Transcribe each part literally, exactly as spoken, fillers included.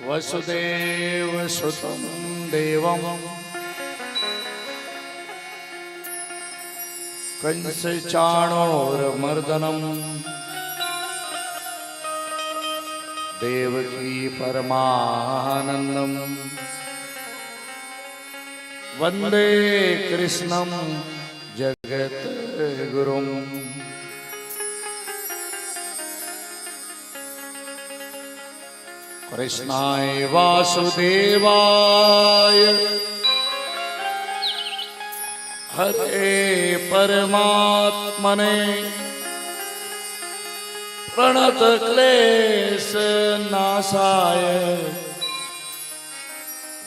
वसुदेवसुतं देवं कंसचाणूरमर्दनम् देवकी परमानन्दं वन्दे कृष्णं जगद्गुरुम्। कृष्णाय वासुदेवाय हरे परमात्मने प्रणतक्लेशनाशाय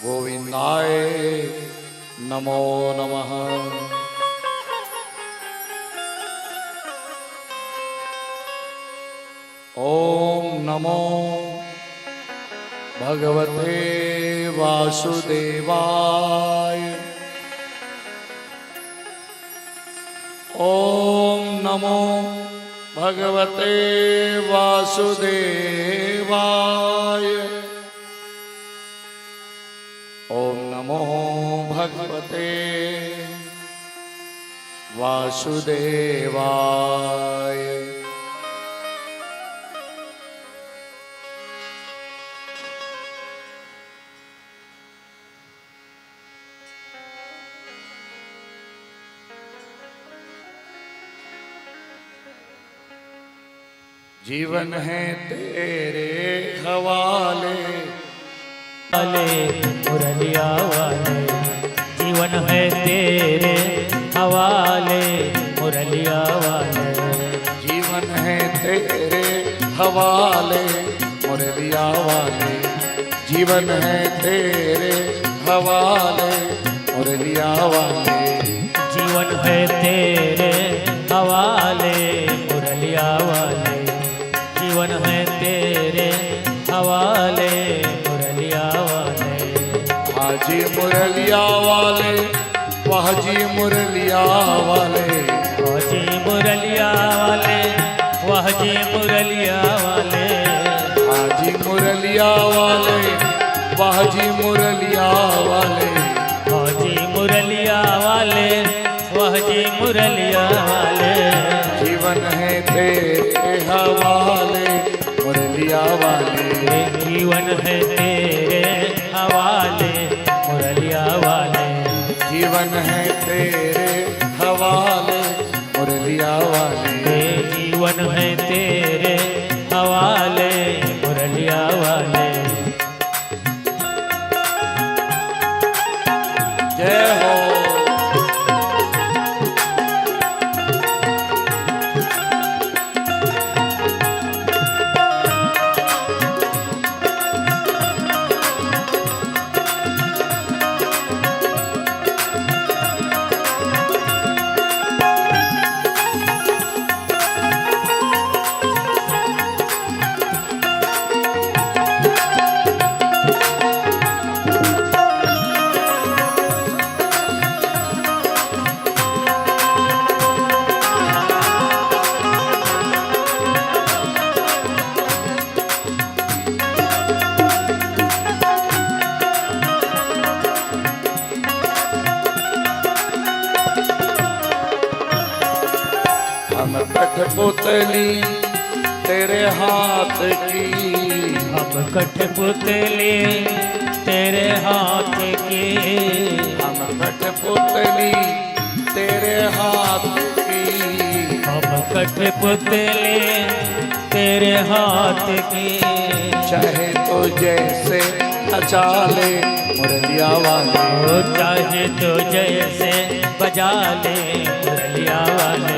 गोविन्दाय नमो नमः। ॐ नमो भगवते वासुदेवाय। ॐ नमो भगवते वासुदेवाय। ॐ नमो भगवते वासुदेवाय। जीवन है तेरे हवाले। वाले, मुरलिया वाले, जीवन है तेरे हवाले, मुरलिया वाले। जीवन है तेरे हवाले, मुरलिया वाले। जीवन है तेरे हवाले, मुरलिया वाले। जीवन है तेरे हवाले, मुरलिया वाले। जीवन है तेरे हवाले, मुरलिया वाले। हाजी मुरलिया वाले, वाह जी मुरलिया वाले। हाजी मुरलिया वाले, वाह जी मुरलिया वाले। हाजी मुरलिया वाले, वाह जी मुरलिया वाले। हाजी मुरलिया वाले, वाह जी मुरलिया वाले। जीवन है तेरे हवाले, मुरलिया वाले। जीवन है तेरे हवाले, मुरलिया वाले। जीवन है तेरे हवाले, मुरलिया वाले। जीवन है तेरे हवाले, मुरलिया वाले। जय हो। हम कठपुतली तेरे हाथ की। हम कठपुतली तेरे हाथ की। हम कठपुतली तेरे हाथ की। हम कठपुतली तेरे हाथ की। चाहे तो जैसे नचा ले मुरलिया वाले। ओ चाहे तो जैसे बजा ले मुरलिया वाले।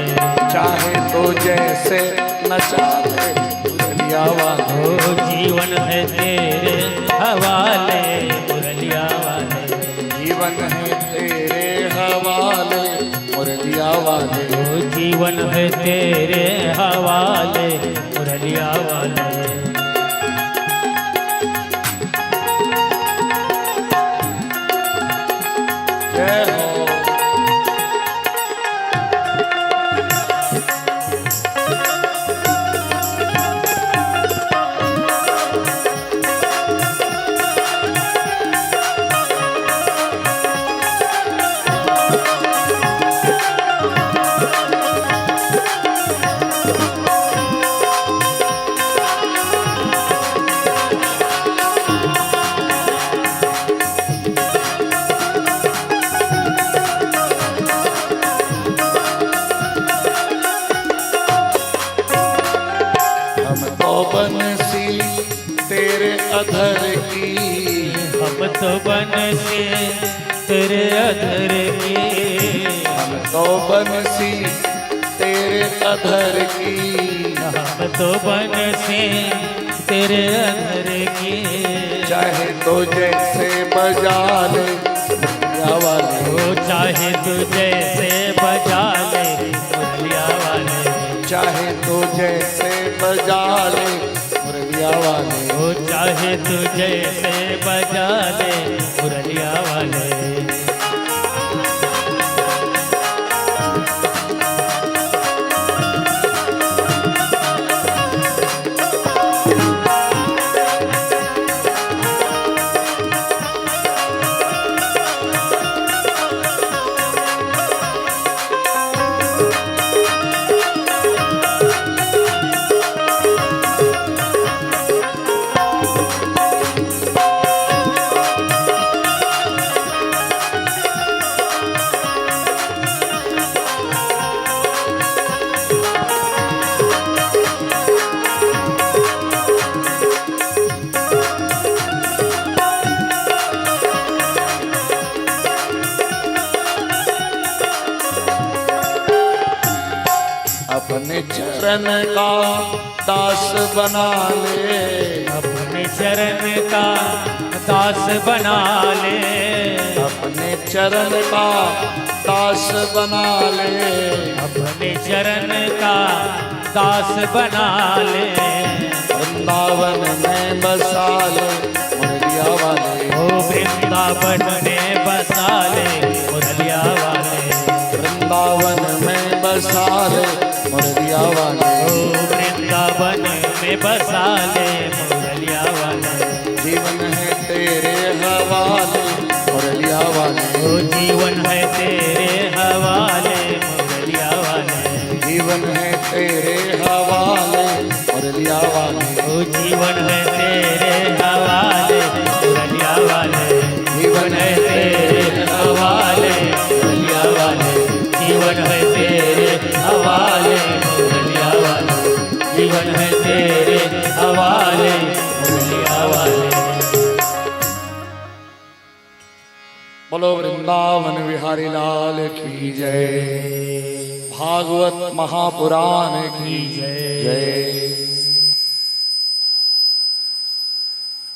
चाहे तो जैसे नचा ले मुरलिया वाले। ओ जीवन है तेरे हवाले मुरलिया वाले। जीवन है तेरे हवाले मुरलिया वाले। ओ जीवन है तेरे हवाले मुरलिया वाले। जय हो। तेरे अधर की। हम तो बंसी तेरे अधर की। हम तो बंसी तेरे अधर की। हम तो बंसी तेरे अधर की। चाहे तो जैसे बजा ले मुरलिया वाले। ओ चाहे तू जैसे बजा ले मुरलिया वाले। चाहे तो जैसे बजा ले मुरलिया वाले। ओ चाहे तू जैसे बजा ले मुरलिया वाले। अपने चरण का दास बना ले। अपने चरण का दास बना ले। अपने चरण का दास बना ले। अपने चरण का दास बना ले। वृंदावन में बसा ले मुरलिया वाले। ओ वृंदावन में बसा ले मुरलिया वाले। वृंदावन में बसा ले मुरलिया वाले। ओ वृंदावन में बसा ले मुरलिया वाले। जीवन है तेरे हवाले मुरलिया वाले। ओ जीवन है तेरे हवाले मुरलिया वाले। जीवन है तेरे हवाले मुरलिया वाले। ओ जीवन है तेरे हवाले मुरलिया वाले। जीवन है तेरे हवाले मुरलिया वाले। जीवन है तेरे हवाले मुरलिया वाले। जीवन है तेरे हवाले मुरलिया वाले। बोलो वृंदावन बिहारी लाल की जय। भागवत महापुराण की जय।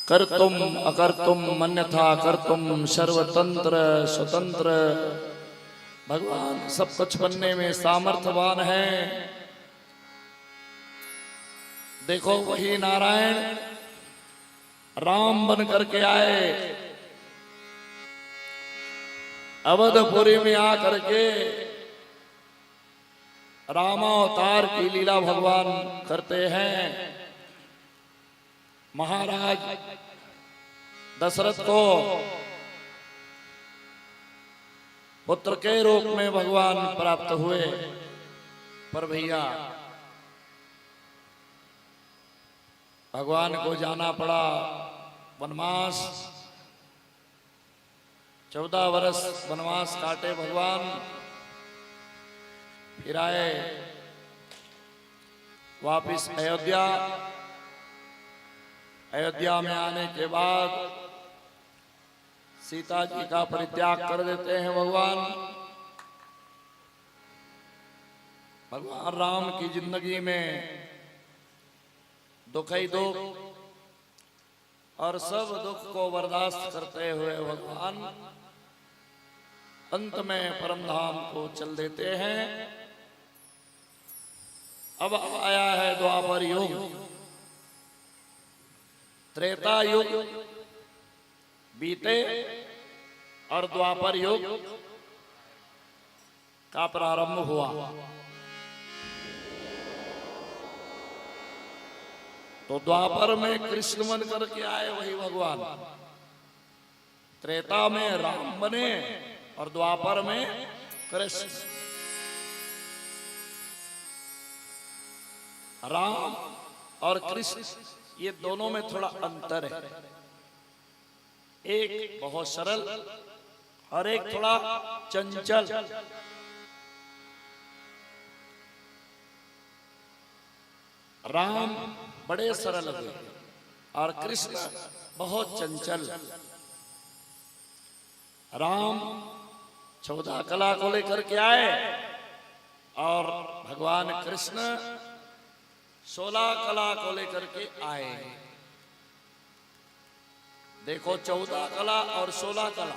कर्तुम अकर्तुम मन्यथा कर्तुम सर्वतंत्र स्वतंत्र। भगवान सब कुछ बनने में सामर्थ्यवान है। देखो, वही नारायण राम बन करके आए, अवधपुरी में आकर के रामावतार की लीला भगवान करते हैं। महाराज दशरथ को पुत्र के रूप में भगवान प्राप्त हुए, पर भैया, भगवान को जाना पड़ा वनवास। चौदह वर्ष वनवास काटे भगवान, फिर आए वापिस अयोध्या। अयोध्या में आने के बाद सीता जी का परित्याग कर देते हैं भगवान। भगवान राम की जिंदगी में दुख ही दुख और सब दुख को बर्दाश्त करते हुए भगवान अंत में परम धाम को चल देते हैं। अब आया है द्वापर युग, त्रेता युग बीते और द्वापर युग का प्रारंभ हुआ। तो द्वापर में कृष्ण बन करके आए वही भगवान, त्रेता में राम बने और द्वापर में कृष्ण। राम और कृष्ण, ये दोनों में थोड़ा अंतर है। एक बहुत सरल और एक थोड़ा चंचल। राम बड़े सरल हुए, और कृष्ण बहुत चंचल। राम चौदह कला को लेकर के आए और भगवान कृष्ण सोलह कला को लेकर के आए। देखो, चौदह कला और सोलह कला।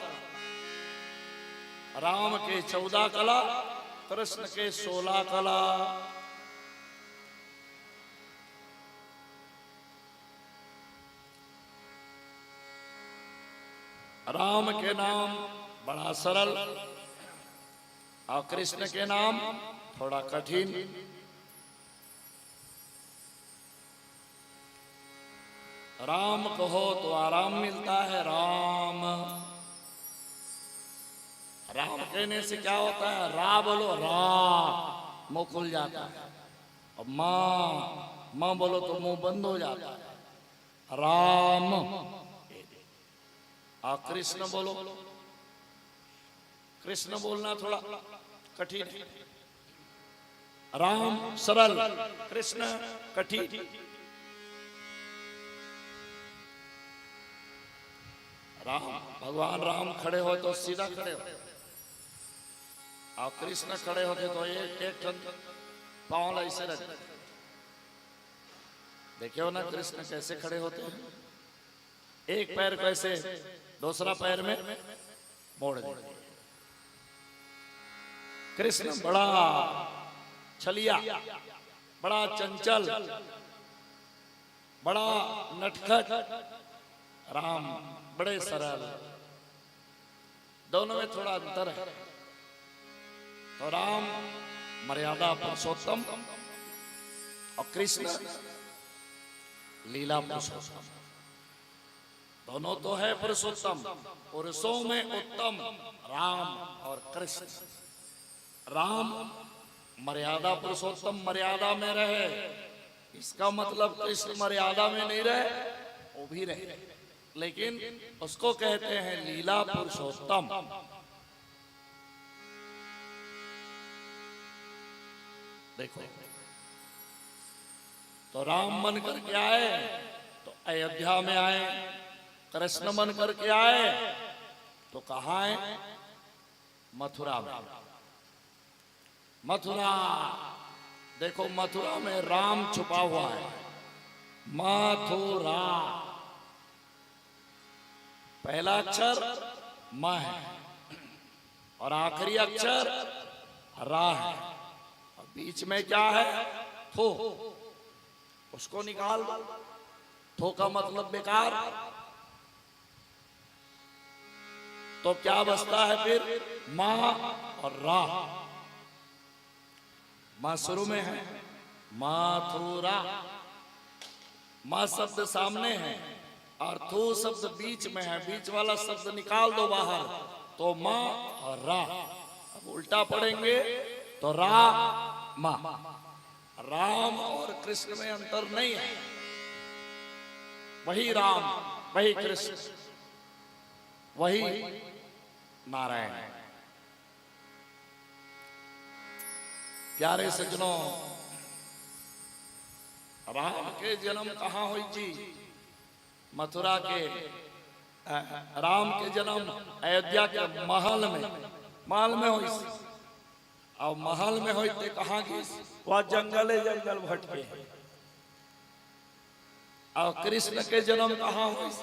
राम के चौदह कला, कृष्ण के सोलह कला। राम के नाम बड़ा सरल और कृष्ण के नाम थोड़ा कठिन। राम कहो तो आराम मिलता है। राम, राम कहने से क्या होता है? रा बोलो, रा, मुंह खुल जाता है। और माँ, माँ बोलो तो मुंह बंद हो जाता है। राम। और कृष्ण बोलो, कृष्ण बोलना थोड़ा कठिन है। राम सरल, कृष्ण कठिन। राम, भगवान राम खड़े हो तो सीधा खड़े हो, और कृष्ण खड़े होते तो एक एक ठन पाँव ला ऐसे रख। देखे हो ना कृष्ण कैसे खड़े होते हैं? एक पैर को ऐसे, दूसरा पैर में मोड़ दे। कृष्ण बड़ा छलिया, बड़ा चंचल, बड़ा नटखट। राम बड़े सरल। दोनों में थोड़ा अंतर है। तो राम मर्यादा पुरुषोत्तम और कृष्ण लीला पुरुषोत्तम। दोनों तो है पुरुषोत्तम, पुरुषों में उत्तम राम और कृष्ण। राम मर्यादा पुरुषोत्तम, मर्यादा में रहे, इसका मतलब कृष्ण मर्यादा में नहीं रहे, वो भी रहे, लेकिन उसको कहते हैं लीला पुरुषोत्तम। देखो, तो राम मन करके आए तो अयोध्या में आए, कृष्ण मन करके आए तो कहाँ आए? मथुरा में। मथुरा, देखो, मथुरा में राम छुपा हुआ है। मथुरा, पहला अक्षर म है और आखिरी अक्षर रा है, और बीच में क्या है? थो। उसको निकाल दो। थो का मतलब बेकार। तो क्या बचता है फिर? मा और रा। मा शुरू में है, मथुरा। मा शब्द सामने है और थू शब्द बीच में है, बीच वाला शब्द निकाल दो बाहर, तो मा और रा। अब उल्टा पढ़ेंगे तो रा मा। राम और कृष्ण में अंतर नहीं है। वही राम, वही कृष्ण, वही नारायण। प्यारे सज्जनों, राम के जन्म कहाँ होइस जी? मथुरा के, अ, राम के जन्म अयोध्या के महल में, महल में होइस। अउ महल में होइस ते कहाँ गिस? वह जंगले जंगल भटके। अउ कृष्ण के जन्म कहाँ होइस?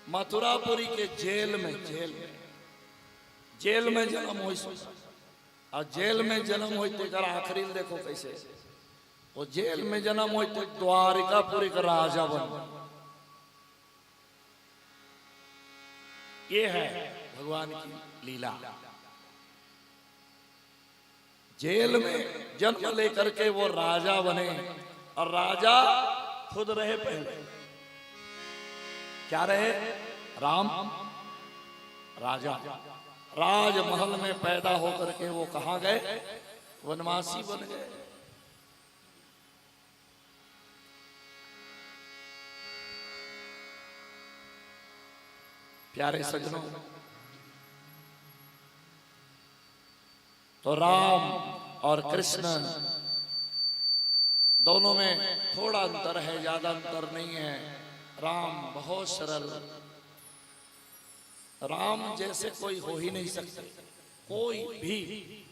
मथुरापुरी के जेल में, जेल में, जेल में जन्म होइस। अउ जेल में जन्म होइस तेकर आखिरी ल देखो कैसे। वो जेल में जन्म होइस ते द्वारिकापुरी का राजा बन। ये है भगवान की लीला। जेल में जन्म लेकर के वो राजा बने, और राजा खुद रहे पहले। क्या रहे? राम राजा। राजमहल में पैदा होकर के वो कहाँ गए? वनवासी बन गए। प्यारे सज्जनों, तो राम और कृष्ण दोनों में थोड़ा अंतर है, ज्यादा अंतर नहीं है। राम बहुत सरल, राम जैसे कोई हो ही नहीं सकते, कोई भी।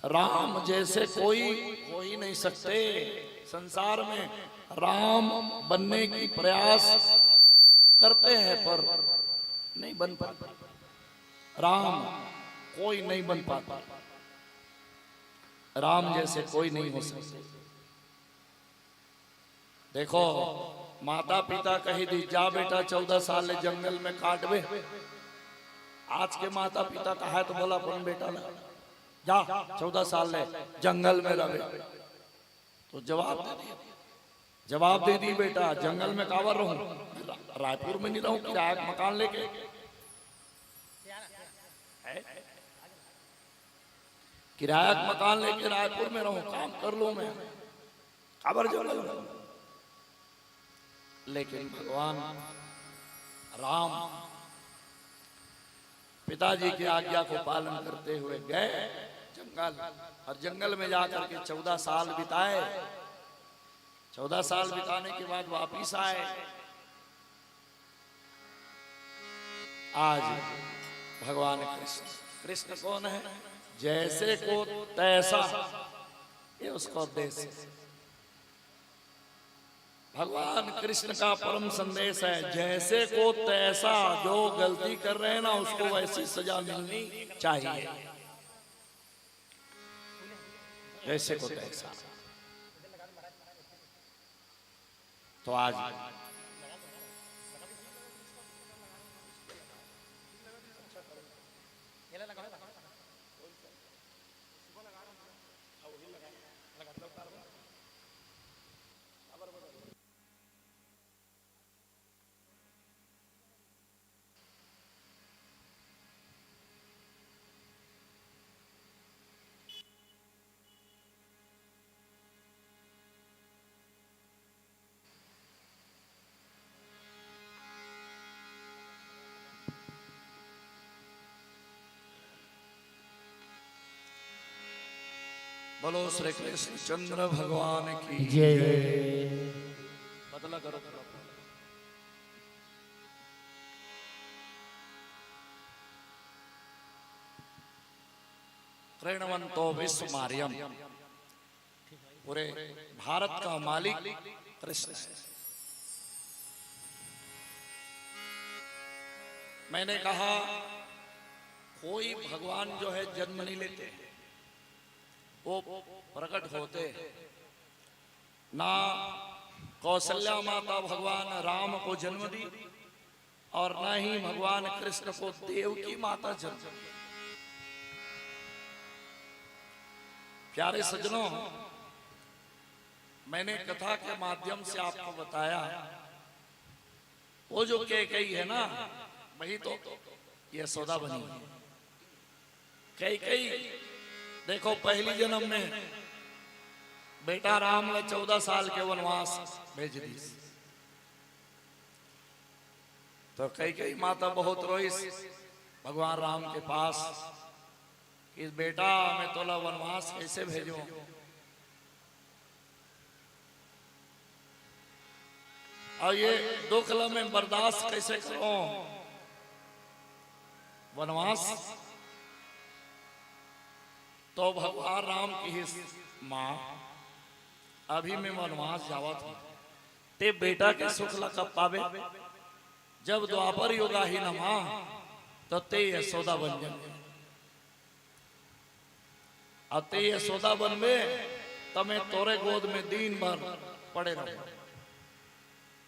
राम जैसे कोई हो ही नहीं सकते। संसार में राम बनने की प्रयास करते हैं, पर नहीं बन पाते। राम कोई नहीं बन पाता, राम जैसे कोई नहीं हो सकते। देखो, माता पिता कही दी, "जा बेटा, चौदह साल ले जंगल में काटबे।" आज के माता पिता कहे तो बोला अपन बेटा ला, "जा, चौदह साल ले जंगल में रहबे।" तो जवाब दे दी, जवाब दे दी, "बेटा, जंगल में काबर रहूं? रा-, रायपुर में नहीं रहूं, किराया का मकान लेके, है? किराया का मकान लेके रायपुर में रहूं, काम कर लूं मैं।" काबर जंगल में? लेकिन भगवान राम पिताजी की आज्ञा को पालन करते हुए गए जंगल, और जंगल में जाकर के चौदह साल बिताए। चौदह साल बिताने के बाद वापिस आए। आज भगवान कृष्ण, कृष्ण कौन है? जैसे को तैसा, ये उसका उद्देश्य है। भगवान कृष्ण का परम संदेश है, जैसे को तैसा, जो गलती कर रहे हैं ना, उसको वैसी सजा मिलनी चाहिए। जैसे को तैसा। तो आज बोलो श्री कृष्णचंद्र भगवान की जय। जय। बदला करो थोड़ा। कृण्वंतो विश्व मार्यम, पूरे भारत का मालिक कृष्ण है। मैंने कहा, कोई भगवान जो है जन्म नहीं लेते, वो प्रकट होते हैं। ना कौशल्या माता भगवान राम को जन्म दी और ना ही भगवान कृष्ण को देवकी माता जन्म दी। प्यारे सज्जनों, मैंने कथा के माध्यम से आपको बताया, वो जो कैकेयी है ना, वही तो यशोदा बनी है। कैकेयी, देखो, पहली जन्म में बेटा राम ला चौदह साल के वनवास भेज दी। तो कैकेयी माता बहुत रोइस भगवान राम के पास कि, "बेटा, मैं तोला वनवास कैसे भेजूं?" और ये दुख ला मैं बर्दाश्त कैसे करूं? वनवास। तो भगवान राम किहिस, "माँ, अभी मैं वनवास जावत हूं, ते बेटा के सुख ला कब पाबे? जब द्वापर युग आही न माँ, तो ते यशोदा बन जाबे।" अउ ते यशोदा बनबे, त मैं तोरे गोद में दिन भर पड़े रहूं।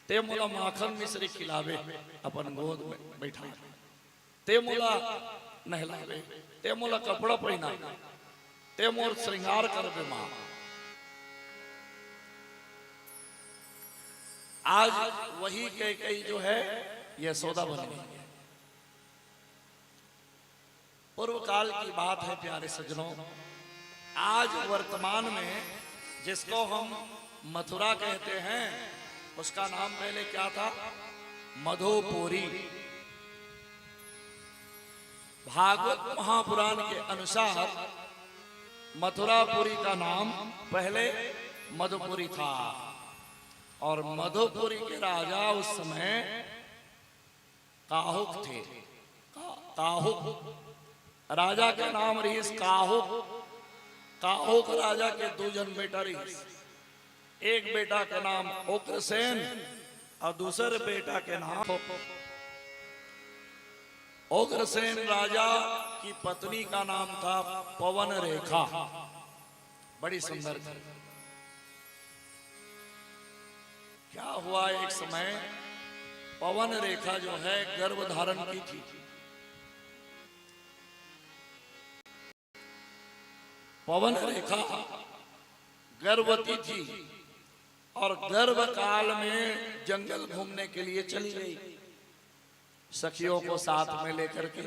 ते मोला माखन मिश्री खिलाबे, अपन गोद में बैठा। ते मोला नहलाबे, ते मोला कपड़ा पहिनाबे, ते मोर श्रृंगार करबे माँ। आज वही कैकेयी जो है, यशोदा बन गई है। पूर्व काल की बात है प्यारे सज्जनों, आज वर्तमान में जिसको हम मथुरा कहते हैं, उसका नाम पहले क्या था? मधुपुरी। भागवत महापुराण के अनुसार मथुरापुरी का नाम पहले मधुपुरी था। और मधुपुरी के राजा उस समय काहुक थे। का-, काहुक राजा के नाम रहिस काहुक। काहुक राजा के दू झन बेटा रहिस। एक बेटा के नाम उग्रसेन और दूसरे बेटा के नाम, उग्रसेन राजा की पत्नी का नाम था पवन रेखा। बड़ी सुंदर थी। क्या हुआ, एक समय पवन रेखा जो है गर्भ धारण की थी। पवन रेखा गर्भवती थी और गर्भ काल में जंगल घूमने के लिए चली गई, सखियों को साथ में लेकर के।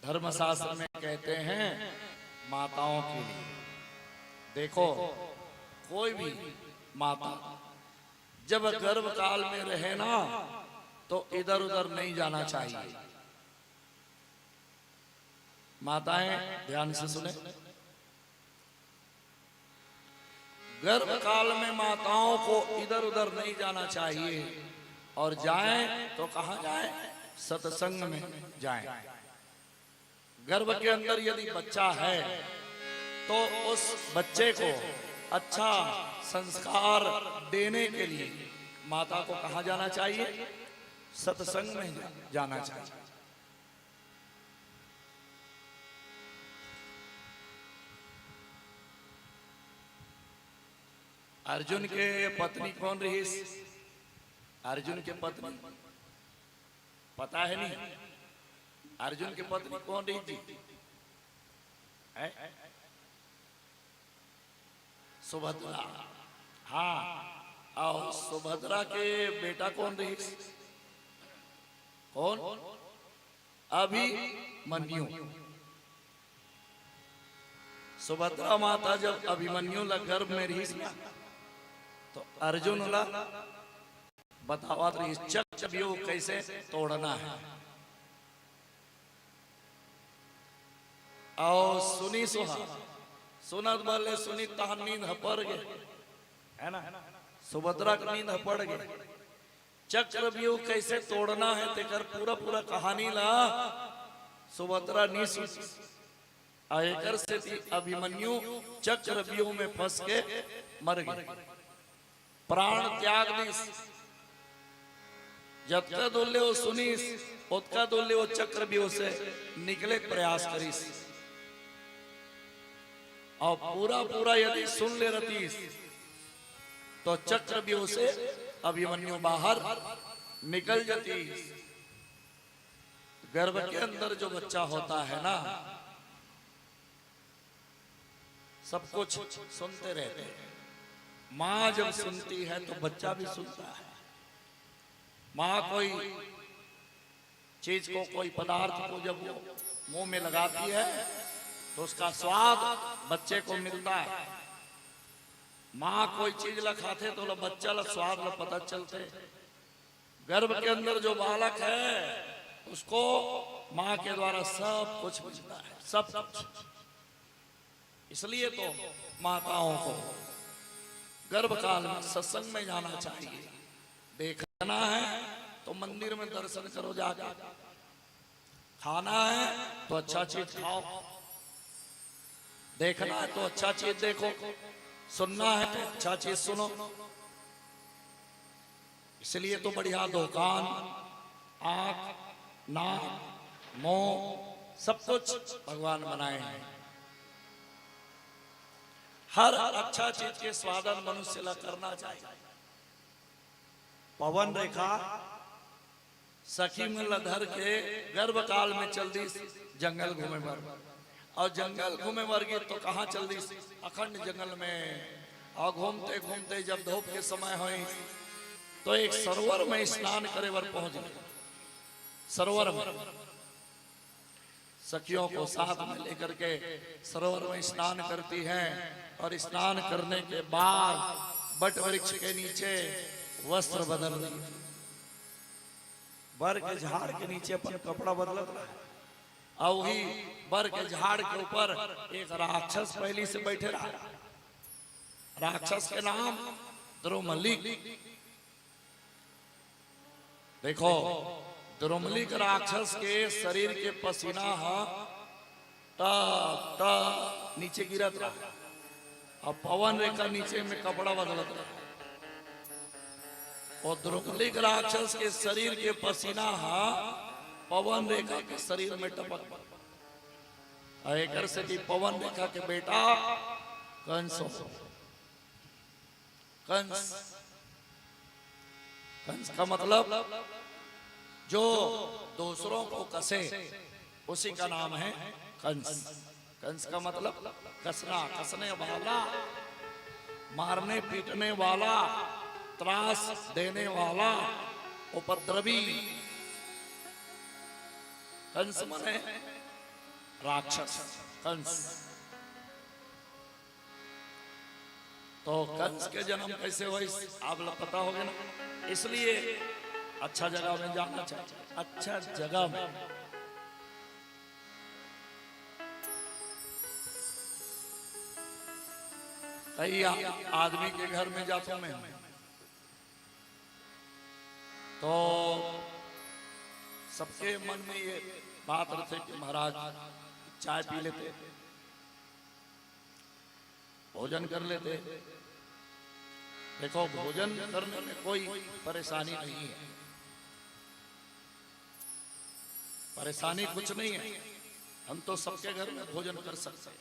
धर्मशास्त्र में कहते हैं, माताओं के लिए, देखो, कोई भी माता जब गर्भ काल में रहे ना, तो इधर उधर नहीं जाना चाहिए। माताएं, ध्यान से सुने, गर्भ काल में माताओं को इधर उधर नहीं जाना चाहिए, और जाएं तो कहाँ जाएं? सत्संग में जाएं। गर्भ के अंदर यदि बच्चा है, तो उस बच्चे को अच्छा संस्कार देने के लिए माता को कहाँ जाना चाहिए? सत्संग में जाना चाहिए। अर्जुन के पत्नी कौन रहिस? अर्जुन के पत्नी पता है नहीं? अर्जुन के पत्नी कौन रहिस जी? है? सुभद्रा। हाँ, और सुभद्रा के बेटा कौन रहिस? कौन? अभिमन्यु। सुभद्रा माता जब अभिमन्यु ला गर्भ में रहिस ना, तो अर्जुन ला बतावत रहिस चक्रव्यूह कैसे तोड़ना है। और सुनी सुहा, सुनत बले सुनी तहन नींद ह पड़ गे, है ना? सुभद्रा के नींद ह पड़ गे। चक्रव्यूह कैसे तोड़ना है, तेकर पूरा पूरा कहानी ला सुभद्रा नी सुनिस। आ एकर सेती अभिमन्यु चक्रव्यूह में फंस के मर गे, प्राण त्याग दिस। जतका दूर ले वो सुनिस, ओतका दूर ले वो चक्रव्यूह से निकले के प्रयास करिस। और पूरा पूरा यदि सुन ले रहतीस, तो चक्रव्यूह से अभिमन्यु बाहर निकल जातीस। गर्भ के अंदर जो बच्चा होता है ना, सब कुछ सुनते रहते हैं। माँ जब सुनती है तो बच्चा भी सुनता है। माँ कोई चीज को, कोई पदार्थ को जब वो मुंह में लगाती है, तो उसका स्वाद बच्चे को मिलता है। माँ कोई चीज ला खाथे, तो ओला बच्चा ला स्वाद ला पता चलथे। गर्भ के अंदर जो बालक है, उसको माँ के द्वारा सब कुछ मिलता है, सब कुछ। इसलिए तो माताओं को गर्भकाल में सत्संग में जाना चाहिए। देखना है तो मंदिर में दर्शन करो जाके, खाना है तो अच्छा चीज खाओ, देखना है तो अच्छा चीज देखो, सुनना है तो अच्छा चीज सुनो। इसलिए तो बढ़िया दो कान, आंख, नाक, मुंह, सब कुछ भगवान बनाए हैं। हर अच्छा चीज के स्वादन मनुष्य ला करना चाहिए। पवन रेखा सखी मन ला धर के गर्भकाल में चल दिस जंगल घूमे बर। और जंगल घूमे बर गे तो कहाँ चल दिस? अखंड जंगल में। और घूमते घूमते जब धूप के समय होइस, तो एक सरोवर में स्नान करे बर पहुंच गई। सरोवर में सखियों को साथ में लेकर के सरोवर में स्नान करती हैं और स्नान करने के बाद बट वृक्ष के नीचे वस्त्र बदल रही। बर के झाड़ के नीचे अपन कपड़ा बदलत रहा। और वही बर के झाड़ के ऊपर एक राक्षस पहली से बैठे रहा। राक्षस के नाम द्रुमलिक। देखो, द्रुमलिक राक्षस के शरीर के पसीना ह टा टा नीचे गिरत रहा, अब पवन रेखा नीचे में कपड़ा बदलत रहा। और द्रुमलिक राक्षस के शरीर के पसीना ह पवन रेखा के शरीर में टपक, एकर से कि पवन रेखा के बेटा कंस हो। कंस, कंस का मतलब जो दूसरों को कसे, उसी का नाम है कंस। कंस का मतलब कसना, कसने वाला, मारने पीटने वाला, त्रास देने वाला, उपद्रवी। कंस माने राक्षस। कंस तो कंस के जन्म कैसे होइस, आप लोग पता होगे ना। इसलिए अच्छा जगह में जाना चाहिए, अच्छा जगह में। कई आ- आदमी के घर में जाता हूं मैं, तो सबके मन में ये बात रहते कि महाराज चाय पी लेते, भोजन कर लेते। देखो, भोजन करने में कोई परेशानी नहीं है, परेशानी कुछ नहीं है। हम तो सबके घर में भोजन कर सकते हैं,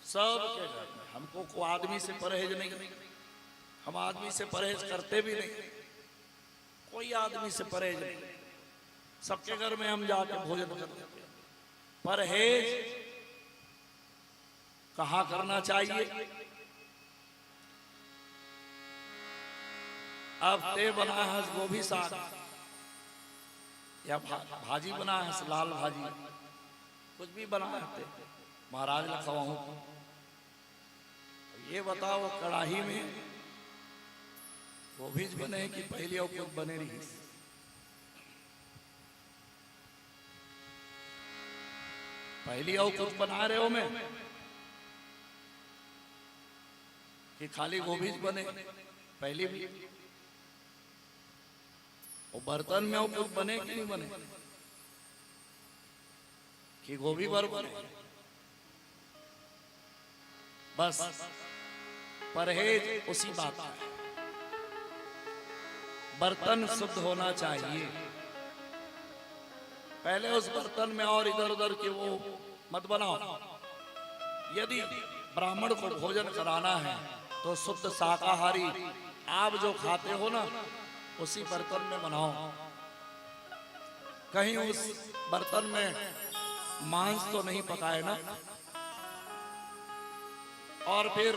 सबके घर में। हमको कोई आदमी से परहेज नहीं, हम आदमी से परहेज करते भी नहीं, कोई आदमी से परहेज नहीं। सबके घर में हम जाके भोजन कर लेते हैं। परहेज कहाँ करना चाहिए? अब ते बनाए हस गोभी साग या भा-, भाजी बनाए हस लाल भाजी, कुछ भी बनाए हस ते, महाराज ला खवाहूं। ये बताओ, कढ़ाई में गोभीच बने कि पहली अउ कुछ बने रहिस? पहली अउ कुछ बना रहे हो मैं कि खाली गोभीच बने? पहली भी वो बर्तन में अउ कुछ बने कि नहीं बने? कि गोभी भर बने? बस परहेज उसी बात का है। बर्तन शुद्ध होना चाहिए। पहले उस बर्तन में और इधर उधर के वो मत बनाओ। यदि ब्राह्मण को भोजन कराना है तो शुद्ध शाकाहारी आप जो खाते हो ना, उसी बर्तन में बनाओ। कहीं उस बर्तन में मांस तो नहीं पकाए ना? और फिर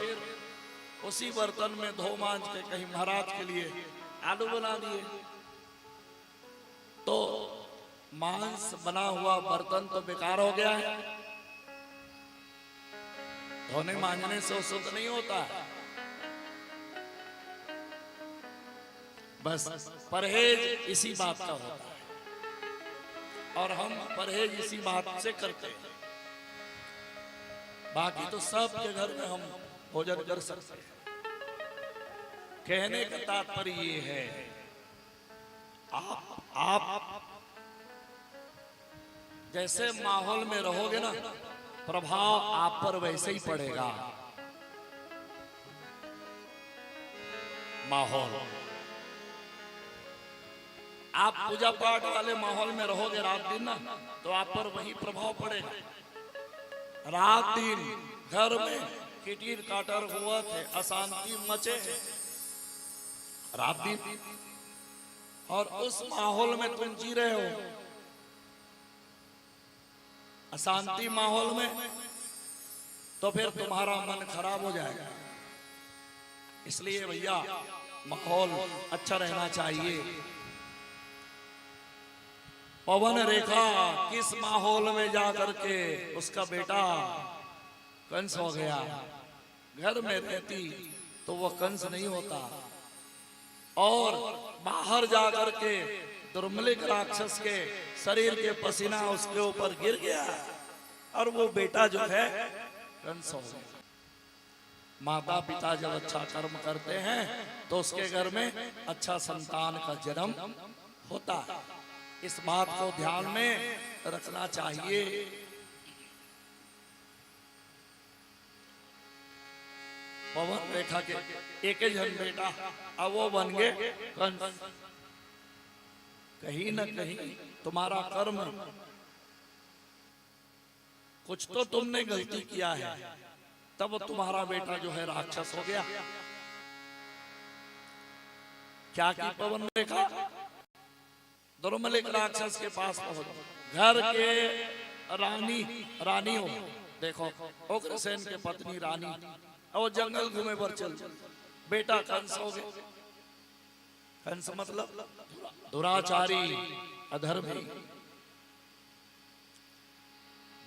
उसी बर्तन में धो मांज के कहीं महाराज के लिए आलू बना दिए, तो मांस बना हुआ बर्तन तो बेकार हो गया है। धोने मांजने से वो शुद्ध नहीं होता है। बस परहेज इसी बात का होता है, और हम परहेज इसी बात से करते हैं। बाकी तो सबके घर में हम भोजन कर सकते हैं। कहने का तात्पर्य ये है, आप, आप जैसे माहौल में रहोगे ना, प्रभाव आप पर वैसे ही पड़ेगा। माहौल, आप पूजा पाठ वाले माहौल में रहोगे रात दिन ना, तो आप पर वही प्रभाव पड़ेगा। रात दिन घर में किटिर काटर हुआ थे, अशांति मचे है रात दिन, और उस माहौल में तुम जी रहे हो, अशांति माहौल में, तो फिर तुम्हारा मन खराब हो जाएगा। इसलिए भैया, माहौल अच्छा रहना चाहिए। पवन रेखा किस माहौल में जा करके उसका बेटा कंस हो गया, घर में रहती तो वो कंस नहीं होता, और बाहर जा करके दुर्मलिक राक्षस के शरीर के पसीना उसके ऊपर गिर गया और वो बेटा जो है कंस हो गया। माता पिता जब अच्छा कर्म करते हैं तो उसके घर में अच्छा संतान का जन्म होता है। इस बात को ध्यान में रखना चाहिए। पवन रेखा के एक ही जन बेटा, अब वो बन गए कंस। कहीं ना कहीं तुम्हारा कर्म, कुछ तो तुमने गलती किया है, तब तुम्हारा बेटा जो है राक्षस हो गया। क्या की पवन रेखा? द्रुमल एक राक्षस के पास पहुंच, घर के रानी, रानी हो, देखो, उग्रसेन के पत्नी रानी, और जंगल घूमे बर चल, बेटा कंस हो गए। कंस मतलब दुराचारी, अधर्मी।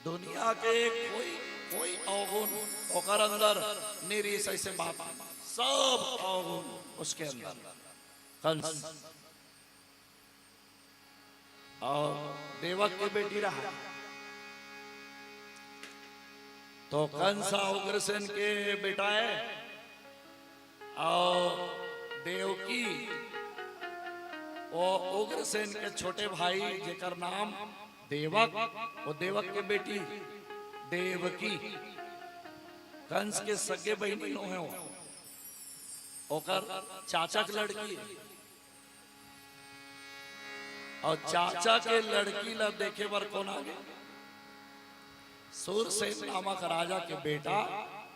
दुनिया के कोई, कोई अवगुण ओकर अंदर नहीं रही, ऐसे बात, सब अवगुण उसके अंदर। कंस और देवक के बेटी रहा, तो कंस उग्रसेन के बेटा है। और देवकी, वो उग्रसेन के छोटे भाई, जेकर नाम देवक, वो देवक के बेटी देवकी, कंस के सगे बहिनी नो है, वो ओकर चाचा के लड़की है। और चाचा के लड़की ला देखे बर कौन आ गया? सूरसेन नामक राजा के बेटा,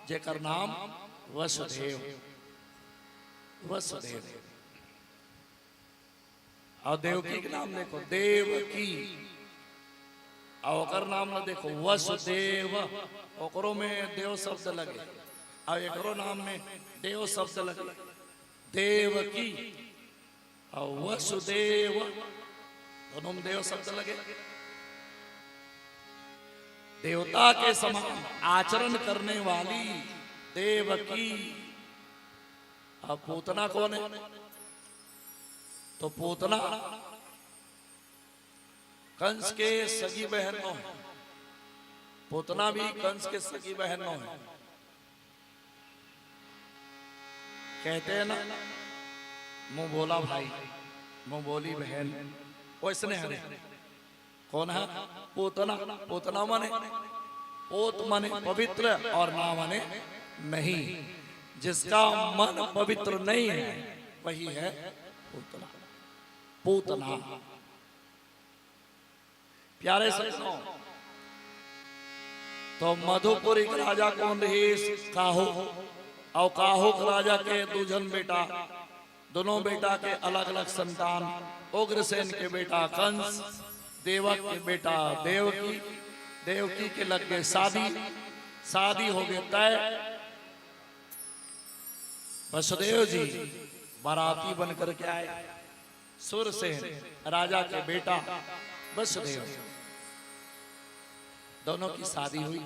जेकर नाम वसुदेव, वसुदेव। और देवकी के नाम देखो, देवकी, और ओकर नाम ला देखो, वसुदेव। ओकरो में देव शब्द लगे, और एकरो नाम में देव शब्द लगे। देवकी और वसुदेव, दोनों में देव शब्द लगे। देवता के समान आचरण करने वाली देवकी। अब पूतना कौन है? तो पूतना कंस के सगी बहन नो है, पूतना भी कंस के सगी बहन नो है। कहते हैं ना, मुंह बोला भाई, मुंह बोली बहन, वैसने हरे। कौन है? पूतना। पूतना माने, पूत माने पवित्र और ना माने नहीं। जिसका मन पवित्र नहीं है, वही है पूतना। पूतना। प्यारे सज्जनों, तो मधुपुरी के राजा कौन रहिस? काहू। और काहू के राजा के दू झन बेटा, दोनों बेटा के अलग-अलग संतान, उग्रसेन के बेटा कंस, देवक के बेटा देवकी। देवकी के लग गए शादी, शादी हो गए तय। वसुदेव जी बाराती बन करके आए। सूरसेन राजा के बेटा वसुदेव, दोनों की शादी हुई।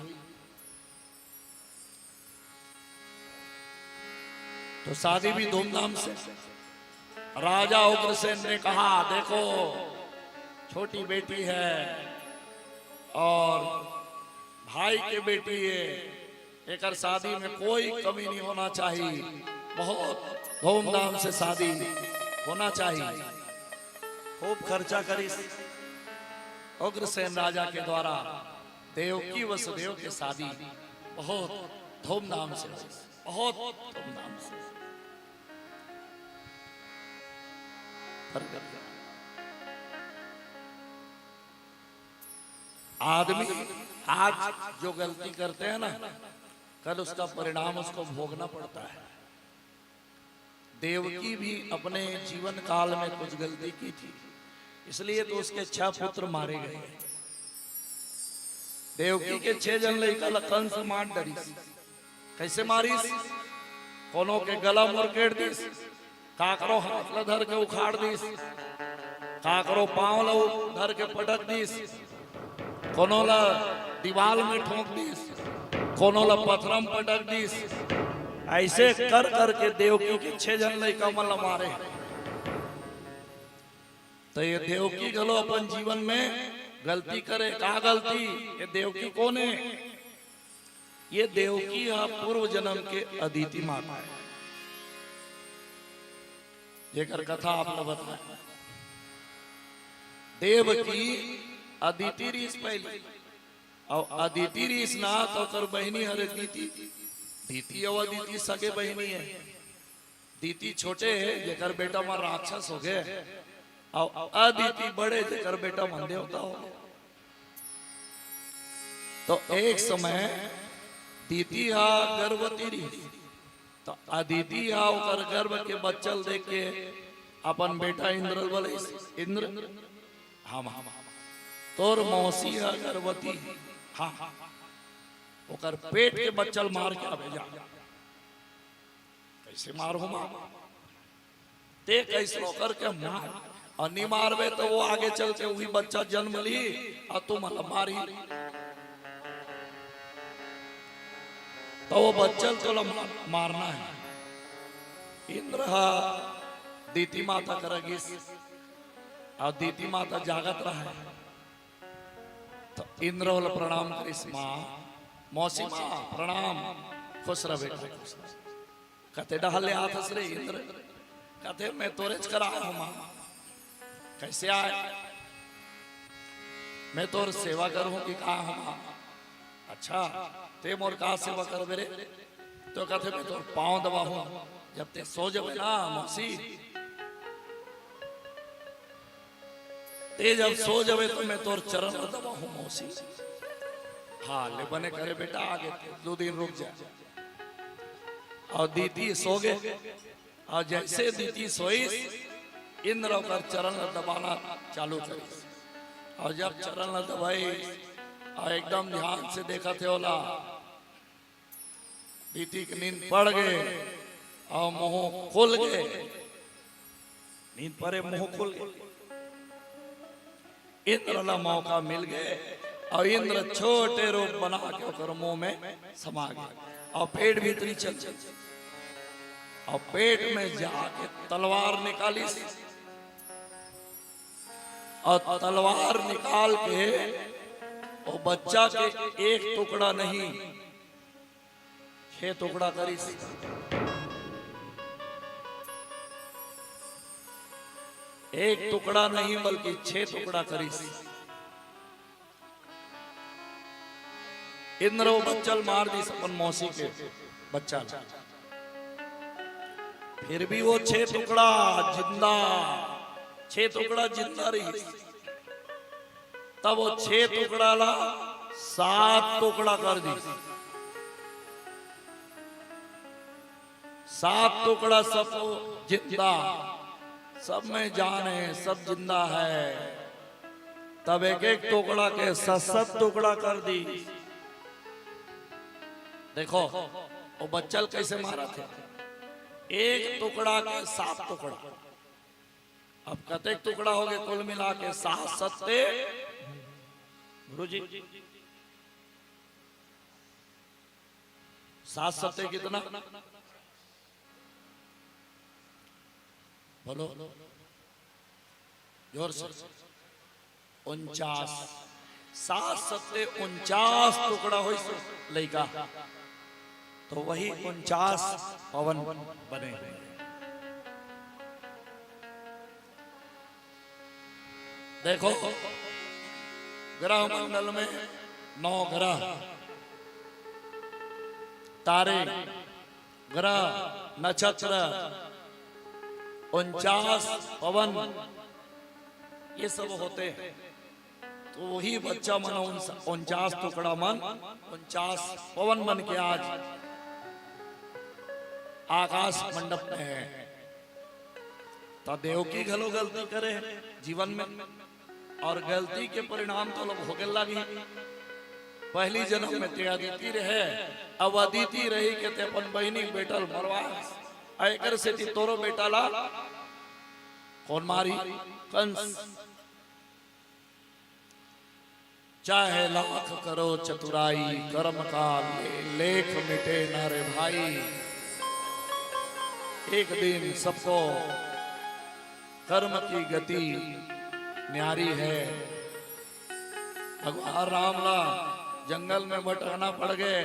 तो शादी भी धूमधाम से। राजा उग्रसेन ने कहा, "देखो, छोटी बेटी है और भाई के बेटी है, एकर शादी में कोई कमी नहीं होना चाहिए, बहुत धूमधाम से शादी होना चाहिए।" खूब खर्चा करिस उग्रसेन राजा के द्वारा। देवकी वसुदेव के शादी बहुत धूमधाम से, बहुत धूमधाम से। आदमी आज जो गलती करते हैं ना, कल उसका परिणाम उसको भोगना पड़ता है। देवकी भी अपने जीवन काल में कुछ गलती की थी, इसलिए तो उसके छह पुत्र मारे गए। देवकी के छह जन लइका ला कंस मार डरिस। कैसे मारिस? कोनो के गला मुरकेट दिस, काकरो हाथ ला धर के उखाड़ दिस, काकरो पांव ला धर के पटक दिस, कोनो ला दीवाल में ठोंक दिस, कोनो ला पथरा में पटक दिस। ऐसे कर करके देवकी के छह जन लइका मन ला मारे। तो ये देवकी घलो अपन जीवन में गलती करे। का गलती? ये देवकी कोन हे? ये देवकी ह पूर्व जन्म के अदिति माता हे, जेकर कथा आप ला बताए। देवकी अदिति रिहिस पहिली, अउ अदिति रिहिस ना, त ओकर बहिनी हरे दिति। दिति अउ अदिति सगे बहिनी हे। दिति छोटे हे, जेकर बेटा मन राक्षस होगे, अउ अदिति बड़े, जेकर बेटा मन देवता होगे। तो एक समय दिति ह गर्भवती रिहिस, तो अदिति ह ओकर गर्भ के बच्चा ल देख के अपन बेटा इंद्र ल बोलिस, "इंद्र, हाँ, हाँ, तोर मौसी ह गर्भवती हे, हाँ, हाँ, ओकर पेट के बच्चा ल मार के आबे जा।" "कइसे मारहूँ माँ?" "ते कइसनो करके मार, अउ नी मारबे त ओ आगे चल के उही बच्चा जन्म लिही, अउ तुमन ला मारही, त ओ बच्चा ल तोला मार-, मारना हे।" इंद्र ह दिति माता करा गिस, अउ दिति माता जागत रहय। त इंद्र ओला प्रणाम करिस, "माँ, मौसी माँ, प्रणाम, खुश रह बेटा, खुश रह।" कते डहर ले आथस रे इंद्र? कथे, "मैं तोरेच करा आय हँव माँ।" "कइसे आय?" "मैं तोर सेवा करहूँ कि का हँव माँ।" "अच्छा, ते मोर का सेवा करबे रे?" तो कथे, "मैं तोर पाँव दबाहूँ, जब ते सो जबे ना मौसी, ते जब सो जबे तो मैं तोर चरण ला दबाहूँ मौसी।" "हाँ, ले बने करे बेटा, आगे ते दू दिन रुक जा।" अउ दिति सो गे। अउ जइसे दिति सोइस, इंद्र ओकर चरण ला दबाना चालू करिस। अउ जब चरण ला दबाइस, अउ एकदम ध्यान से देखत हे ओला, दिति के नींद पड़ गे, अउ मुँह खुल गे। नींद परे, मुँह खुल गे। इंद्र ला मौका मिल गे, अउ इंद्र छोटे रूप बना के ओकर मुँह में समा गे, अउ पेट भीतरी चल गे, अउ पेट में जाके तलवार निकालिस, अउ तलवार निकाल के ओ बच्चा के एक टुकड़ा नहीं, छह टुकड़ा करिस। एक टुकड़ा नहीं, बल्कि छह टुकड़ा करिस। इंद्र ओ बच्चा ल मार दिस, अपन मौसी के बच्चा ल। फिर भी ओ छह टुकड़ा जिंदा, छह टुकड़ा जिंदा रहिस। तब ओ छह टुकड़ा ला सात टुकड़ा कर दिस। सात टुकड़ा सब जिंदा, सब में जान हे, सब जिंदा हे। तब एक एक टुकड़ा के सत सत टुकड़ा कर दिस। देखो, ओ बच्चा ल कइसे मारत हे, एक टुकड़ा के सात टुकड़ा। अब कतेक टुकड़ा होगे कुल मिला के? सात सत्ते, गुरुजी, सात सत्ते कितना? बोलो जोर से। उनचास। सात सत्ते उनचास टुकड़ा होइस लइका, तो वही उनचास पवन बने। देखो, ग्रह मंडल में नौ ग्रह, तारे, ग्रह, नक्षत्र, उनचास पवन, ये सब होते हैं। तो वही बच्चा मन उन उनचास टुकड़ा मन, उनचास पवन मन के आज आकाश मंडप में है। त देवकी घलो गलती करे हे जीवन में, अउ गलती के परिणाम तो लोग भोगे लागी। पहली जन्म में ते अदिति रहे, अब अदिति रही के ते अपन बहिनी के बेटा ल मरवाए, अउ एकर सेती तोरो बेटा ला कोन मारी? कंस। चाहे लाख करो चतुराई, कर्म का ले-, लेख मिटे ना रे भाई। एक दिन सबको कर्म की गति न्यारी है। भगवान राम ला जंगल में भटकना पड़ गे,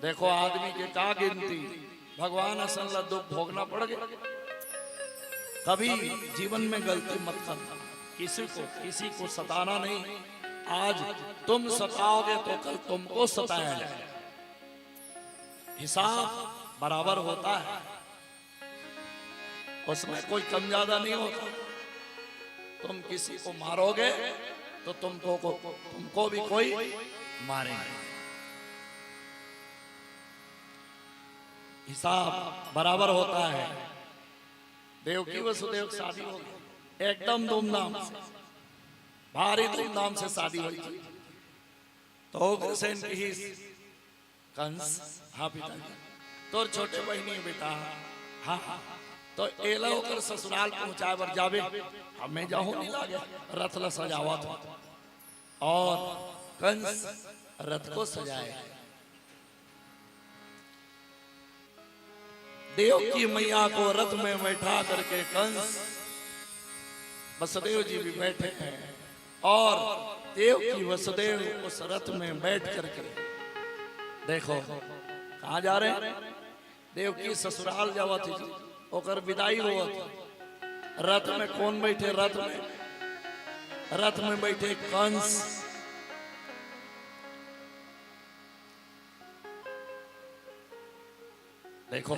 देखो, आदमी के का गिनती, भगवान असन ला दुख भोगना पड़ गया। कभी जीवन में गलती मत करना, किसी को, किसी को सताना नहीं। आज तुम सताओगे तो कल तुमको सताया जाए। हिसाब बराबर होता है, उसमें कोई कम ज्यादा नहीं होता। तुम किसी को मारोगे तो तुमको को, तुमको भी कोई मारेंगे। हिसाब बराबर होता है। देवकी वसुदेव की शादी हो गई, एकदम धूमधाम से, भारी धूमधाम से शादी हुई थी। तो उग्रसेन की कंस, हाँ पिताजी, तोर छोटे बहिनी हे बेटा, हाँ, हाँ, तो एला ओकर ससुराल पहुंचाए बर जाबे, हमें जाहू नहीं लागे, रथ ला सजावत हो। और कंस रथ को सजाए, देवकी मैया को रथ में बैठा करके कंस, वसुदेव जी भी बैठे हैं और देवकी वसुदेव उस रथ में बैठ करके, देखो, कहाँ जा रहे हैं? देवकी ससुराल जावत हे जी, ओकर विदाई होवत हे। रथ में कौन बैठे? रथ में, रथ में बैठे कंस। देखो,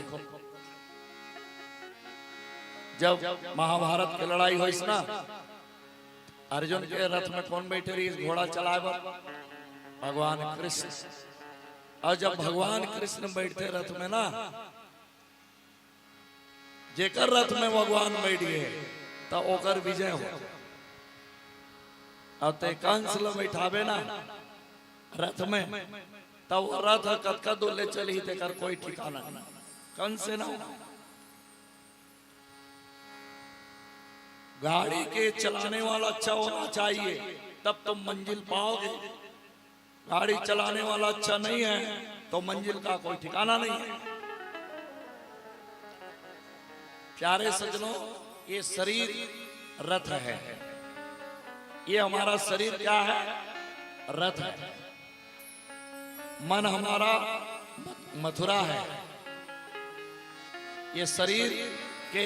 जब महाभारत के लड़ाई होइस ना, अर्जुन के रथ में कौन बैठे रहिस घोड़ा चलाए बर? भगवान कृष्ण। और जब भगवान कृष्ण बैठते रथ में ना, जेकर रथ में भगवान बैठ गए, त ओकर विजय हो। अब ते कंस ल बैठाबे ना रथ में, त वो रथ कतका दूर ले चलही, तेकर कोई ठिकाना नहीं। कंस से ना हो। गाड़ी के चलाने वाला अच्छा होना चाहिए, तब तुम मंजिल पाओगे। गाड़ी चलाने वाला अच्छा नहीं है, तो मंजिल का कोई ठिकाना नहीं है। प्यारे सज्जनों, ये शरीर रथ है। ये हमारा शरीर क्या है? रथ है। मन हमारा मथुरा है। ये शरीर के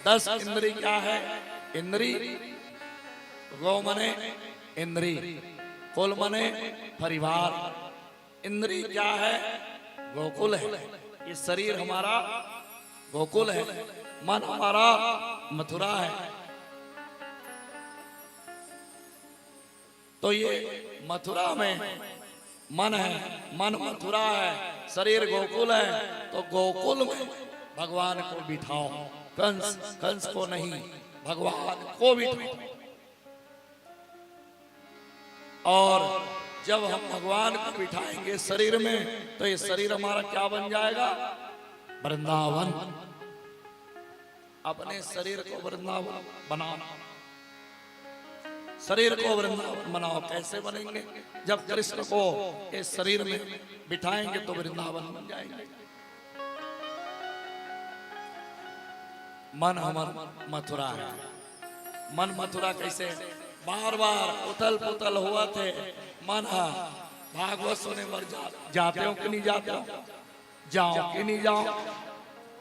दस इंद्री क्या है? इंद्री, गो मने इंद्री, कुल मने परिवार। इंद्री क्या है? गोकुल है। ये शरीर हमारा गोकुल है, मन हमारा मथुरा है। तो ये मथुरा में मन है, मन मथुरा है, शरीर गोकुल है, तो गोकुल में भगवान को बिठाओ, कंस, कंस को नहीं, भगवान को बिठाओ। और जब हम भगवान को बिठाएंगे शरीर में, तो ये शरीर हमारा क्या बन जाएगा? वृंदावन। अपने शरीर को वृंदावन बनाओ, शरीर को वृंदावन बनाओ। कैसे बनेंगे? जब कृष्ण को इस शरीर में बिठाएंगे तो वृंदावन बन जाएंगे। मन हमर मथुरा है। मन मथुरा कैसे? बार बार उथल पुथल होवत हे। मन ह भागवत सुने बर जा, जाते हो कि नहीं जाते हो? जाओ कि नहीं जाओ?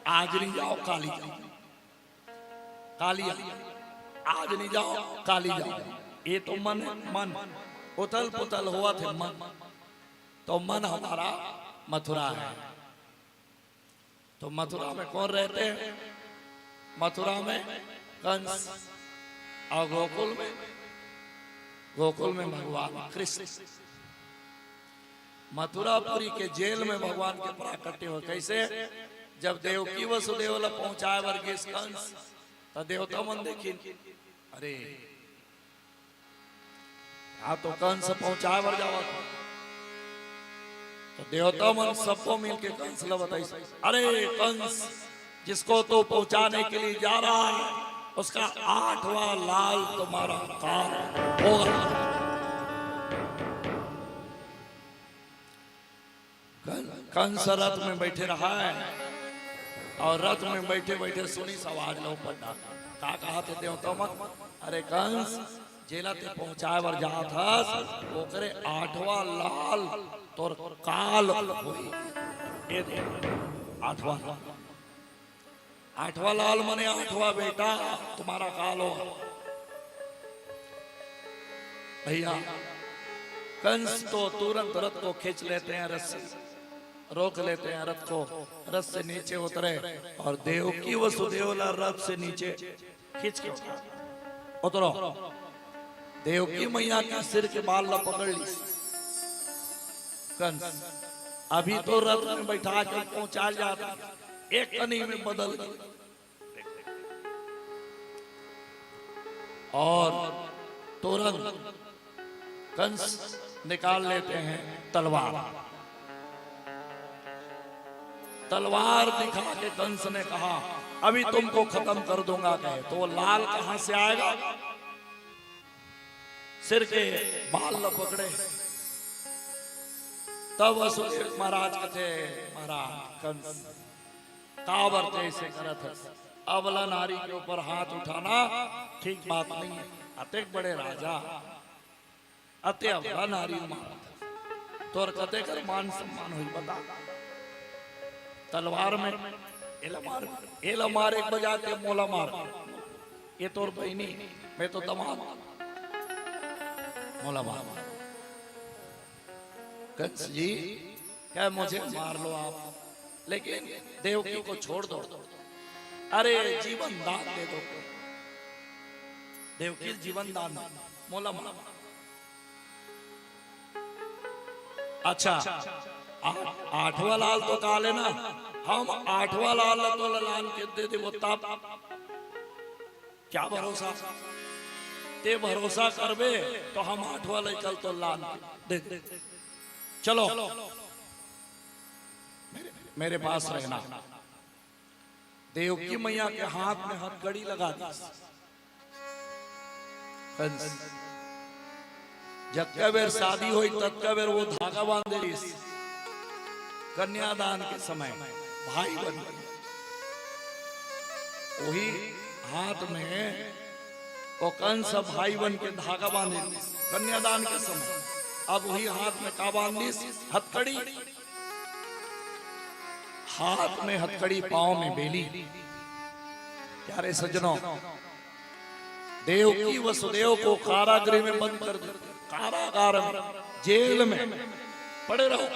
आज नहीं जाओ, काली जाओ, काली जाओ, आज नहीं जाओ, काली जाओ। ये तो मन है, मन उथल पुथल होवत हे मन। तो मन हमारा मथुरा है। तो मथुरा में कौन रहते हैं? मथुरा में कंस, और गोकुल में, गोकुल में भगवान कृष्ण। मथुरापुरी के जेल में भगवान के प्राकट्य हो। कैसे? जब देवकी वसुदेव ला पहुंचाए बर गिस कंस, त देवता मन देखिन, अरे, यहाँ तो कंस पहुंचाए बर जावत हे। तो देवता मन सबको मिलके कंस ला बताइस, अरे कंस, जिसको तू पहुंचाने के लिए जा रहा है, उसका आठवां लाल तुम्हारा काल होगा। कं-, कंस रथ में बैठे रहा है और रथ में बैठे बैठे सुनिस आवाज, लो पंडा, का कहत हे देवता मन? अरे कंस, जेला ते पहुंचाए बर जात हस, ओकरे आठवां लाल तोर काल होही। ये दे, आठवां, आठवां लाल मने आठवां बेटा, तुम्हारा काल हो। भैया, कंस तो तुरंत रथ को खींच लेते हैं, रस्सी रोक लेते हैं रथ को, रथ से नीचे उतरे और देवकी वसुदेव ला रथ से नीचे खींच के उतार। उतरो। देवकी मैया के सिर के बाल ला पकड़ ली कंस। अभी तो रथ में बैठा के पहुंचा जाता, एक कनी में बदल गई। और तुरंत कंस निकाल लेते हैं तलवार। तलवार दिखा के कंस ने कहा, "अभी तुमको खत्म कर दूंगा," कहे। तो वो लाल कहां से आएगा? सिर के बाल ल पकड़े। तब वसुदेव महाराज कथे, "महाराज कंस, काबर ते ऐसे करत हस? अबला नारी के ऊपर हाथ उठाना ठीक बात नहीं है। अतेक बड़े राजा, अते अबला नारी मारत हस। तोर कते कर मान सम्मान होई बता? तलवार में एला मार, एला मार एक बजा के मोला मार। ये तोर बहिनी, मैं तो दमाद, मोला मार।" कंस जी, क्या मुझे मार लो आप, लेकिन देवकी को छोड़ दो। अरे, जीवन दान दे दो, देवकी जीवन दान दे, मोला मार। अच्छा, आ-, आठवां लाल तो काले ना, हम आठवां लाल तो लान के दे दे, वो तब क्या भरोसा? ते भरोसा करबे तो हम आठवां लइका ल तो लान दे दे। चलो, मेरे, मेरे पास रहना। देवकी मैया के हाथ में हथकड़ी लगा दी। कंस, जतका बेर शादी होई, ततका बेर वो धागा बांधे रिहिस। कन्यादान के समय भाई बन के, वही हाथ में वो कंस भाई बन के धागा बांधे रिहिस। कन्यादान के समय अब वही हाथ में का बांधिस? हथकड़ी। हाथ में हथकड़ी, पांव में बेली। प्यारे सज्जनों, देवकी वसुदेव को कारागृह में बंद कर दिया, कारागार में, जेल में पड़े रहो।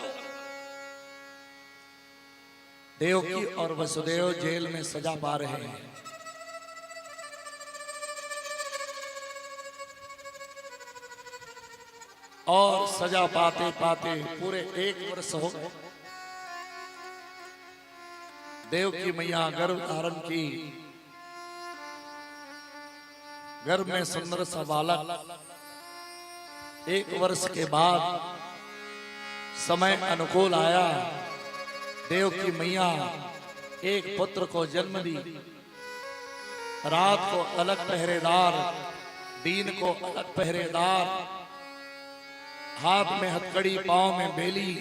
देवकी और वसुदेव जेल में सजा पा रहे हैं। और सजा पाते पाते पूरे एक वर्ष हो गए। देवकी मैया गर्भ धारण की, गर्भ में सुंदर सा बालक। एक वर्ष के बाद समय अनुकूल आया, देवकी मैया एक पुत्र को जन्म दी। रात को अलग पहरेदार, दिन को अलग पहरेदार, हाथ में हथकड़ी, पांव में बेली,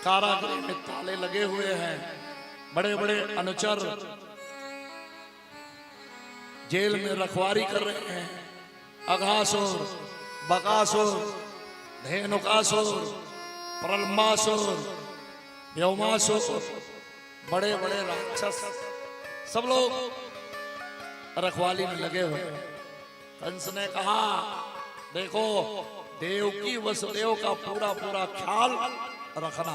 कारागृह में ताले लगे हुए हैं, बड़े बड़े अनुचर जेल में रखवारी कर रहे हैं। अघासुर, बकासुर, धेनुकासुर, प्रलंबासुर, व्योमासुर, बड़े बड़े राक्षस, सब लोग रखवाली में लगे हुए हैं। कंस ने कहा, "देखो, देवकी वसुदेव का पूरा पूरा ख्याल रखना,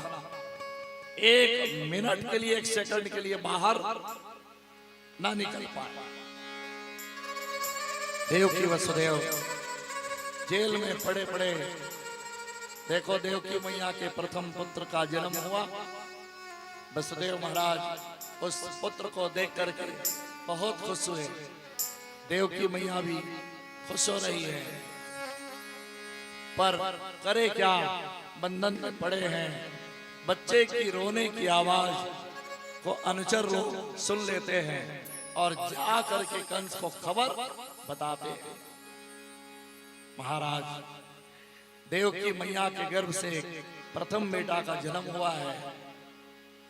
एक मिनट के लिए, एक सेकंड के लिए बाहर ना निकल पाए।" देवकी वसुदेव जेल में पड़े पड़े, देखो, देवकी मैया के प्रथम पुत्र का जन्म हुआ। वसुदेव महाराज उस पुत्र को देख करके बहुत खुश हुए। देवकी मैया भी खुश हो रही है, पर करे क्या, बंधन में पड़े हैं। बच्चे की रोने की आवाज को अनुचर लोग सुन लेते हैं और जा करके कंस को खबर बताते हैं। महाराज, देवकी मैया के गर्भ से प्रथम बेटा का जन्म हुआ है।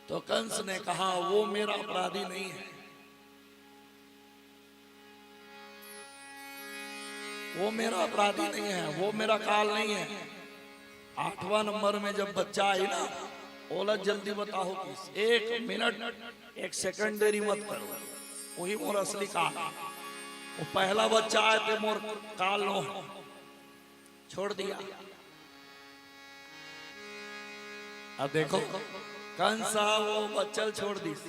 तो कंस ने कहा, "वो मेरा अपराधी नहीं है, वो मेरा अपराधी नहीं है, वो मेरा काल नहीं है।" आठवां नंबर में जब बच्चा आई ना, ओला जल्दी बताओ कि एक मिनट, एक सेकंड देरी मत करो, वही मोर असली काम। वो पहला बच्चा आए ते मोर काल नो है। छोड़ दिया। अब देखो, कंस ह वो बच्चा ल छोड़ दिस।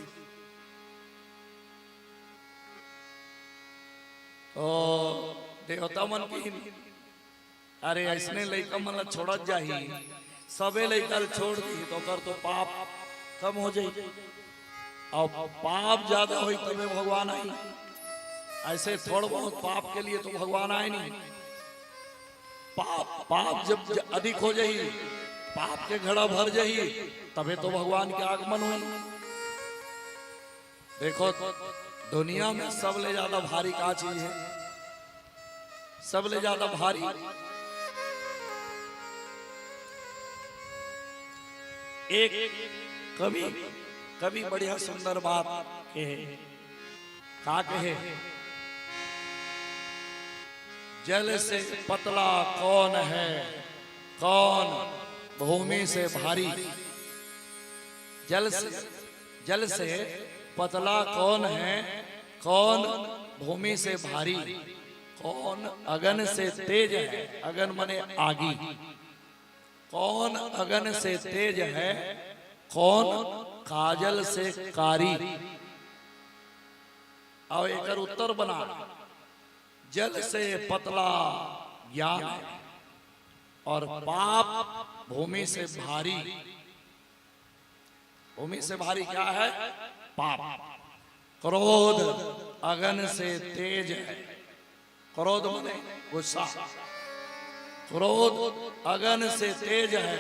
ओ देवता मन किहिन, अरे, अइसने लइका मन ल छोड़त जाही, सबे लइका ल छोड़ दिही, तो ओकर तो पाप कम हो जाही। अउ पाप ज्यादा होही, तबे भगवान आही। अइसे थोड़ बहुत पाप के लिए तो भगवान आए नहीं। पाप, पाप जब ज-, अधिक हो जाही, पाप के घड़ा भर जाही, तबे तो भगवान के आगमन होही। देखो, दुनिया में सबले ज्यादा भारी का चीज है? सबले ज्यादा भारी एक कवि, कवि बढ़िया सुंदर बात कहे। का कहे? जल से पतला कौन है, कौन भूमि से भारी? जल से, जल से पतला कौन है, कौन भूमि से भारी? कौन अगन से तेज है, अगन मने आगी। कौन अगन से तेज है, कौन काजल से कारी? अउ एकर उत्तर बना, जल से पतला ज्ञान है और पाप भूमि से भारी। भूमि से भारी क्या है? पाप। क्रोध अगन से तेज है। क्रोध मने गुस्सा। क्रोध अगन से तेज है।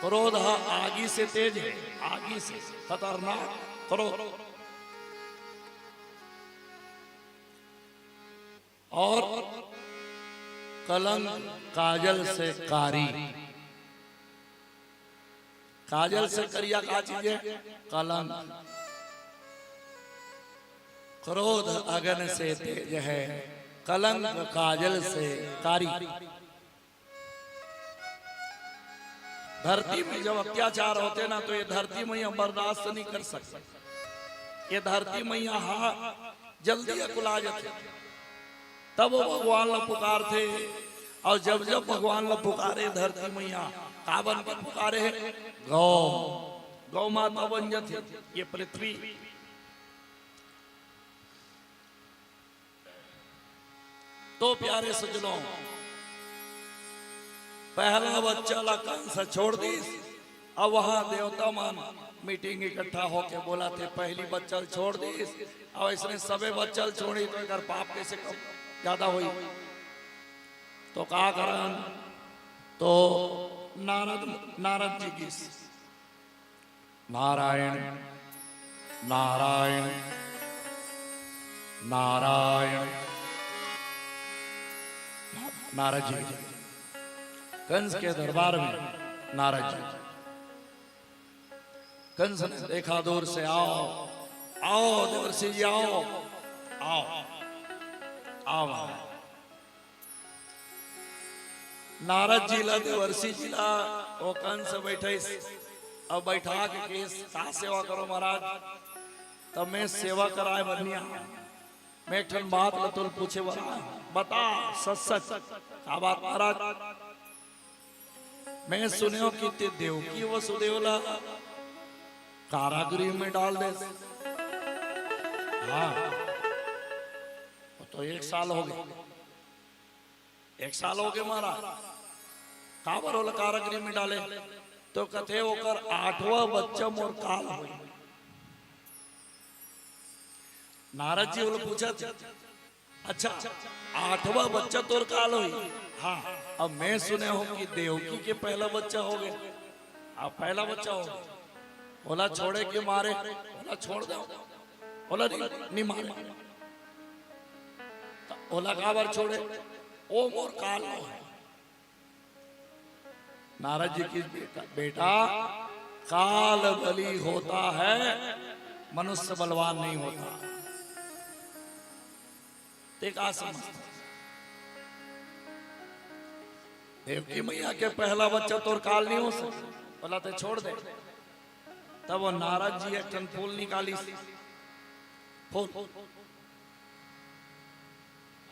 क्रोध ह आगी से तेज है, आगी से खतरनाक क्रोध। और कलंक काजल से कारी। काजल से करिया का चीज है? कलंक। क्रोध अगन से तेज है, कलंक काजल से कारी। धरती में जब अत्याचार होथे ना, तो ये धरती मैया बर्दाश्त नहीं कर सकती। ये धरती मैया हा जल्दी अकुला जाथे, तब वो भगवान ला पुकारथे। और जब जब भगवान ला पुकारे धरती मैया, का बन के पुकारे हे? गौ, गौ माता बन जाथे ये पृथ्वी। तो प्यारे सज्जनों, पहला बच्चा ला कंस छोड़ दिस। अब वहां देवता मन मीटिंग इकट्ठा होके बोलथे, पहली बच्चा ल छोड़ दिस, अब इसने सबे बच्चा ल छोड़ी तो एकर पाप कैसे कम ज्यादा होई? तो का करन? तो नारद, नारद जी गिस। नारायण, नारायण, नारायण। नारद जी, कंस के दरबार में नारद जी। कंस ने देखा दूर से, "आओ, आओ देवर्षि जी, आओ, आओ, आओ महाराज।" नारद जी ला, देवर्षि जी ला, वो कंस बैठे, अब बैठा के कहिस, "का सेवा करो महाराज?" तब मैं सेवा कराए बर नहीं आया, मैं एक ठन बात ला तोल पूछे बर आया, बता सच सच, का बात महाराज? मैं सुने हो कि ते देवकी वसुदेव ला कारागृह में डाल दे। हाँ, वो तो एक साल हो गए। एक साल हो गए महाराज, काबर ओला कारागृह में डाले? तो कथे, "ओकर आठवां बच्चा मोर काल होई।" नारद जी ओला पूछत, "अच्छा, आठवां बच्चा तोर काल होई?" "हाँ।" "अब मैं सुने हो कि देवकी के पहला बच्चा हो गए।" "हाँ, पहला बच्चा हो गए।" "ओला छोड़े के मारे, ओला छोड़ दो।" "ओला नहीं, नहीं मारे।" "त ओला काबर छोड़े?" "ओ मोर काल नो है।" नारद जी कहिस, "बेटा, बेटा, काल बली होता है, मनुष्य बलवान नहीं होता।" ते का समझता? देवकी मैया के पहला बच्चा तोर काल नहीं हो सकता, बोला ते छोड़ दे। तब वो नारद जी एक ठन फूल निकालिस। फूल।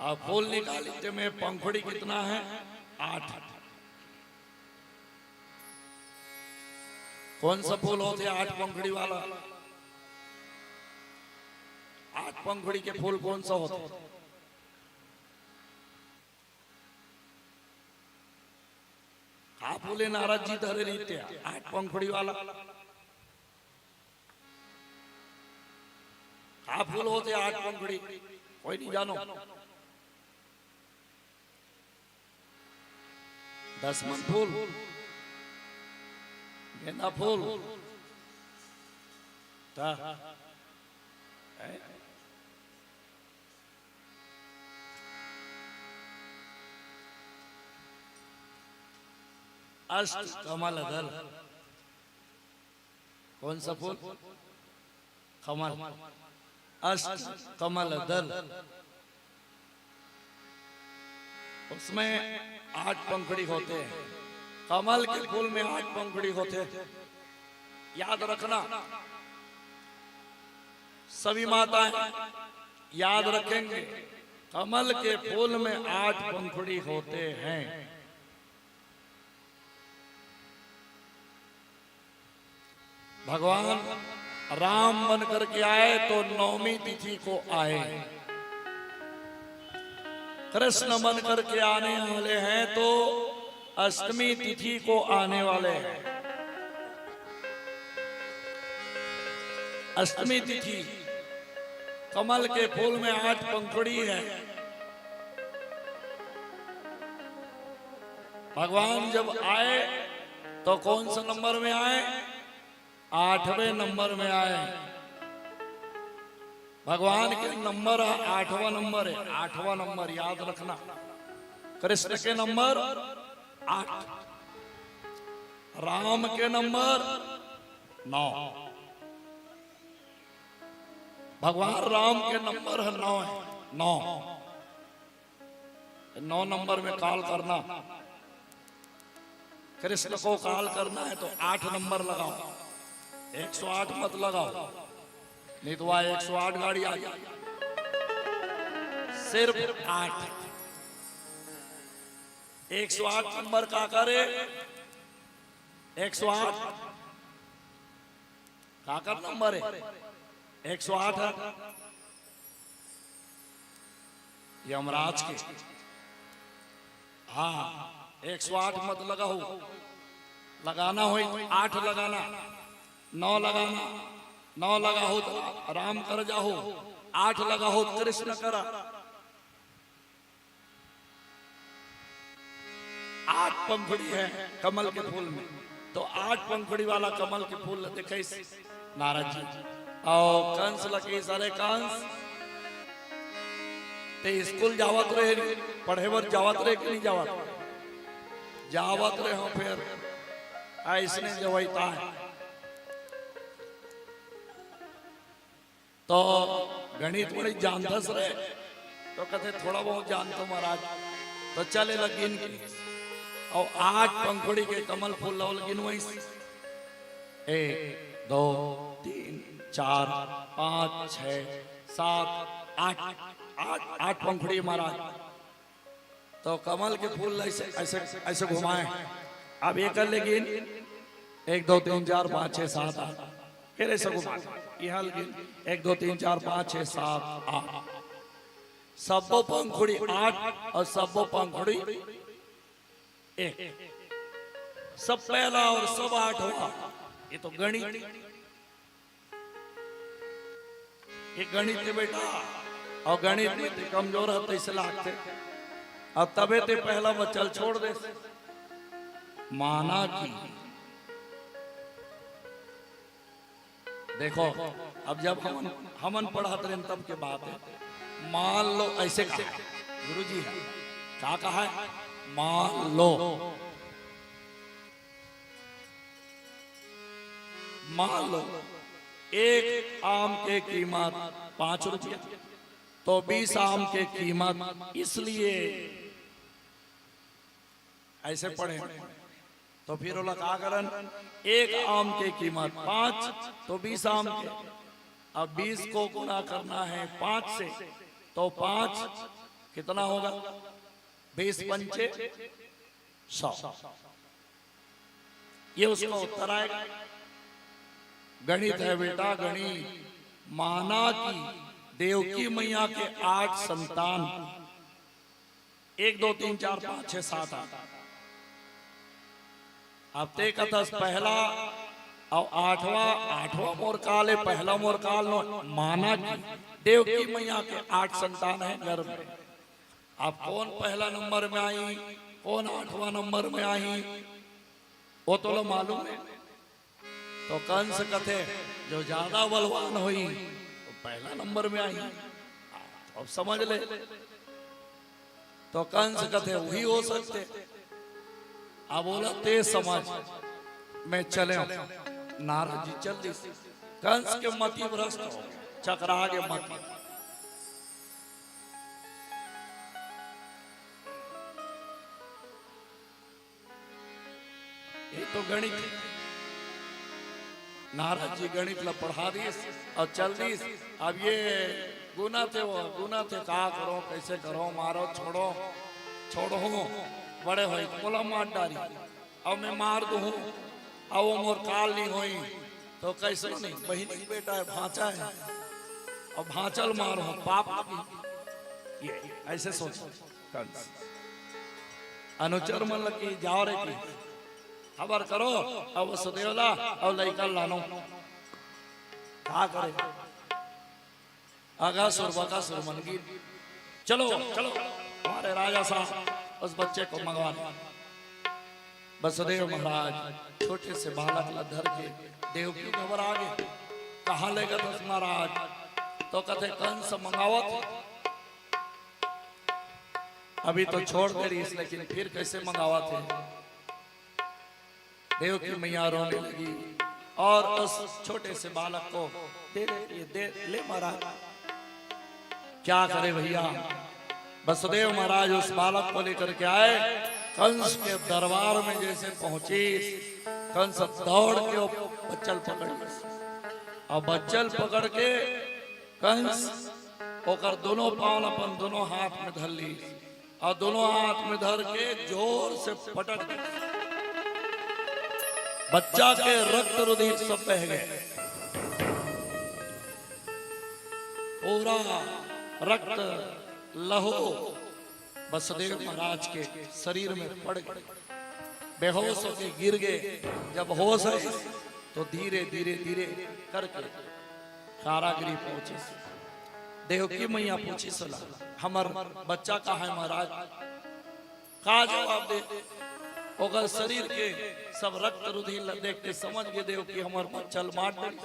अब फूल निकालिस, तेमे पंखुड़ी कितना है? आठ। कौन सा फूल होथे आठ पंखुड़ी वाला? आठ पंखुड़ी के फूल कौन सा होथे? का फूल हे नारद जी धरे रहिथे आठ पंखुड़ी वाला? का फूल होथे आठ पंखुड़ी? कोई नहीं जानो। दसमन फूल, गेंदा फूल, त, हैं? अष्ट कमल दल। कौन सा फूल? कमल। अष्ट कमल दल। उसमें आठ पंखुड़ी होथे। कमल के फूल में आठ पंखुड़ी होथे। याद रखना, सभी माताएं याद रखेंगे, कमल के फूल में आठ पंखुड़ी होते हैं। भगवान राम बन करके आए तो नवमी तिथि को आए, कृष्ण बन करके आने वाले हैं तो अष्टमी तिथि को आने वाले हैं। अष्टमी तिथि, कमल के फूल में आठ पंखुड़ी है। भगवान जब आए तो कौन सा नंबर में आए? आठवें नंबर में आए। भगवान के नंबर है, आठवां नंबर है, आठवां नंबर याद रखना। कृष्ण के नंबर आठ, राम के नंबर नौ। भगवान राम के नंबर है नौ, है नौ। नौ नंबर में कॉल करना, कृष्ण को कॉल करना है तो आठ नंबर लगाओ, एक सौ आठ मत लगाओ, नहीं तो वहां एक सौ आठ गाड़ी आ जाए। सिर्फ आठ, एक सौ आठ नंबर का करे, एक सौ आठ का कर नंबर है, एक सौ आठ है। यमराज के। हाँ, एक सौ आठ मत लगाओ, लगाना हो आठ लगाना, नौ लगाना, नौ लगाओ तो राम कर जाओ, आठ लगाओ तो कृष्ण करा। आठ पंखुड़ी है कमल के फूल में, तो आठ पंखुड़ी वाला कमल के फूल देखे नारद जी। और कंस लकीस, अरे कंस, ते स्कूल जावत रहे, पढ़े बर जावत रहे कि नहीं जावत? जावत रहे हो, फिर ऐसने जवैता है। तो गणित वणित जानथस रे? तो कहते, "थोड़ा बहुत जानता हूँ महाराज।" तो चले लगिन, और आठ पंखुड़ी के कमल फूल लव लगिन वहीं से। एक, दो, तीन, चार, पाँच, छः, सात, आठ, आठ, आठ पंखुड़ी महाराज। तो कमल के फूल ऐसे, ऐसे, ऐसे घुमाए। अब ये कर लेकिन एक, दो, तीन, चार, पाँच, छः, सात, आठ। फिर ऐसे घुमा। यहाँ लेकिन एक, दो, तीन, चार, पाँच, छः, सात, आठ। सब्बो पंखुड़ी आठ और सब्बो पंखुड़ी एक। सब पहला और सब आठवां। ये तो गणित। ये गणित हे बेटा, और गणित में ते कमजोर है, तैसे लागते। अब तबे ते पहला बचल छोड़ दे। माना कि देखो, अब जब हमन, हमन पढ़त रहेन तब के बात है। मान लो ऐसे कहा है, गुरुजी है, का कहा है? मान लो, मान लो एक आम के कीमत पाँच रुपया, तो बीस आम के कीमत, इसलिए ऐसे पढ़े। तो फिर ओला का करन, एक आम के कीमत पाँच, तो बीस आम के। अब बीस को गुणा करना है पाँच से, तो पाँच कितना होगा? बीस पंचे सौ। ये उसका उत्तर आएगा। गणित है बेटा, गणित। माना कि देवकी मैया के आठ संतान, एक, दो, तीन, चार, पाँच, छह, सात, आठ। अब ते कथस पहला अउ आठवां, आठवां मोर काल हे, पहला मोर काल नो। माना कि देवकी मैया के आठ संतान हे गर्भ में। अब कोन पहला नंबर में आही, कोन आठवां नंबर में आही, वो तो ला मालूम हे। तो कंस कथे, जो ज्यादा बलवान होही, वो पहला नंबर में आही। अब समझ ले। तो कंस कथे, वही हो सकथे। अब बोला, ते समझ, मैं चले हूं। नारद जी चल दिस। कंस के मति भ्रष्ट हो गे, चकरा गे मति। ये तो गणित हे। नारद जी गणित ला पढ़ा दिस अउ चल दिस। अब ये गुनथे, वो गुनथे, का करो, कैसे करो, मारो, छोड़ो, छोड़ो, बड़े होई, मोला मार डारी, अउ मैं मार दूहूं, अउ वो मोर काल नहीं होई, तो कैसे नहीं, बहिनी के बेटा हे, भांचा हे, अउ भांचा ल मारो, पाप लगी। ये ऐसे सोच। कंस। अनुचर मन ल कि जाओ रे कि हबर करो, अउ वसुदेव ला अउ लइका ल लानो। का करे? अघासुर बकासुर मन गिन। चलो, चलो, हमारे राजा साहब उस बच्चे को मंगवा ले। वसुदेव महाराज छोटे से बालक ला धर के देवकी घबरा गे। कहाँ लेगथस महाराज? तो कथे कंस मंगावत हे। अभी तो छोड़ दे रहिस, लेकिन फिर कैसे मंगावत हे? देवकी मैया रोने लगी और उस छोटे से बालक को दे दे, ये दे ले महाराज। क्या करे भैया, वसुदेव महाराज उस बालक को लेकर के आए। कंस के दरबार में जैसे पहुंची, कंस दौड़ के वो बच्चा ल पकड़ लिस। अब बच्चा ल पकड़ के कंस ओकर दोनों पांव ल अपन दोनों हाथ में धर लिस अउ दोनों हाथ में धर के जोर से पटक दिस। बच्चा के रक्त रुधिर सब बह गे। पूरा रक्त लहू वसुदेव महाराज के शरीर में पड़ गे। बेहोश होके गिर गे। जब होश आइस तो धीरे धीरे धीरे करके कारागृह पहुंचिस। देवकी मैया पूछिस ओला, हमर बच्चा कहाँ हे महाराज? का जवाब दे? ओकर शरीर के सब रक्त रुधिर ल देख के समझ गे देवकी हमर बच्चा ल मार डरिस।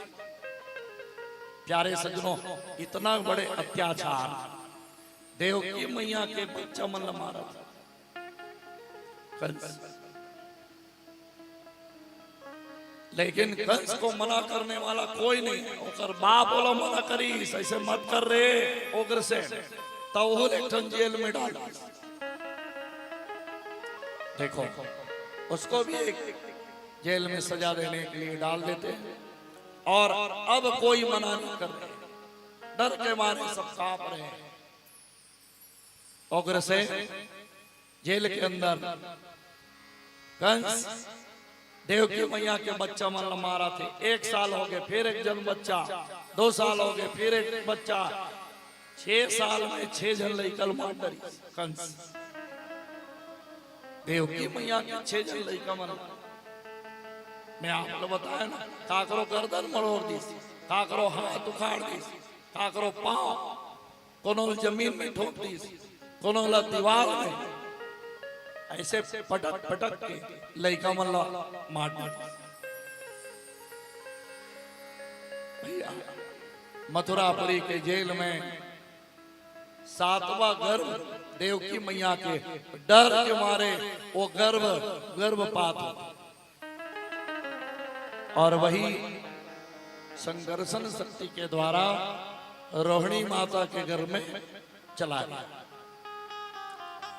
प्यारे सज्जनों, इतना बड़े अत्याचार, देवकी मैया के बच्चा मन ल मारत हे कंस। लेकिन कंस को मना करने वाला कोई नहीं। ओकर बाप ओला मना करिस, ऐसे मत कर रे उग्रसेन, त ओहू ल एक ठन जेल में डाल दिस। देखो, उसको भी एक जेल में सजा देने के लिए डाल देते हैं। और अब कोई मना नहीं कर रहे, डर के मारे सब कांप रहे हैं। उग्रसेन जेल के अंदर कंस देवकी मैया के बच्चा मन ल मारत हे। एक साल हो गे, फिर एक झन बच्चा, दो साल हो गे, फिर एक बच्चा, छह साल में छह झन लइका ल मार डरिस कंस। देवकी मैया के छह झन लइका मन, मैं आप ल बताया ना, काकरो गर्दन मरोड़ दिस, काकरो हाथ उखाड़ दिस, काकरो पांव, कोनो ल जमीन में ठोक दिस, कोनो ल दीवार में, ऐसे पटक पटक के लइका मन ल मार डारिस। भैया, मथुरापुरी के जेल में सातवां गर्भ देवकी मैया के डर के मारे वो गर्भ गर्भपात हो गया। और वही संकर्षण शक्ति के द्वारा रोहिणी माता के गर्भ में चला गया।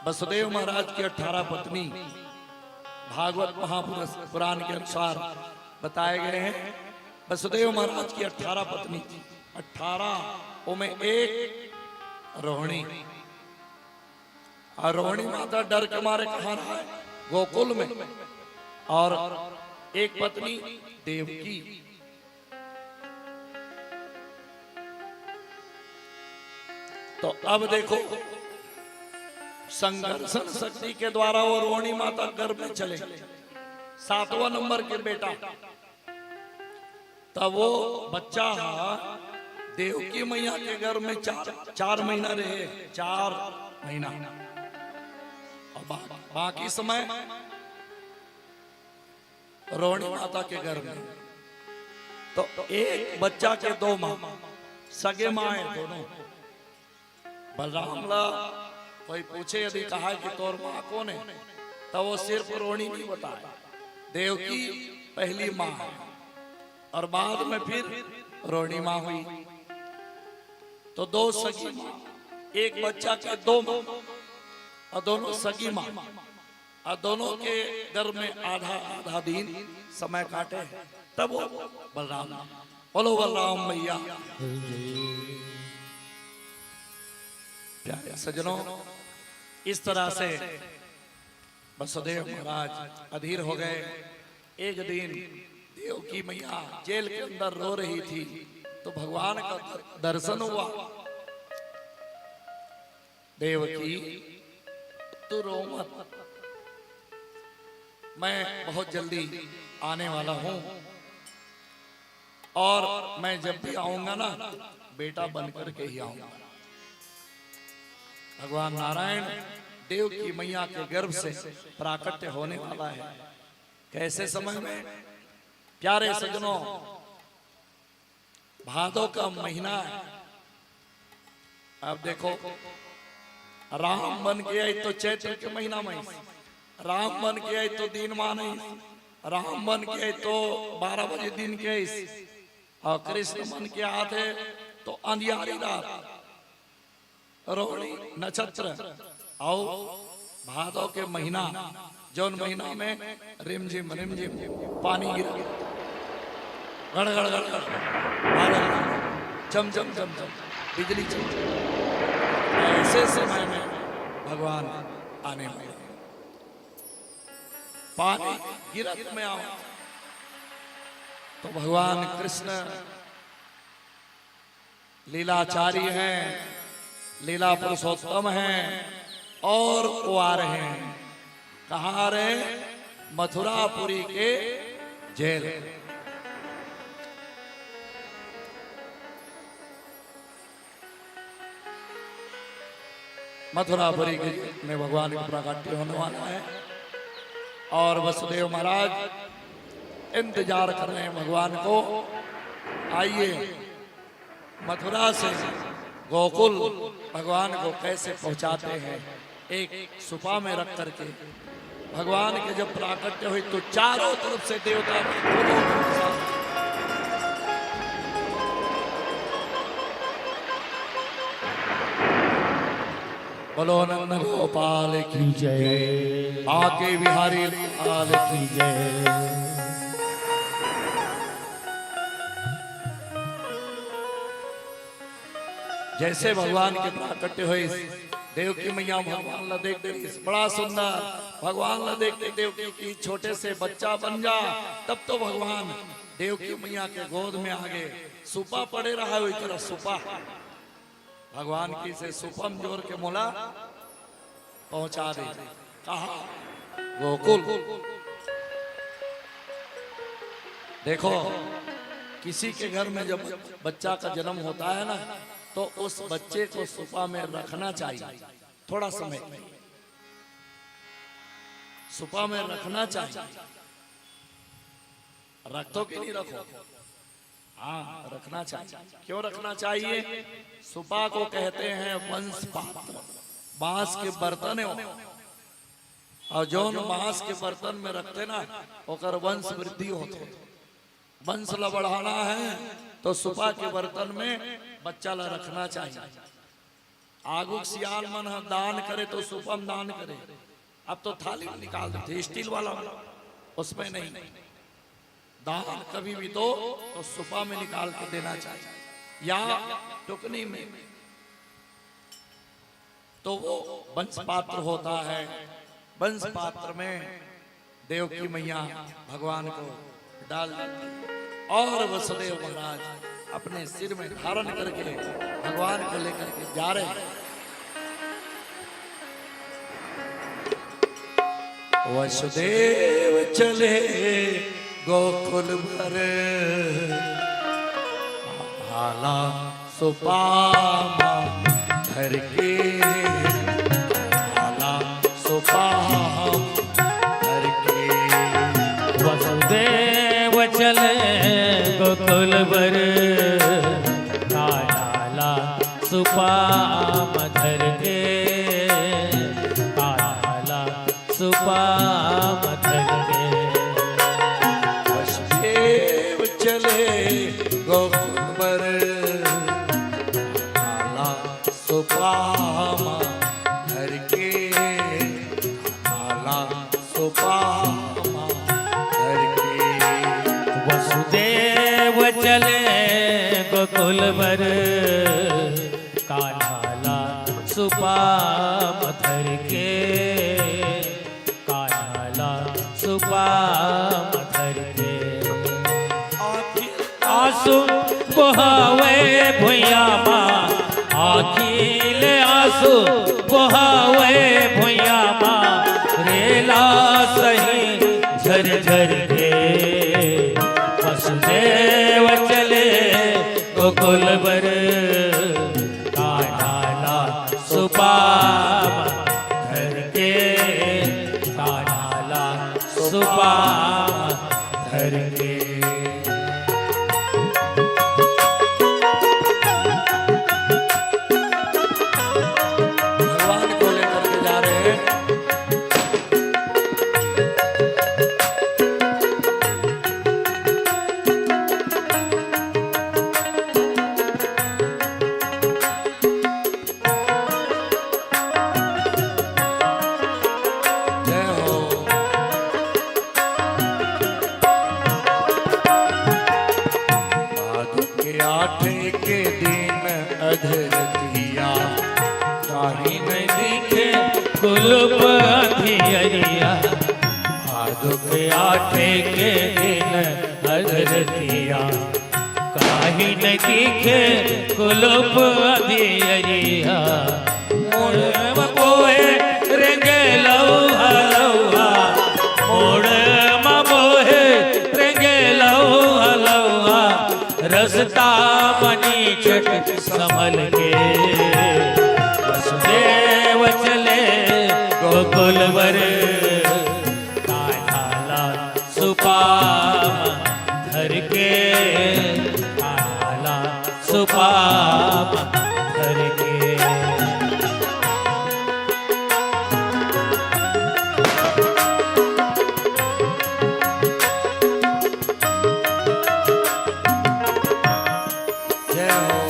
वसुदेव महाराज की अठारह पत्नी भागवत महापुराण के अनुसार बताए गए हैं। वसुदेव महाराज की अठारह पत्नी थी, अठारह, ओमे एक रोहिणी। और रोहिणी माता डर के मारे कहाँ रहा है? गोकुल में। और एक पत्नी देवकी। तो अब देखो, संकर्षण शक्ति के द्वारा वो रोहिणी माता गर्भ में चले, सातवां नंबर के बेटा। तब वो बच्चा हा देवकी मैया के गर्भ में चार, चार महीना रहे, चार महीना। और बा-, बाकी समय रोहिणी माता के गर्भ में। तो एक बच्चा के दो माँ, सगे माँ है दोनों। बलराम ला कोई पूछे यदि कहा कि तोर माँ कौन है, तो वो सिर्फ रोहिणी नहीं बताए, देवकी पहली माँ है और बाद में फिर रोहिणी माँ हुई। तो दो सगी माँ, एक बच्चा के दो माँ और दोनों सगी माँ। और दोनों के गर्भ में आधा आधा दिन समय काटे हैं, तब वो बलराम। बोलो बलराम मैया। प्यारे सज्जनों, इस तरह से वसुदेव महाराज अधीर हो गए। एक दिन देवकी मैया जेल के अंदर रो रही थी, तो भगवान का दर-, दर्शन हुआ। देवकी, तू रो मत, मैं बहुत जल्दी आने वाला हूँ और मैं जब भी आऊंगा ना, बेटा बन करके ही आऊंगा। भगवान नारायण देवकी मैया के गर्भ से प्राकट्य होने वाला है। कैसे समय में? प्यारे सज्जनों, भादों का महीना है। अब देखो, राम बन के आई तो चैत्र के महीना में, राम बन के आई तो दिन मान आई, राम बन के आई तो बारह बजे दिन के आई, और कृष्ण बन के आथे तो अंधियारी रात, रोहिणी नक्षत्र, अउ भादव के महीना, जौन महीना में रिमझिम रिमझिम पानी गिरा, गड़ गड़ गड़ गड़, बादल, चम चम चम चम, बिजली चमके, ऐसे समय में भगवान आने वाले हैं। पानी गिरत में आओ तो भगवान कृष्ण लीलाचारी हैं, लीला पुरुषोत्तम हैं और वो आ रहे हैं। कहाँ आ रहे हैं? मथुरापुरी के जेल। मथुरापुरी के जेल में भगवान का प्राकट्य होने वाला है और वसुदेव महाराज इंतजार कर रहे हैं भगवान को। आइए, मथुरा से गोकुल भगवान को कैसे पहुंचाते हैं, एक सुपा में रख करके भगवान के जब प्राकट्य हुई तो चारों तरफ से देवता बोलो नंद गोपाल की जय, आके बिहारी लाल की जय। जैसे भगवान के प्राकट्य हुई, देवकी मैया भगवान ला देख देरिस, बड़ा सुंदर। भगवान ला देख के देवकी की छोटे से बच्चा बन जा, तब तो भगवान देवकी मैया के गोद में आ गए। सुपा पड़े रहा, वही तरह सुपा। भगवान की से सुपम जोर के मोला पहुंचा दे। कहा? गोकुल। देखो, किसी के घर में जब बच्चा का जन्म होता है ना, तो उस बच्चे को सुपा में रखना चाहिए थोड़ा समय, सुपा में रखना चाहिए। रखो कि नहीं रखो? हाँ, रखना चाहिए। क्यों रखना चाहिए? सुपा को कहते हैं वंश पात्र, बांस के बर्तन है वो। और जौन बांस के बर्तन में रखते ना, ओकर वंश वृद्धि होते। वंश ला बढ़ाना है तो सुपा के बर्तन में बच्चा ला रखना चाहिए। आगुक सियान मन ह दान करे तो सुपम दान करे, अब तो थाली में निकाल देथे, स्टील वाला, उसमें नहीं। दान कभी भी दो तो सुपा में निकाल के देना चाहिए, या टुकनी में। तो वो वंश पात्र होता है। वंश पात्र में देवकी मैया भगवान को डाल देती है और वसुदेव महाराज अपने सिर में धारण करके भगवान को लेकर के जा रहे हैं। वसुदेव चले गोकुल भर, भाला सुपा मा धर के, भाला सुपा मा धर के। वसुदेव चले गोकुल भर, कान्हा ला सुपा मा धर के, कान्हा ला सुपा मा धर के। वसुदेव चले गोकुल भर, कान्हा ला सुपा मा धर के, कान्हा ला सुपा मा धर के। वसुदेव चले गोकुल भर, कान्हा ला सुपा मा धर के, कान्हा ला सुपा मा धर के। आँखी आँसू बोहावे भुइयाँ मा, आँखी ले आँसू बोहावे भुइयाँ मा, रेला सही झर झर के। वसुदेव चले गोकुल भर, कान्हा ला सुपा मा धर के, कान्हा ला सुपा मा धर के। भगवान को लेकर के जा रहे हैं। जय हो। भादो के आठे के दिन अधरतिया, काहीं नहीं दिखे कुलुप अंधियरिया। भादो के आठे के दिन अधरतिया, काहीं न दिखे कुलुप अंधियरिया। मुड़ म बोहे रेंगे लउहा लउहा, मुड़ म बोहे रेंगे लउहा लउहा। रस्ता बनी चट संभल के, वसुदेव चले गोकुल भर। कान्हा ला सुपा मा धर के, कान्हा ला सुपा मा धर के। जय हो।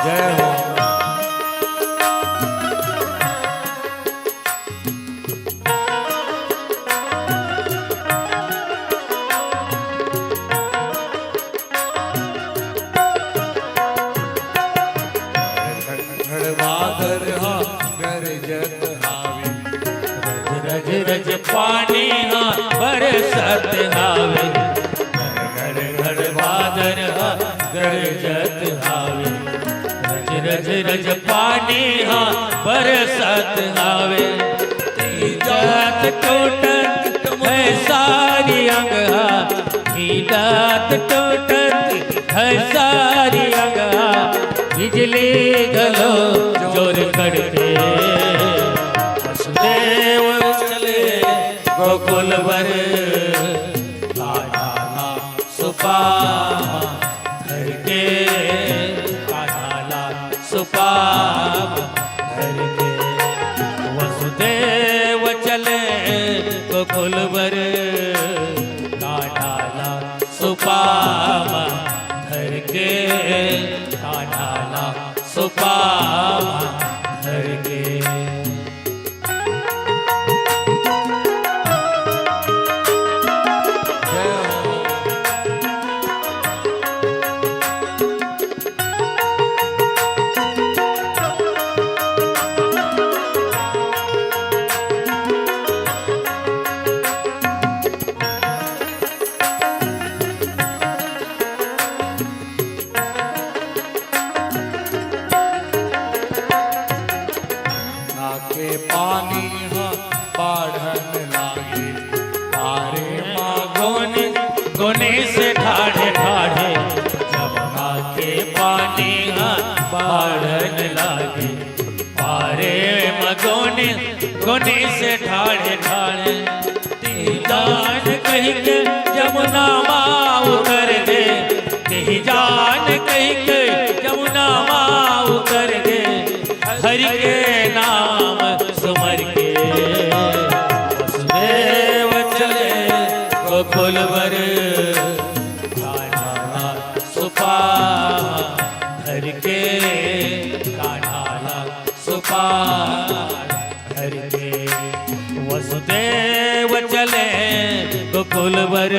जय हो। घड़वादर हा गरजत हावे, रज रज रज पानी हा बरसत हावे। घड़ घड़ घड़ बादर हा गरजत हावे, रज रज रज पानी हा बरसत हावे। तीजत टूटत है सारी अंगहा, तीजत टूटत है सारी अंगहा। बिजली घलो जोर कड़के, वसुदेव चले गोकुल बर। कान्हा ला सुपा मा धर के, सुपा म धर के, कान्हा ला सुपा म धर के। जय हो। गंगा के पानी ह बाढ़न लागे, पारे म गोने गोने से ठाढ़े ठाढ़े। जमुना के पानी ह बाढ़न लागे, पारे म गोने गोने से ठाढ़े ठाढ़े। तिही जान कहि के जमुना मा उतर गे, तिही जान कहि के जमुना मा उतर गे। हरि के नाम सुमर के वसुदेव चले गोकुल बर। कान्हा सुपा म धर के, कान्हा सुपा म धर के। वसुदेव चले गोकुल बर,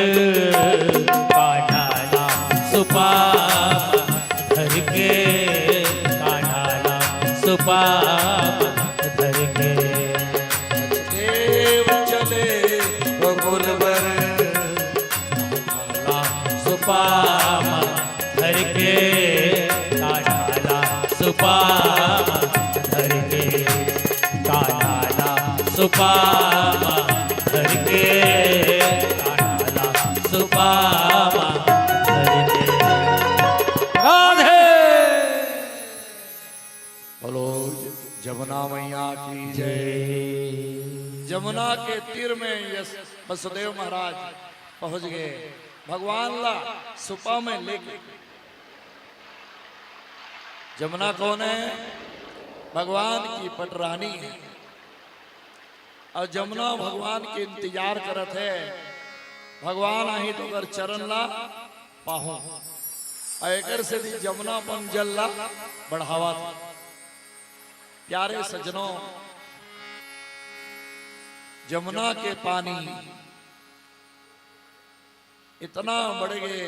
कान्हा सुपा म धर के, कान्हा सुपा म धर के। वसुदेव चले गोकुल बर, कान्हा सुपा म धर के, कान्हा सुपा म धर के, कान्हा सुपा म धर के, कान्हा सुपा म धर के। राधे। बोलो जमुना मैया की जय। जमुना के तीर में यस वसुदेव महाराज पहुंच गए, भगवान ला सुपा में लेके। जमुना कौन है? भगवान की पटरानी है। अउ जमुना भगवान के इंतजार करत हे, भगवान आही त ओकर चरण ला पाहूं। अउ एकर सेती जमुना अपन जल ला बढ़ावत हे। प्यारे सज्जनों, जमुना के पानी इतना बढ़ गे,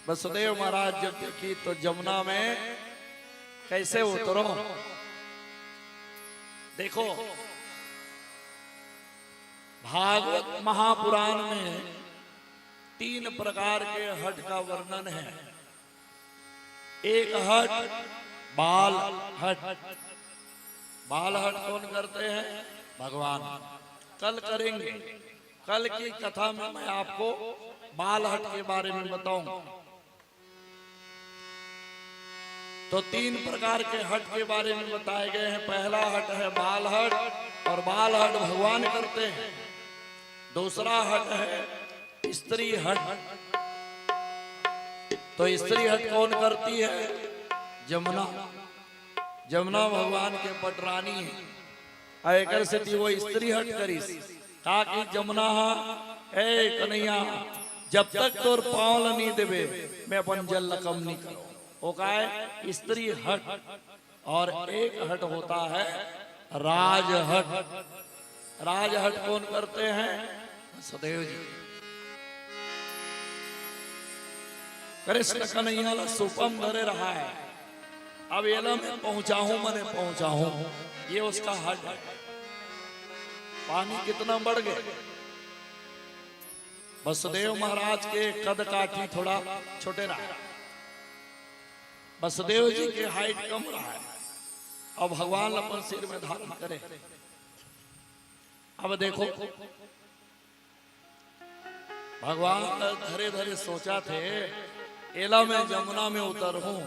वसुदेव महाराज जब देखी तो जमुना में कैसे उतरो। देखो, भागवत महापुराण में तीन प्रकार के हठ का वर्णन है। एक हठ, बाल हठ। बाल हठ कौन करते हैं? भगवान। कल करेंगे। कल की कथा में मैं आपको बाल हठ के बारे में बताऊंगा। तो तीन प्रकार के हठ के बारे में बताए गए हैं। पहला हठ है बाल हठ, और बाल हठ भगवान करते हैं। दूसरा हठ है स्त्री हठ। तो स्त्री हठ कौन करती है? जमुना। जमुना भगवान के पटरानी है। अउ एकर सेती वो स्त्री हठ करिस। का कि जमुना ह, "ए कन्हैया, जब तक तोर पांव ल नी देबे, मैं अपन जल ल कम नी करूं।" वो काय? स्त्री हठ। और एक हठ होता है राजहठ। राजहठ कौन करते हैं? वसुदेव जी। कृष्ण कन्हैया ला सुपा म धरे रहा है। अब एला मैं पहुंचाहूं, मने पहुंचाहूं, ये उसका हठ है। पानी कितना बढ़ गए। वसुदेव महाराज के कद काठी थोड़ा छोटे रहा, वसुदेव जी के हाइट कम रहा है। अब भगवान अपन सिर में धारण करे। अब देखो, भगवान धरे धरे सोचा थे, एला मैं जमुना में उतरहूं,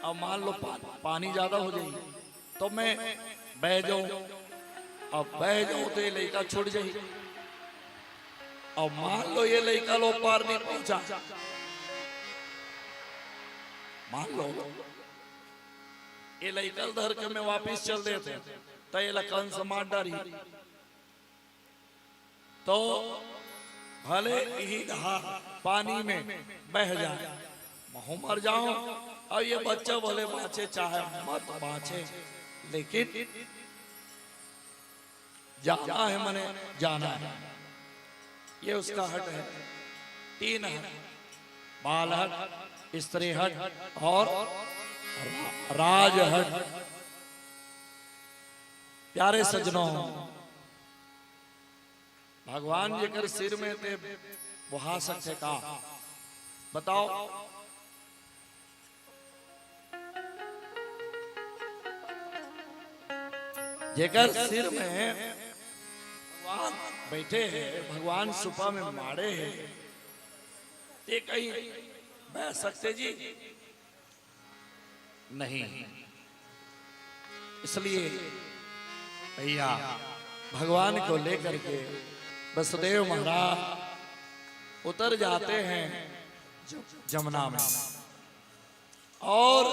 अब मान लो पा, पानी ज्यादा हो जाही, तो मैं बह जाऊं। अब बह जाऊं तो ये लइका छूट जाही। अब मान लो ये लइका लो पार नहीं पहुंचा, मान लो ये लइका ल धर के मैं वापिस चल देते, त एला कंस मार डारी। तो भले इही डहार पानी में बह जाए, महूं मर जाऊं, अउ ये बच्चा भले बांचे चाहे मत बांचे, लेकिन जाना है, मने जाना है। ये उसका हट है। तीन हट, बाल हट, स्त्री हट और रा-, राज हट। प्यारे सज्जनों, भगवान जेकर सिर में ते बोहा सकथे का? बताओ। जेकर सिर में भगवान बैठे हे, भगवान सुपा में माड़े हे, ते कहीं बह सकथे जी? नहीं। इसलिए भैया, भगवान को लेकर के वसुदेव महाराज उतर जाते हैं ज-, जमुना में। और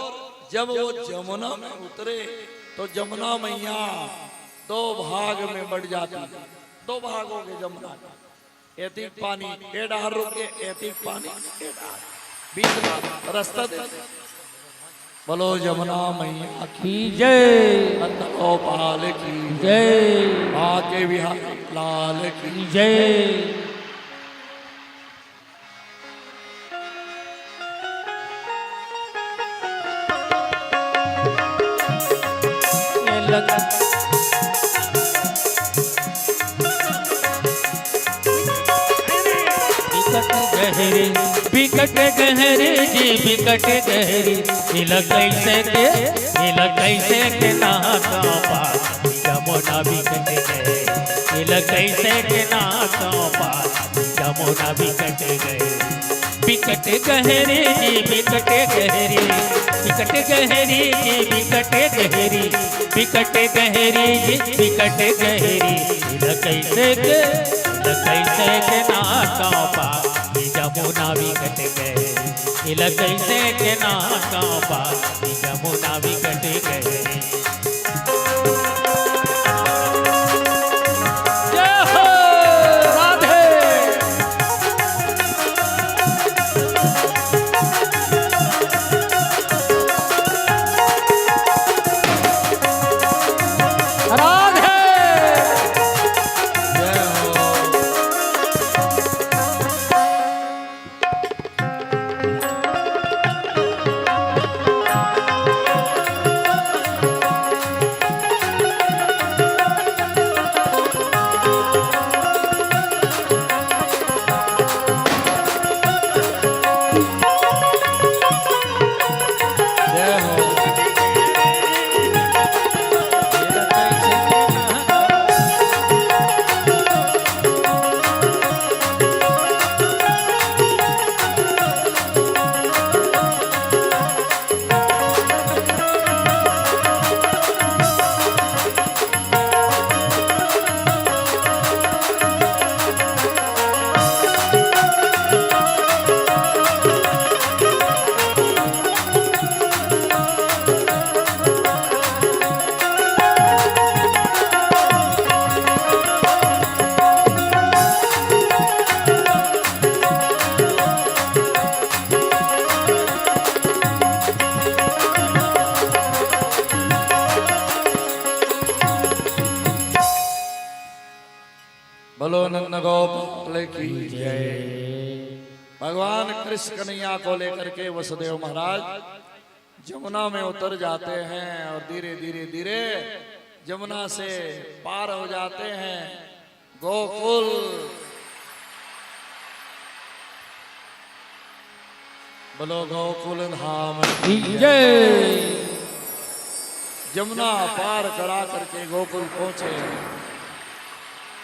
जब वो जमुना में उतरे तो जमुना मैया दो भाग में बंट जाती है। दो भाग हो गए जमुना का। एतिक पानी ए डहार रुके, एतिक पानी ए डहार, बीच में रास्ता दे। बोलो जमुना मैया की की जय। नंद गोपाल की जय। बांके बिहारी लाल की जय। बिकट गहरी, बिकट गहरी जी, बिकट गहरी। इला कैसे के, इला कैसे के ना का पार, जमुना बिकट गहरी। इला कैसे के ना का पार, जमुना बिकट गहरी। बिकट गहरी जी, बिकट गहरी, बिकट गहरी जी, बिकट गहरी, बिकट गहरी जी, बिकट गहरी। इला कैसे के, इला कैसे के ना का पार, जमुना बिकट गहरी। इला कैसे के ना का पार, जमुना बिकट गहरी। जय हो राधे। राधे। जय हो। बोलो नंद गोपाल की जय। भगवान कृष्ण कन्हैया को लेकर के वसुदेव महाराज जमुना में उतर जाते हैं और धीरे धीरे धीरे जमुना से पार हो जाते हैं। गोकुल, बोलो गोकुल धाम की जय। जमुना पार करा करके गोकुल पहुंचे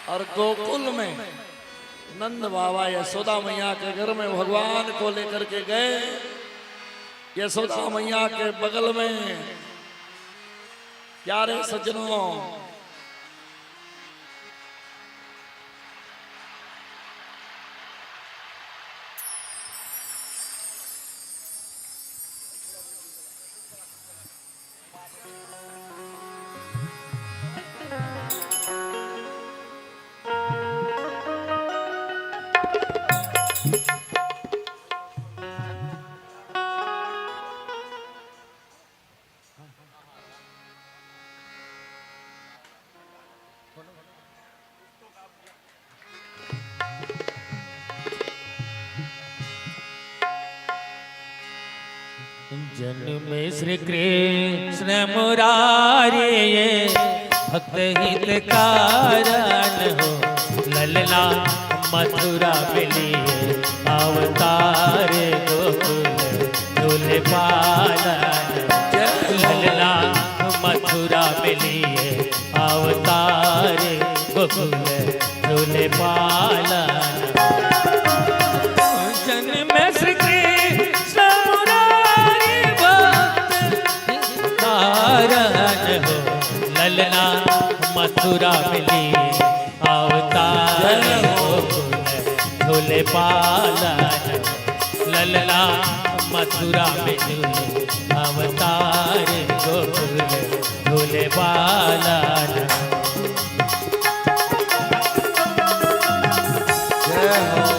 और गोकुल में नंद बाबा यशोदा मैया के घर में भगवान को लेकर के गए। यशोदा मैया के बगल में, प्यारे सज्जनों, जन्मे श्री कृष्ण मुरारी, भक्त हित कारण हो। ललना मथुरा में लिए, अवतार गोकुल झूले पालन। ललना मथुरा में लिए, अवतार गोकुल झूले पालन। जन्मे श्री कृष्ण मुरारी, भक्त कारण हो। ललना मथुरा में लिए, अवतार गोकुल झूले पालन। ललना मथुरा में झूले, अवतार गोकुल झूले पालन। जय हो।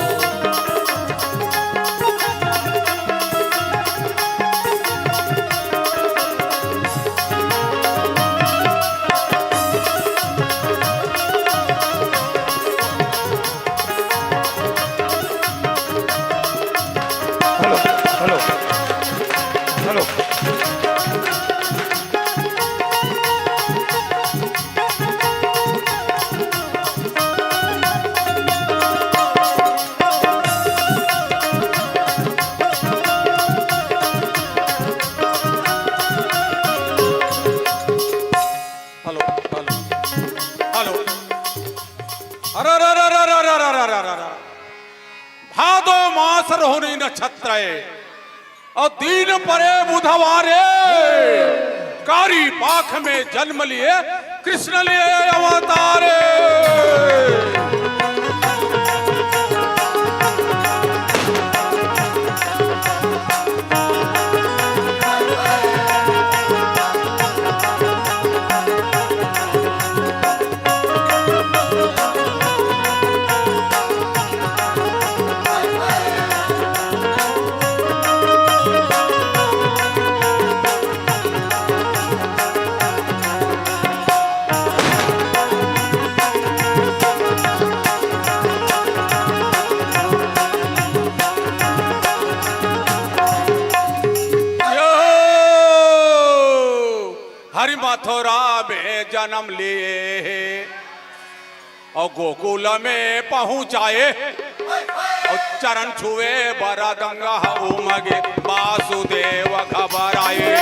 Hello, hello, hello. Hello, hello, hello. अरे, अरे, अरे, अरे। भादो मास रोहिणी नक्षत्र है और दिन परे बुधवारे, कारी पाख में जन्म लिए कृष्ण लिए अवतारे। हरि मथुरा में जन्म लिए और गोकुल में पहुँचाए और चरण छुए बर गंगा उमगे वासुदेव घबराए।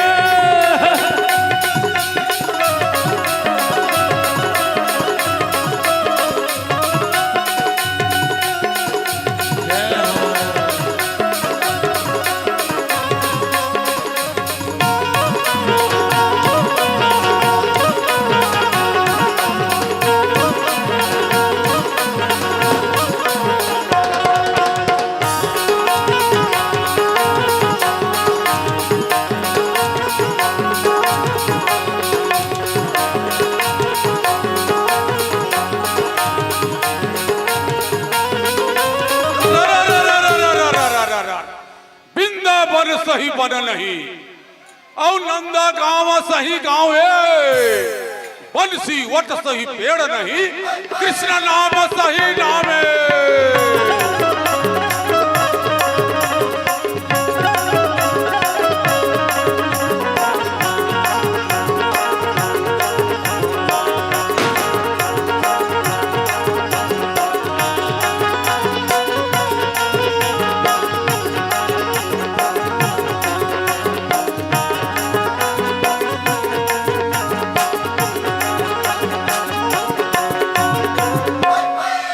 वृंदावन सही वन नहीं, अउ नंदा गांव सही गांव ए। बंसी वट सही पेड़ नहीं, कृष्ण नाम सही नाम ए।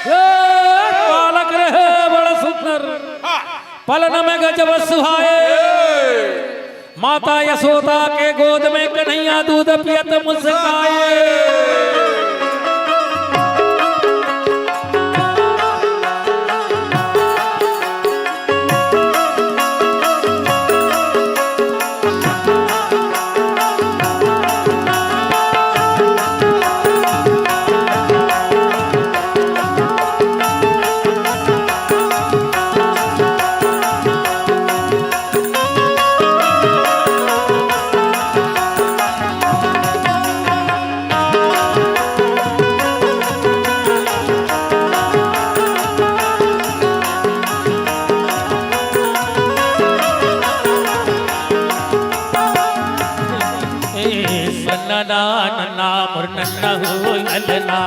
ए, बालक रहे बड़ सुंदर, हाँ। पलन में गजब सुहाए। ए। माता यशोदा के गोद में कन्हैया दूध पियत मुस्काए। नन्ना मोर नन्ना हो ललना,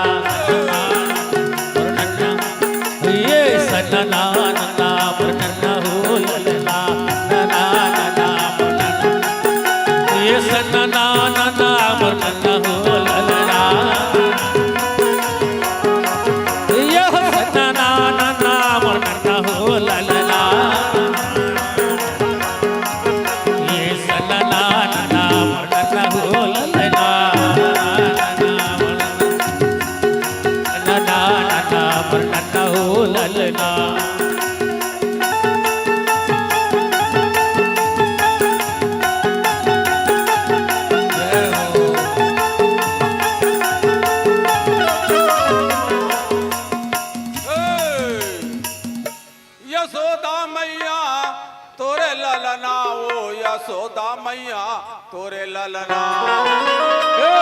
मोर नन्ना, ये सन्ना नन्ना मोर नन्ना हो ललना, नन्ना नन्ना मोर नन्ना, ये सन्ना नन्ना मोर नन्ना हो ललना, ये सन्ना नन्ना मोर नन्ना हो ललना। ये सनना नना मरना हो ललना, नना नना मरना हो ललना। यशोदा मैया तोरे ललना, ओ यशोदा मैया तोरे ललना। ए,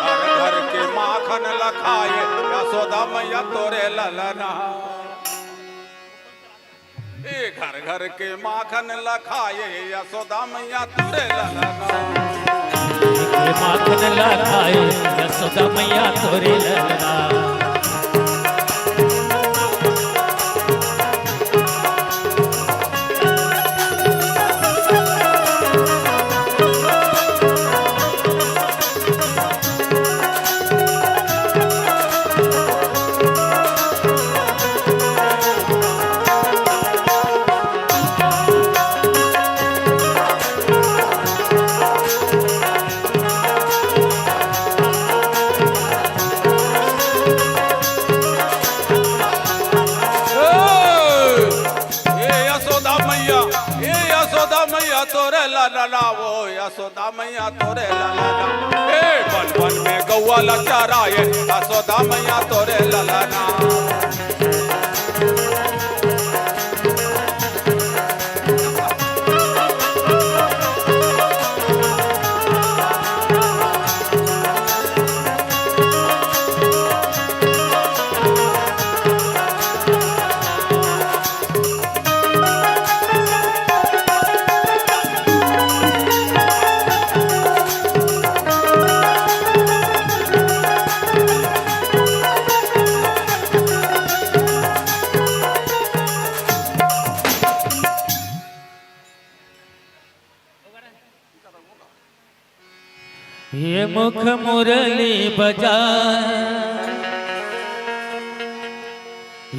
घर घर के माखन ल खाए यशोदा मैया तोरे ललना। ए, घर घर के माखन ल खाए यशोदा मैया तोरे ललना। ए, माखन ल खाए यशोदा मैया तोरे ललना। ए, ए यशोदा मैया, ए यशोदा मैया तोरे ललना, ओ यशोदा मैया तोरे ललना। ए, बन बन में गौवा ल चराए यशोदा मैया तोरे ललना। ये मुख मुरली बजा,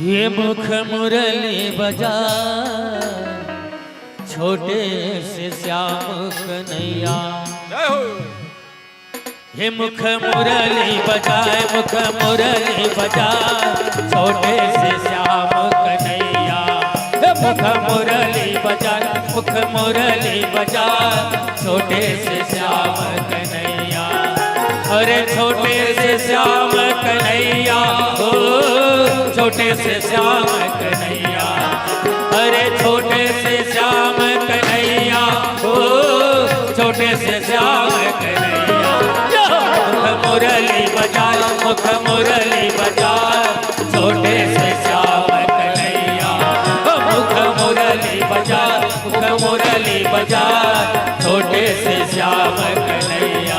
ये मुख मुरली बजा, छोटे से श्याम कन्हैया। जय हो। हे मुख मुरली बजाए, मुख मुरली बजाए, छोटे से श्याम कन्हैया। हे मुख मुरली बजाए, मुख मुरली बजाए, छोटे से श्याम कन्हैया। अरे छोटे से श्याम कन्हैया, ओ छोटे से श्याम कन्हैया। अरे छोटे से श्याम कन्हैया, ओ छोटे से श्याम कन्हैया। मुख मुरली बजा, मुख मुरली बजा, छोटे से श्याम कन्हैया। मुख मुरली बजा, मुख मुरली बजा, छोटे से श्याम कन्हैया।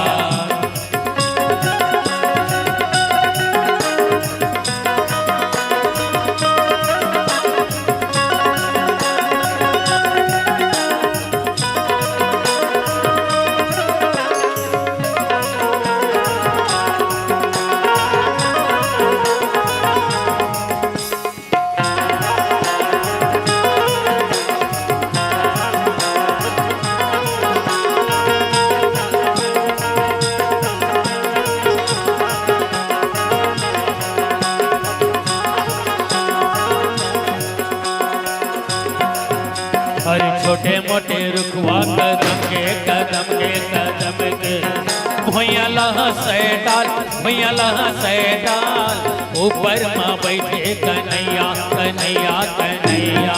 अरे छोटे मोटे रुखवा कदम के, कदम के, कदम के, भुइयां ल हंसै डाल, भुइयां ल हंसै डाल, ऊपर म बइठे कन्हैया, कन्हैया, कन्हैया।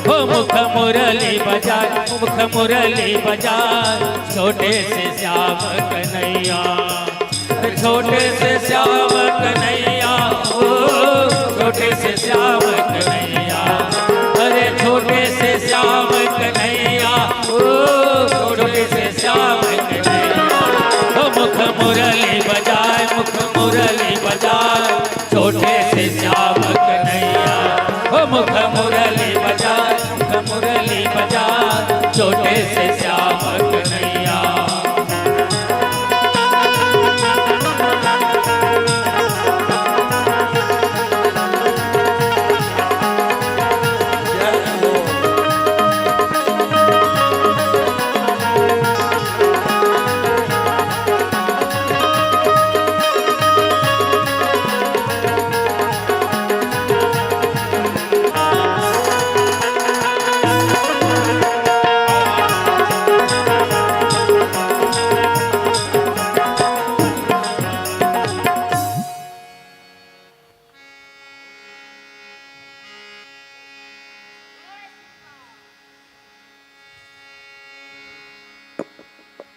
हो मुख मुरली बजाए, मुख मुरली बजाए, छोटे से श्याम कन्हैया। छोटे से श्याम कन्हैया, ओ छोटे से श्याम कन्हैया। अरे छोटे से श्याम कन्हैया, ओ छोटे से श्याम कन्हैया। ओ मुख मुरली बजा, छोटे से श्याम कन्हैया। ओ मुख मुरली बजा, मुख मुरली बजा, छोटे से श्याम कन्हैया।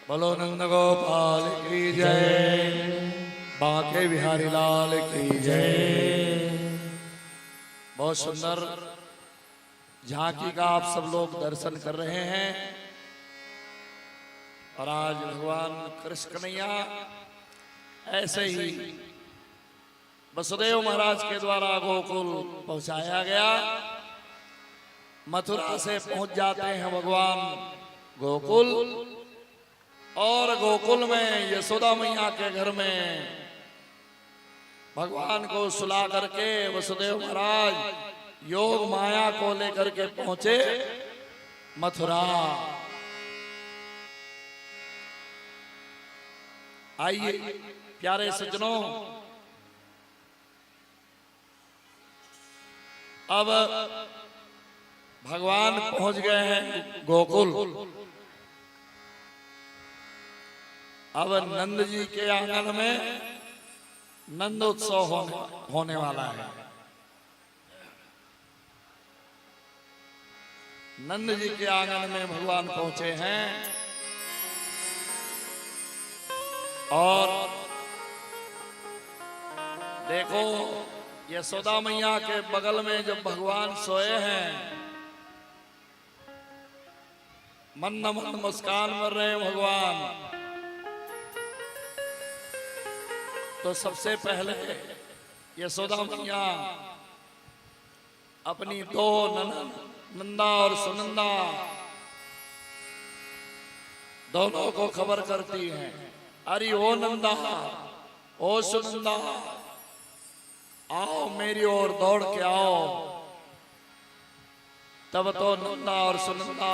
बोलो नंद गोपाल की जय, बांके बिहारी लाल की जय। बहुत सुंदर झांकी का आप सब लोग दर्शन कर रहे हैं। और आज भगवान कृष्ण कन्हैया ऐसे ही वसुदेव महाराज के द्वारा गोकुल पहुंचाया गया। मथुरा से पहुंच जाते हैं भगवान गोकुल, और गोकुल में यशोदा मैया के घर में भगवान को सुला करके वसुदेव महाराज योग माया को लेकर के पहुंचे मथुरा। आइए प्यारे सज्जनों, अब भगवान पहुंच गए हैं गोकुल। अब नंद जी के आंगन में नंद उत्सव होने, होने वाला है। नंद जी के आंगन में भगवान पहुंचे हैं। और देखो, यशोदा मैया के बगल में जब भगवान सोए हैं, मंद मंद मुस्कान भर रहे हैं भगवान। तो सबसे पहले यशोदा मैया अपनी दो ननद नंदा और सुनंदा दोनों को खबर करती हैं, "अरे ओ नंदा, ओ सुनंदा, आओ मेरी ओर दौड़ के आओ।" तब तो नंदा और सुनंदा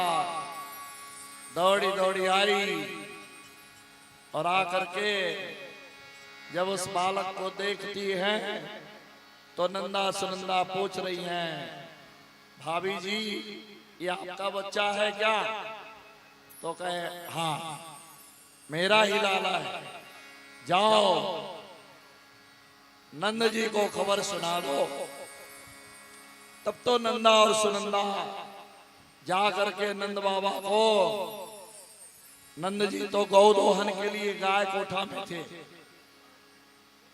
दौड़ी दौड़ी आई और आकर के जब उस बालक को देखती हैं तो नंदा सुनंदा पूछ रही हैं, "भाभी जी, ये आपका बच्चा है क्या?" तो कहे, "हाँ, मेरा ही लाला है, जाओ नंद जी को खबर सुना दो।" तब तो नंदा और सुनंदा जा करके नंद बाबा को, नंद जी तो गौ दोहन के लिए गाय कोठा में थे,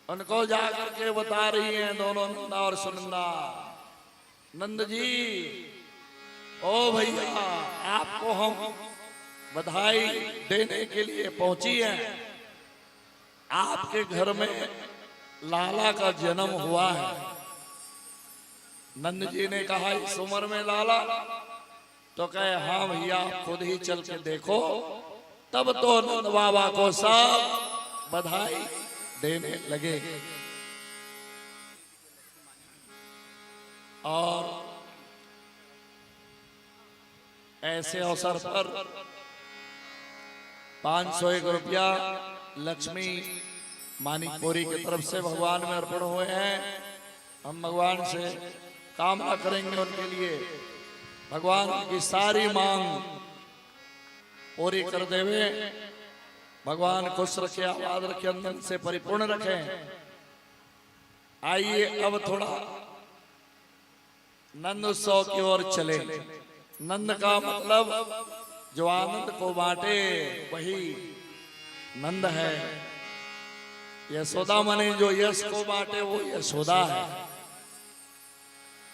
उनको जा करके बता रही हैं दोनों नंदा और सुनंदा, "नंद जी, ओ भैया, आपको हम बधाई देने के लिए पहुंची हैं, आपके घर में लाला का जन्म हुआ है।" नंद जी ने कहा, "इस उम्र में लाला?" तो कहे, "हाँ भैया, आप खुद ही चल के देखो।" तब तो नंद बाबा को सब बधाई देने लगे। और ऐसे अवसर पर पाँच सौ एक रुपया लक्ष्मी मानिकपुरी की तरफ से भगवान में अर्पण हुए हैं। हम भगवान से कामना करेंगे उनके लिए, भगवान उनकी सारी मांग पूरी कर देवे। भगवान खुश रखे, आबाद रखे, अंदर से परिपूर्ण रखे। आइए, अब थोड़ा नंद उत्सव की ओर चले। नंद का मतलब जो आनंद को बांटे, वही नंद है। यशोदा माने जो यश को बांटे, वो यशोदा है।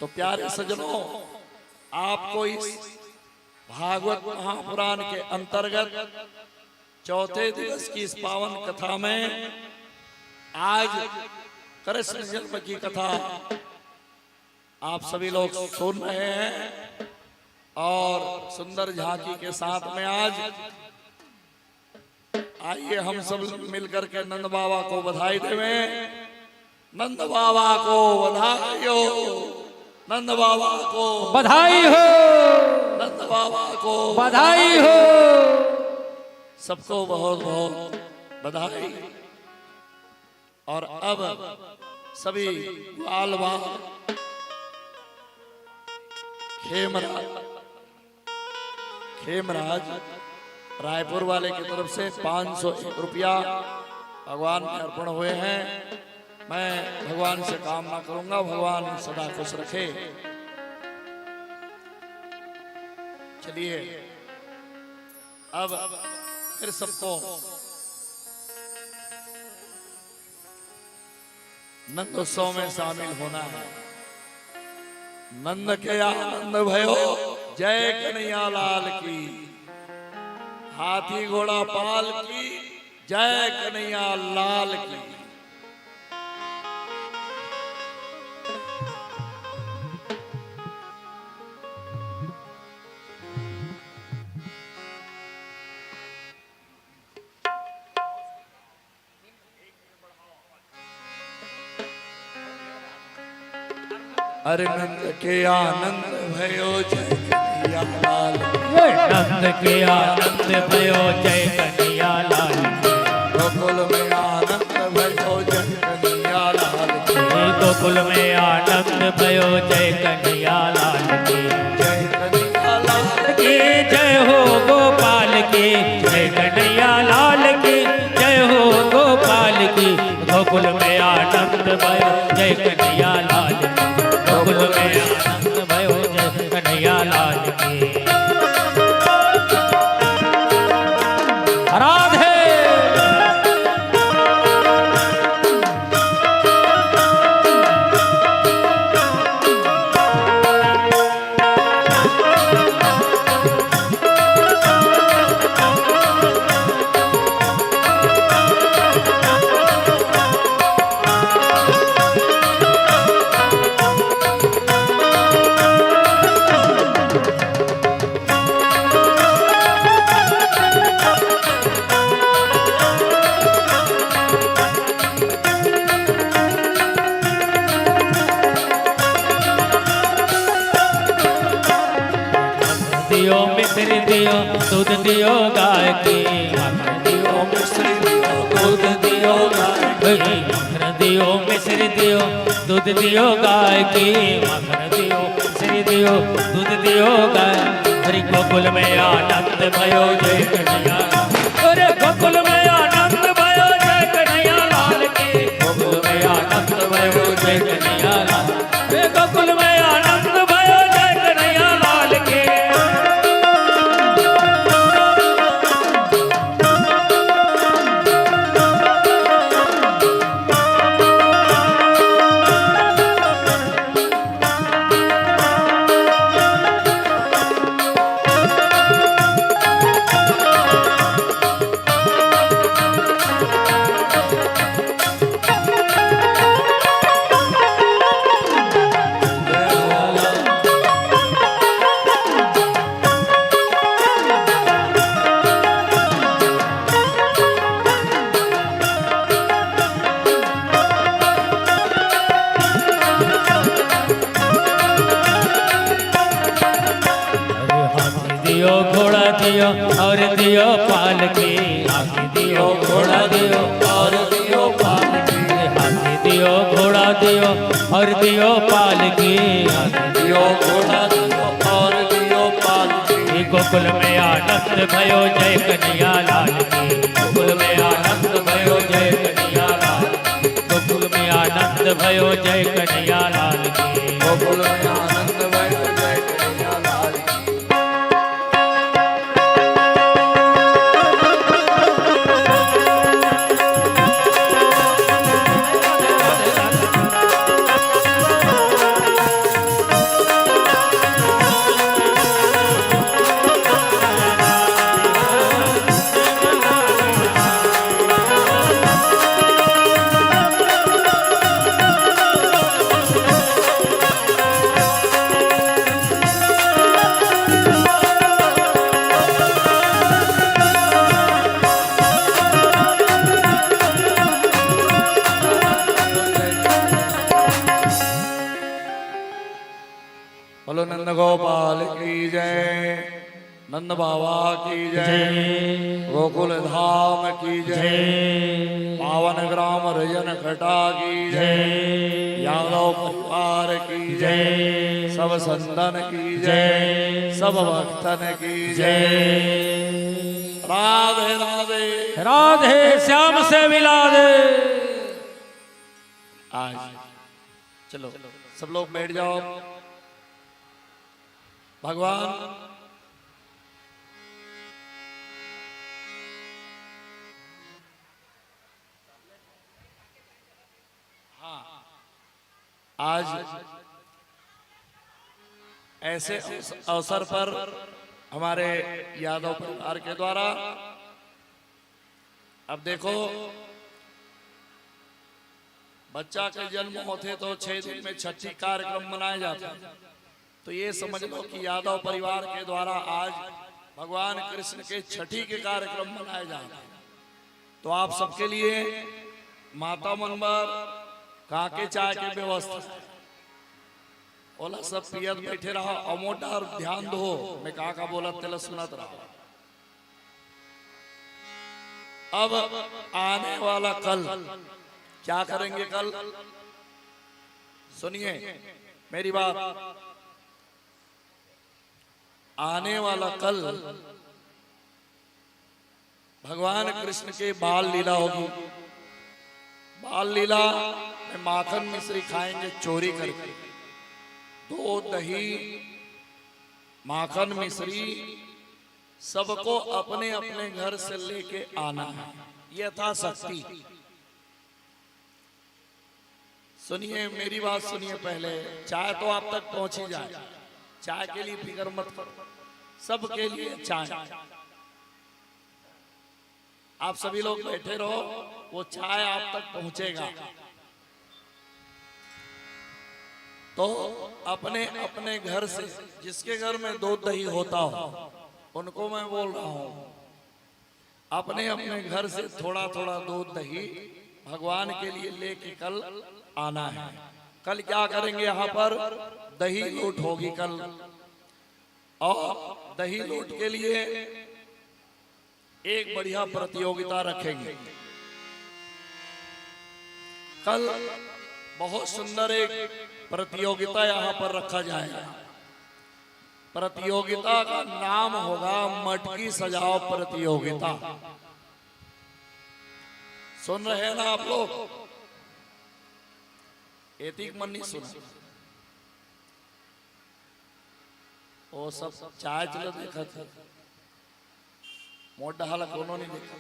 तो प्यारे सज्जनों, आपको इस भागवत महापुराण के अंतर्गत चौथे दिवस की इस पावन कथा में आज कृष्ण जन्म की कथा आप सभी लोग सुन रहे हैं और सुंदर झांकी के साथ में आज आइए हम सब मिलकर के नंद बाबा को बधाई देवें। नंद बाबा को बधाई हो, नंद बाबा को बधाई हो। नंद बाबा को बधाई हो। सबको बहुत बहुत बधाई। और अब सभी ग्वाल बाल खेमरा खेमराज रायपुर वाले की तरफ से पाँच सौ एक रुपया भगवान में अर्पण हुए हैं। मैं भगवान से कामना करूंगा, भगवान सदा खुश रखे। चलिए, अब फिर सबको नंदोत्सव में शामिल होना है। नंद के आनंद भयो, जय कन्हैया लाल की। हाथी घोड़ा पाल की, जय कन्हैया लाल की। अरे नंद के आनंद भयो, जय कन्हैया लाल की। नंद के आनंद भयो, जय कन्हैया लाल की। गोकुल में आनंद भयो, जय कन्हैया लाल की। गोकुल में आनंद भयो, जय कन्हैया लाल की। जय कन्हैया लाल की, जय हो गोपाल की। जय कन्हैया लाल की, जय हो गोपाल की। गोकुल में आनंद भयो, जय कन्हैया लाल की। गोकुल में आनंद भयो, जय कन्हैया लाल की। राधे। दियो मिश्री दियो, दूध दियो गाय की। मक्खन दियो, मिश्री दियो, दूध दियो गाय की। मक्खन दियो, मिश्री दियो, दूध दियो गाय की। मक्खन दियो, मिश्री दियो, दूध दियो गाय। अरे गोकुल में आनंद भयो, जय कन्हैया। अरे गोकुल में आनंद भयो, जय कन्हैया लाल की। गोकुल में आनंद भयो, जय कन्हैया लाल। अरे गोकुल में आनंद भयो, जय कन्हैया लाल की। अरे हाथी दियो, घोड़ा दियो और दियो पालकी। हाथी दियो, घोड़ा दियो और दियो पालकी। हाथी दियो, घोड़ा दियो और दियो पालकी। हाथी दियो, घोड़ा दियो और दियो पालकी। गोकुल में आनंद भयो, जय कन्हैया लाल की। गोकुल में आनंद भयो, जय कन्हैया लाल की। गोकुल में आनंद भयो, जय कन्हैया लाल की। गोकुल में आनंद भयो, जय कन्हैया लाल की। नंद बाबा की जय। जय। गोकुल धाम की जय। जय। पावन ग्राम रजन खटा की जय। जय। यादव परिवार की जय। जय। सब संतन की जय। जय। सब भक्तन की जय। जय। राधे राधे। राधे श्याम से मिला दे। आज चलो, सब लोग बैठ जाओ। भगवान, हाँ, आज ऐसे अवस-, अवसर पर हमारे यादव परिवार के द्वारा, अब देखो, बच्चा के जन्म होथे तो छह दिन में छठी कार्यक्रम मनाए जाथे। तो ये समझ लो कि यादव परिवार के द्वारा आज भगवान कृष्ण के छठी के कार्यक्रम मनाए जाथे। तो आप सबके लिए माता मन बर काके चाय के व्यवस्था है। ओला सब पियत बैठे रहा, अमोटा ध्यान दो, मैं का का बोलत तेला सुनत रहा। अब आने वाला कल क्या करेंगे? कल सुनिए मेरी बात, आने वाला कल भगवान कृष्ण के बाल लीला होगी। बाल लीला में माखन मिश्री खाएंगे चोरी करके। दूध, दही, माखन मिश्री सबको अपने अपने घर से लेके आना है, यथाशक्ति। सुनिए, मेरी बात सुनिए पहले, चाय तो आप तक पहुंच ही जाए, चाय के लिए फिक्र मत करो, सबके लिए चाय। आप सभी लोग बैठे रहो, वो चाय आप तक पहुंचेगा। तो अपने अपने घर से, जिसके घर में दूध दही होता हो, उनको मैं बोल रहा हूं, अपने अपने घर से थोड़ा थोड़ा दूध दही भगवान के लिए लेके कल आना है। कल क्या करेंगे? यहाँ पर दही लूट होगी कल, और दही लूट के लिए एक बढ़िया प्रतियोगिता रखेंगे। कल बहुत सुंदर एक प्रतियोगिता यहाँ पर रखा जाएगा। प्रतियोगिता का नाम होगा मटकी सजाओ प्रतियोगिता। सुन रहे हैं ना आप लोग? एतिक मन नहीं सुना। वो सब चाय चलो देखा था, मोर डहा ला कोनो नहीं देखा।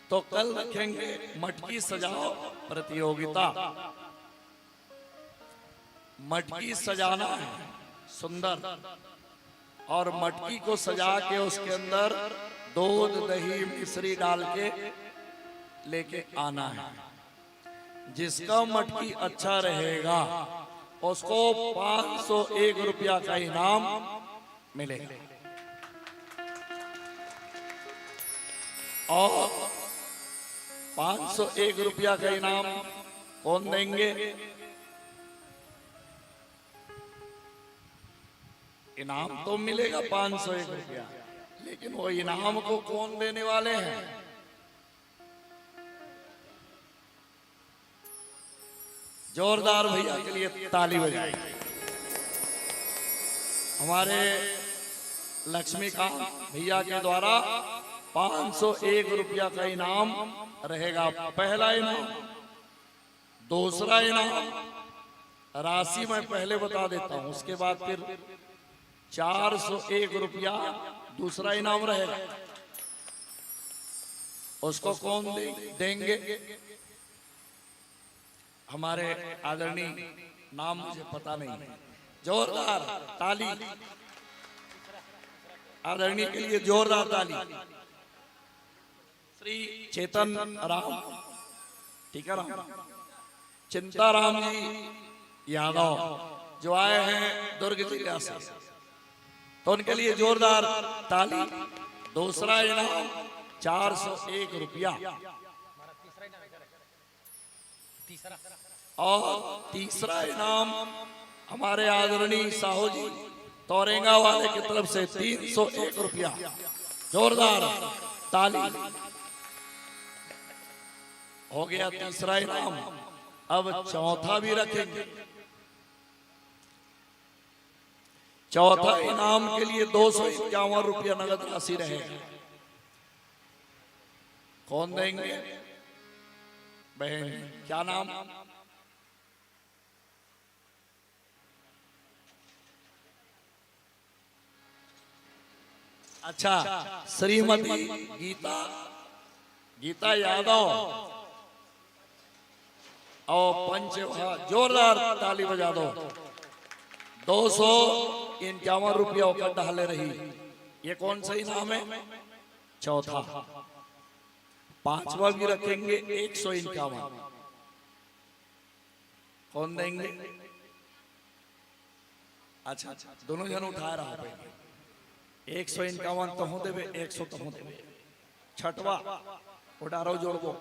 तो कल रखेंगे मटकी सजाओ प्रतियोगिता। मटकी सजाना है सुंदर, और मटकी को सजा के उसके अंदर दूध, दही, मिश्री डाल के लेके आना है। जिसका मटकी अच्छा रहेगा, उसको पाँच सौ एक रुपया का इनाम मिलेगा। और पाँच सौ एक रुपया का इनाम कौन देंगे? इनाम तो मिलेगा पाँच सौ एक रुपया, लेकिन वो इनाम को कौन देने वाले हैं? जोरदार भैया के लिए ताली बजाएं। हमारे लक्ष्मीकांत भैया के द्वारा पाँच सौ एक रुपया का इनाम रहेगा, पहला इनाम। दूसरा इनाम, राशि मैं पहले बता देता हूं, उसके बाद फिर चार सौ एक रुपया दूसरा इनाम रहेगा। उसको कौन दे-, देंगे? हमारे आदरणीय, नाम मुझे पता नहीं, जोरदार ताली आदरणीय के लिए, जोरदार ताली। श्री चेतन राम, टीकाराम, चिंताराम जी यादव, जो आए हैं दुर्ग जिला से, तो उनके लिए जोरदार ताली। दूसरा इनाम चार सौ एक रुपया। तीसरा और तीसरा इनाम हमारे आदरणीय साहू जी तौरेंगा वाले की तरफ से तीन सौ एक रुपया। जोरदार ताली। हो गया तीसरा इनाम। अब चौथा भी रखेंगे। चौथा इनाम के लिए दो सौ इक्यावन रुपया नगद राशि रहेगा। कौन देंगे? बहन, क्या नाम? अच्छा, श्रीमती गीता, गीता यादव। और पंच, हाँ, जोरदार ताली बजा दो। दो सौ इक्यावन रुपया ओकर डहले रही। ये कौन सा इनाम है? चौथा। पांचवा भी रखेंगे, एक सौ इक्यावन। कौन देंगे? अच्छा, अच्छा, दोनों जन उठाए रहा पहले। एक सौ इक्यावन तहूँ देबे, एक सौ तहूँ देबे। छठवा, उडारो जोड़बो।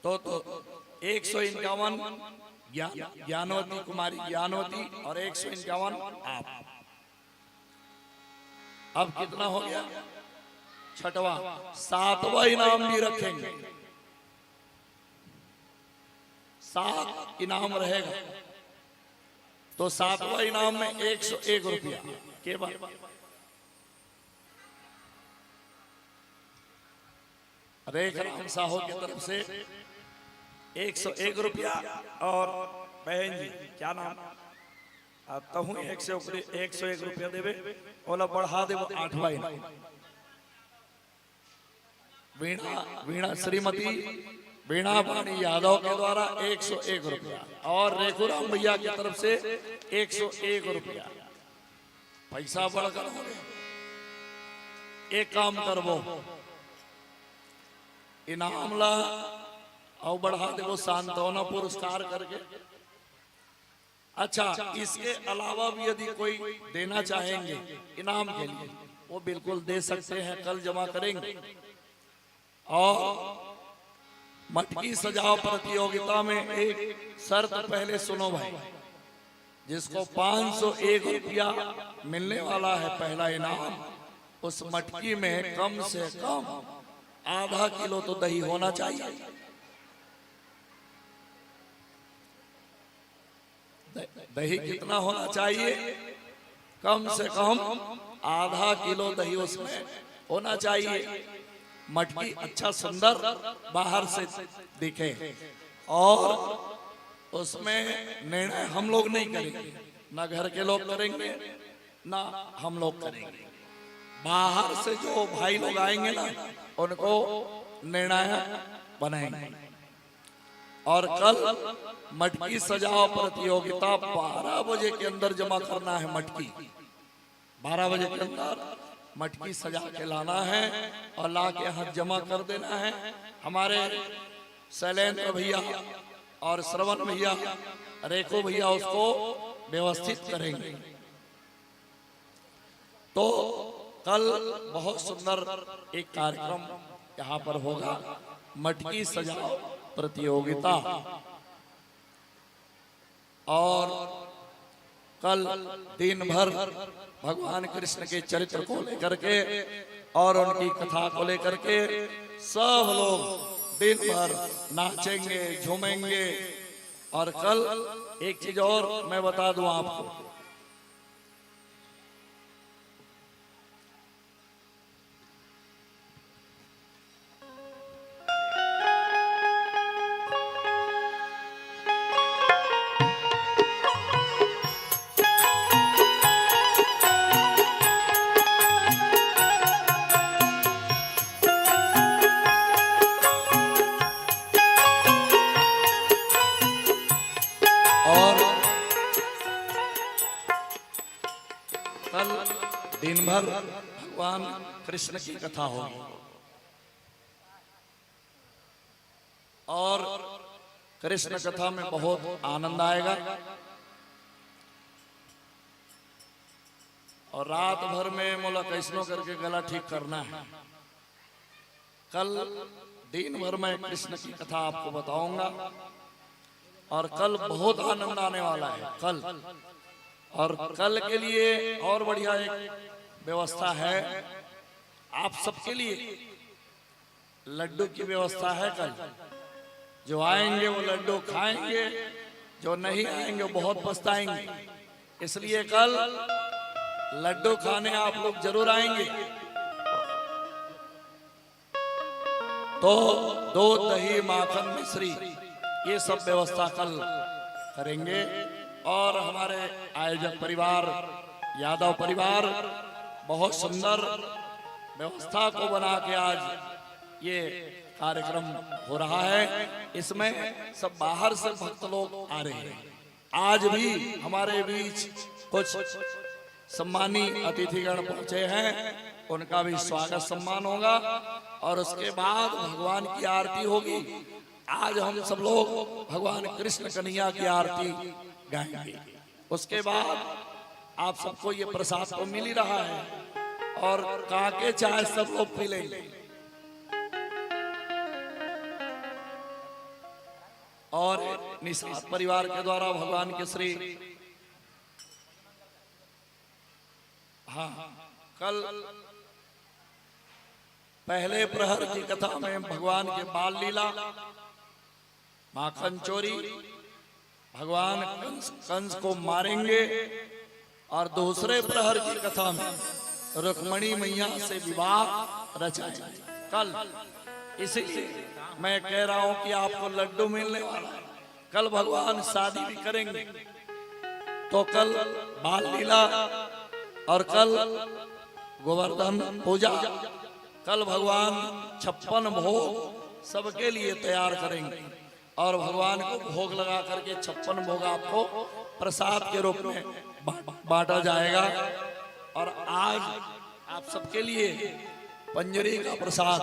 तो, तो एक सौ इक्यावन ज्ञान, ज्ञानवती, कुमारी ज्ञानवती, और एक सौ इक्यावन आप। अब कितना हो गया? छठवा। सातवां इनाम भी रखेंगे। सात इनाम रहेगा, तो सातवां इनाम में एक सौ एक रुपया केवल। रेखराम साहू की तरफ से एक सौ एक रुपया। और बहन जी, क्या नाम? आ, तहूँ एक सौ, एक सौ एक रुपया देबे, ओला बढ़ा देबो आठवां इनाम। वीणा, वीणा, श्रीमती वीणा वाणी यादव के द्वारा एक सौ एक रुपया और रेखूराम भैया की तरफ से एक सौ एक रुपया। पैसा बढ़कर हो गए। एक काम करबो, इनाम ला अउ बढ़ा देबो सांत्वना पुरस्कार करके। अच्छा, इसके अलावा भी यदि कोई देना चाहेंगे इनाम के लिए, वो बिल्कुल दे सकते हैं, कल जमा करेंगे। और मटकी सजाओ प्रतियोगिता में एक शर्त पहले सुनो भाई, जिसको पाँच सौ एक रुपया मिलने वाला है पहला इनाम, उस मटकी में कम से कम आधा किलो तो दही होना चाहिए। द-, दही कितना होना चाहिए? कम से कम आधा किलो दही उसमें होना चाहिए। मटकी अच्छा सुंदर बाहर से दिखे और उसमें निर्णय हम लोग नहीं करेंगे, ना घर के लोग करेंगे, ना हम लोग करेंगे। बाहर से जो भाई लोग आएंगे ना, उनको निर्णायक बनाएंगे। और कल मटकी सजाओ प्रतियोगिता बारह बजे के अंदर जमा करना है। मटकी बारह बजे के अंदर मटकी सजा के लाना है और ला के यहाँ जमा कर देना है। हमारे शैलेंद्र भैया और श्रवण भैया, रेखो भैया उसको व्यवस्थित करेंगे। तो कल बहुत सुंदर एक कार्यक्रम यहाँ पर होगा, मटकी सजाओ प्रतियोगिता। और कल दिन भर भगवान कृष्ण के चरित्र को लेकर के और उनकी कथा को लेकर के सब लोग दिन भर नाचेंगे, झूमेंगे। और कल एक चीज और मैं बता दूं आपको, और कल दिन भर भगवान कृष्ण की कथा होगी और कृष्ण कथा में बहुत आनंद आएगा। और रात भर में मोला कैसनो करके गला ठीक करना है। कल दिन भर मैं कृष्ण की कथा आपको बताऊंगा। और कल बहुत आनंद आने वाला है कल। और कल के लिए और बढ़िया एक व्यवस्था है आप सबके लिए। लड्डू की व्यवस्था है कल। जो आएंगे वो लड्डू खाएंगे, जो नहीं आएंगे वो बहुत पछताएंगे। इसलिए कल लड्डू खाने आप लोग जरूर आएंगे। तो दूध, दही, माखन, मिश्री, ये सब व्यवस्था कल करेंगे। और हमारे आयोजक परिवार, यादव परिवार, बहुत सुंदर व्यवस्था को बना के आज ये कार्यक्रम हो रहा है। इसमें सब बाहर से भक्त लोग आ रहे हैं। आज भी हमारे बीच कुछ सम्मानी अतिथिगण पहुंचे हैं, उनका भी स्वागत सम्मान होगा और उसके बाद भगवान की आरती होगी। आज हम सब लोग भगवान कृष्ण कन्हैया की आरती गाएंगे। उसके बाद आप सबको ये प्रसाद तो मिल ही रहा है और काके चाय सब लोग पी लेंगे। और निषाद परिवार के द्वारा भगवान के श्री, हाँ, कल पहले प्रहर की कथा में भगवान के बाल लीला, माखन चोरी, भगवान कंस, कंस को मारेंगे और दूसरे प्रहर की कथा में रुक्मणी मैया से विवाह रचाएंगे कल। इसीलिए मैं कह रहा हूं कि आपको लड्डू मिलने वाला है। कल भगवान शादी भी करेंगे, तो कल बाल लीला और कल गोवर्धन पूजा, कल भगवान छप्पन भोग सबके लिए तैयार करेंगे और भगवान को भोग लगा करके छप्पन भोग आपको प्रसाद के रूप में बा-, बांटा जाएगा। और आज आप सबके लिए पंजरी का प्रसाद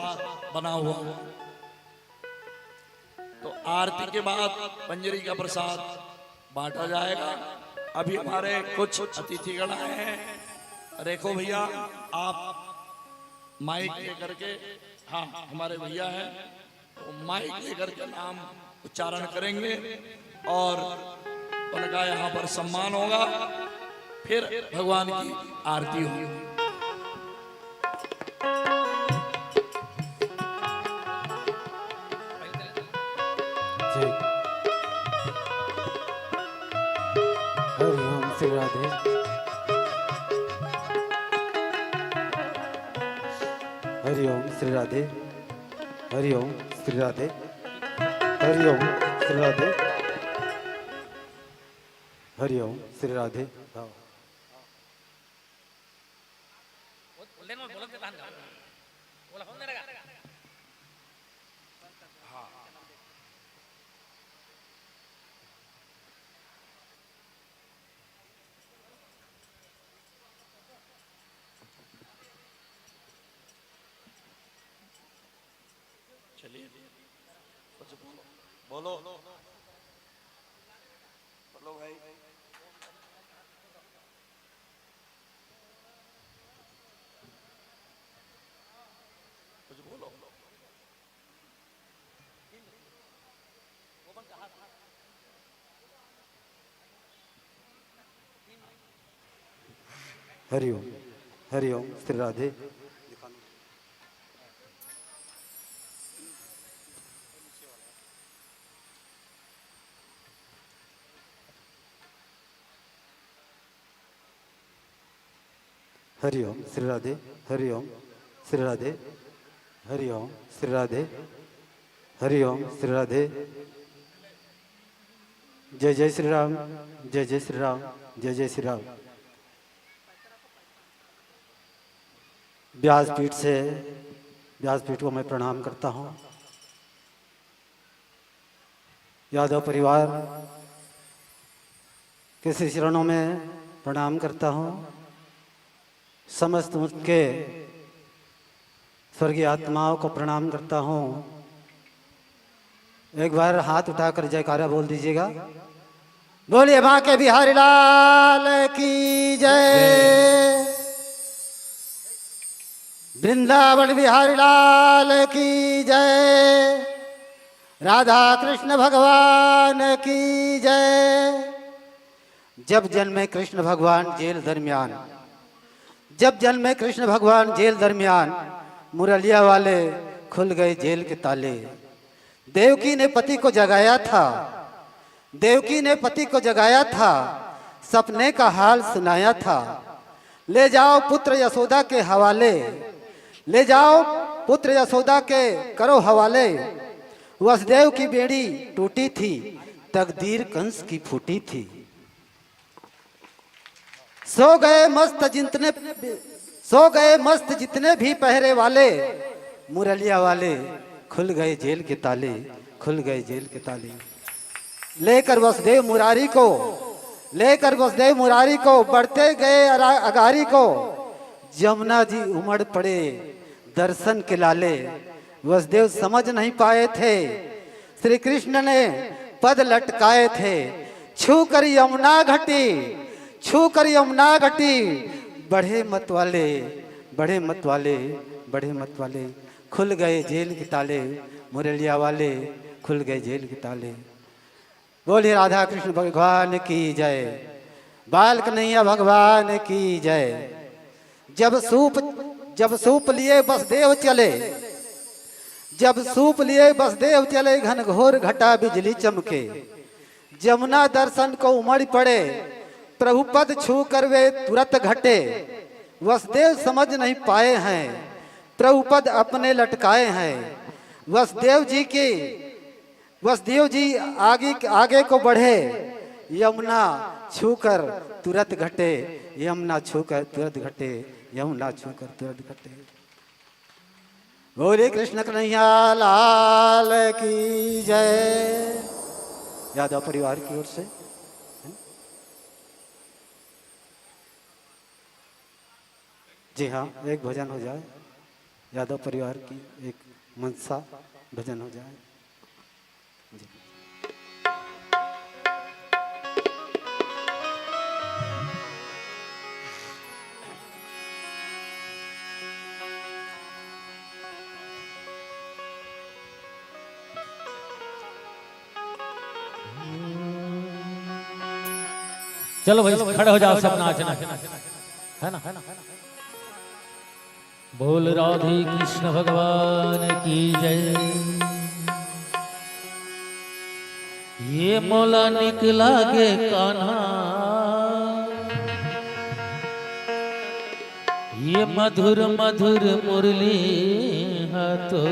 बना हुआ है। तो आरती के बाद पंजरी का प्रसाद बांटा जाएगा। अभी हमारे कुछ अतिथिगण आए हैं। रेखो भैया, आप माइक लेकर के, हाँ, हमारे भैया हैं, वो माइक लेकर के नाम उच्चारण करेंगे और उनका यहाँ पर सम्मान होगा, फिर भगवान की आरती होगी। जी। हरि ओम श्री राधे। हरि ओम श्री राधे। हरि ओम श्री राधे। हरि ओम श्री राधे। हरि ओम श्री राधे। चलिए, कुछ बोलो, बोलो, बोलो भाई, कुछ बोलो। हरिओम। हरिओम श्री राधे। हरिओम श्री राधे। हरिओम श्री राधे। हरिओम श्री राधे। हरिओम श्री राधे। जय जय श्री राम। जय जय श्री राम। जय जय श्री राम। व्यासपीठ से, व्यासपीठ को मैं प्रणाम करता हूँ। यादव परिवार के श्री चरणों में प्रणाम करता हूँ। समस्त उनके स्वर्गीय आत्माओं को प्रणाम करता हूँ। एक बार हाथ उठाकर जयकारा बोल दीजिएगा। बोलिए बांके बिहारी लाल की जय। वृंदावन बिहारी लाल की जय। राधा कृष्ण भगवान की जय। जब जन्मे कृष्ण भगवान जेल दरमियान, जब जन्मे कृष्ण भगवान जेल दरमियान, मुरलिया वाले खुल गए जेल के ताले। देवकी ने पति को जगाया था, देवकी ने पति को जगाया था, सपने का हाल सुनाया था। ले जाओ पुत्र यशोदा के हवाले, ले जाओ पुत्र यशोदा के करो हवाले। वसुदेव की बेड़ी टूटी थी, तकदीर कंस की फूटी थी। सो गए मस्त जितने, सो गए मस्त जितने भी पहरे वाले, मुरलिया वाले, खुल गए जेल के ताले, खुल गए जेल के ताले। लेकर वसुदेव मुरारी को, लेकर वसुदेव मुरारी को बढ़ते गए अरा-, अगारी को, जमुना जी उमड़ पड़े दर्शन के लाले। वसुदेव समझ नहीं पाए थे, श्री कृष्ण ने पद लटकाए थे। छू कर यमुना घटी, छू कर यमुना घटी, बढ़े मत वाले, बढ़े मत वाले, बढ़े मत वाले। खुल गए जेल के ताले, मुरलिया वाले, खुल गए जेल के ताले। बोलिए राधा कृष्ण भगवान की जय, बाल कन्हैया भगवान की जय। जब सूप, जब सूप लिए बसदेव चले, जब सूप लिए बसदेव चले, घनघोर घटा बिजली चमके। जमुना दर्शन को उमड़ पड़े, प्रभु पद छू कर वे तुरत घटे। वसुदेव समझ नहीं पाए हैं, प्रभु पद अपने लटकाए हैं। वसुदेव जी की, वसुदेव जी आगे, आगे को बढ़े, यमुना छूकर तुरत घटे, यमुना छूकर तुरत घटे, यमुना छूकर तुरत घटे। बोले कृष्ण कन्हैया लाल की जय। यादव परिवार की ओर से, जी हाँ, एक भजन हो जाए, यादव परिवार की एक मनसा भजन हो जाए। जी। चलो भाई, खड़े हो जाओ, सब नाचना है ना। बोल राधे कृष्ण भगवान की जय। ये मोला निकला गे कान्हा, ये मधुर मधुर मुरली हा तो।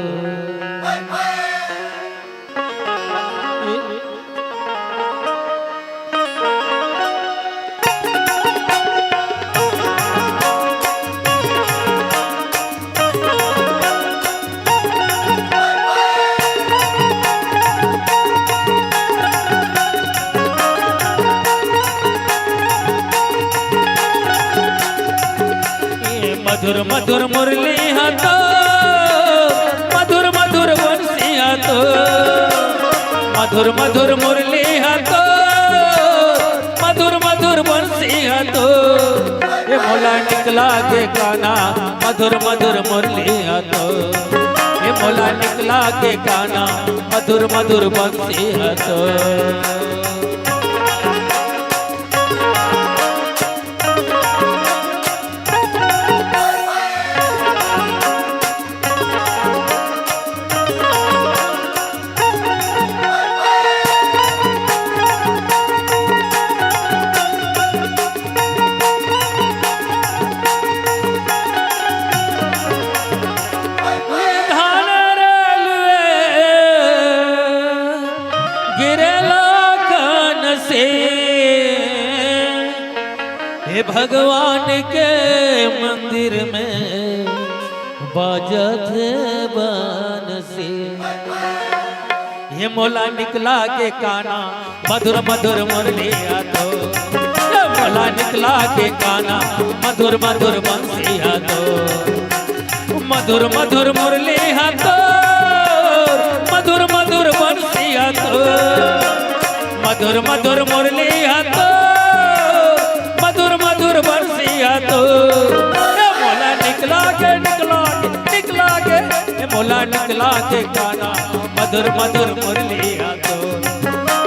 ये मधुर मधुर मुरली हा तो, मधुर मधुर बंसी हा तो, मधुर मधुर मुरली हा तो, मधुर मधुर बंसी हा तो। ये मोला निकला गे कान्हा, मधुर मधुर मुरली हा तो। ये मोला निकला गे कान्हा, मधुर मधुर बंसी हा तो। धान रेलवे गिरेला कान से, हे भगवान के मंदिर में बाजत हे बांसुरी। ये मोला निकला गे कान्हा, मधुर मधुर मुरली हा तो। ये मोला निकला गे कान्हा, मधुर मधुर बंसी हा तो। मधुर मधुर मुरली हा तो, मधुर मधुर बंसी हा तो। मधुर मधुर मुरली हा तो, मधुर मधुर बंसी हा तो। ये मोला निकला गे, निकला गे, निकला गे। मोला निकला के गाना, मधुर मधुर मुरली हा तो।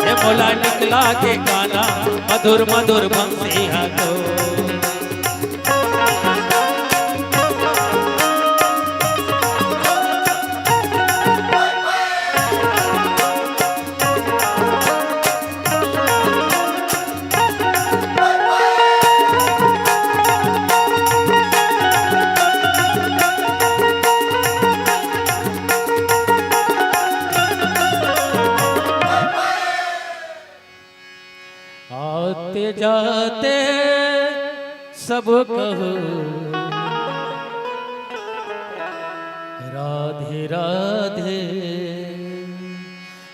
ए मोला निकला के गाना, मधुर मधुर बंसी हा तो। आते जाते सब कहो राधे राधे।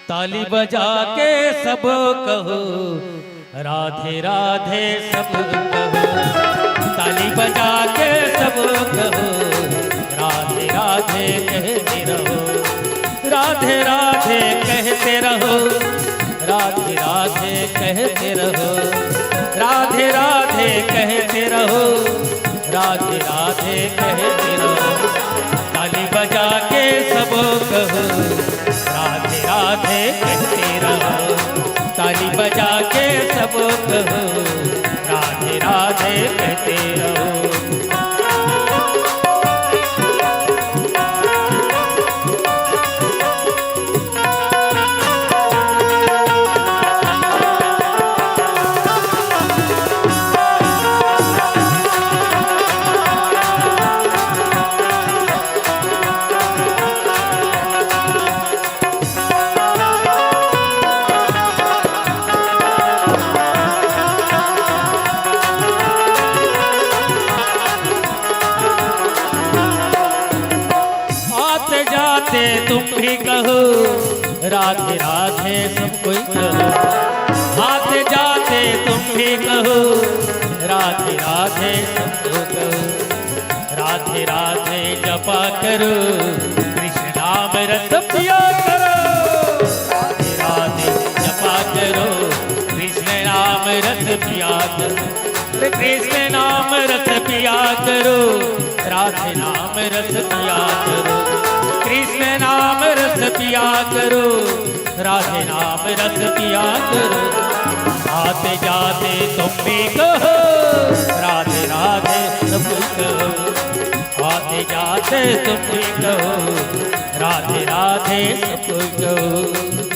ताली बजा के सब कहो राधे राधे, सब कहो। ताली बजा के सब कहो राधे राधे कहते रहो। राधे राधे कहते रहो। राधे राधे कहते रहो। राधे राधे कहते रहो। राधे राधे कहते रहो। ताली बजा के सब कहो राधे राधे कहते रहो। ताली बजा के सब कहो राधे राधे कहते रहो। आते जाते तुम भी कहो राधे राधे, सब कोई कहो। आते जाते तुम भी कहो राधे राधे, सब कोई कहो। राधे राधे जपा करो, कृष्ण नाम रस पिया करो। राधे राधे जपा करो, कृष्ण नाम रस पिया करो। कृष्ण नाम रस पिया करो, राधे नाम रस पिया करो। कृष्ण नाम रस पिया करो, राधे नाम रस पिया करो। आते जाते तुम भी कहो राधे राधे, सब कोई कहो। आते जाते तुम भी कहो राधे राधे, सब कोई कहो।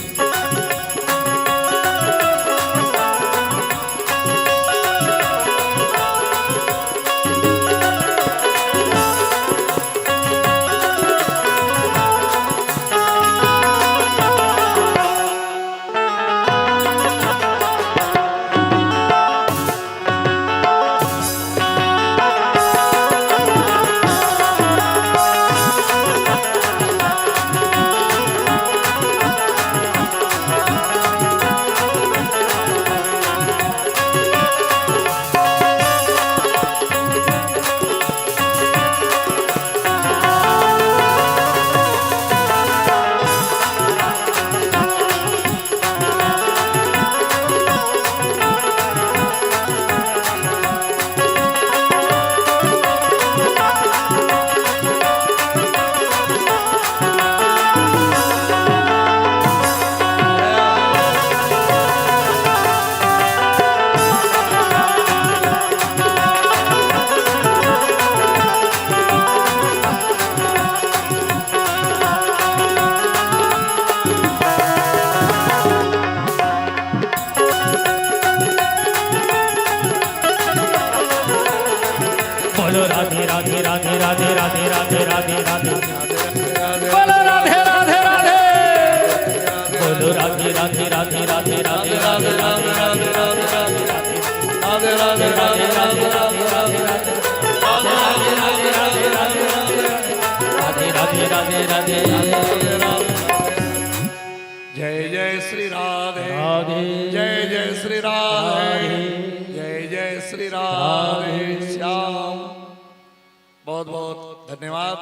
बोलो राधे राधे राधे राधे राधे राधे राधे राधे। बोलो राधे राधे राधे राधे। बोलो राधे राधे राधे राधे राधे राधे राधे राधे राधे। राधे राधे राधे राधे राधे राधे। राधे राधे राधे राधे राधे। जय जय श्री राधे। राधे। जय जय श्री राधे। राधे। जय जय श्री राधे। राधे श्याम। बहुत बहुत धन्यवाद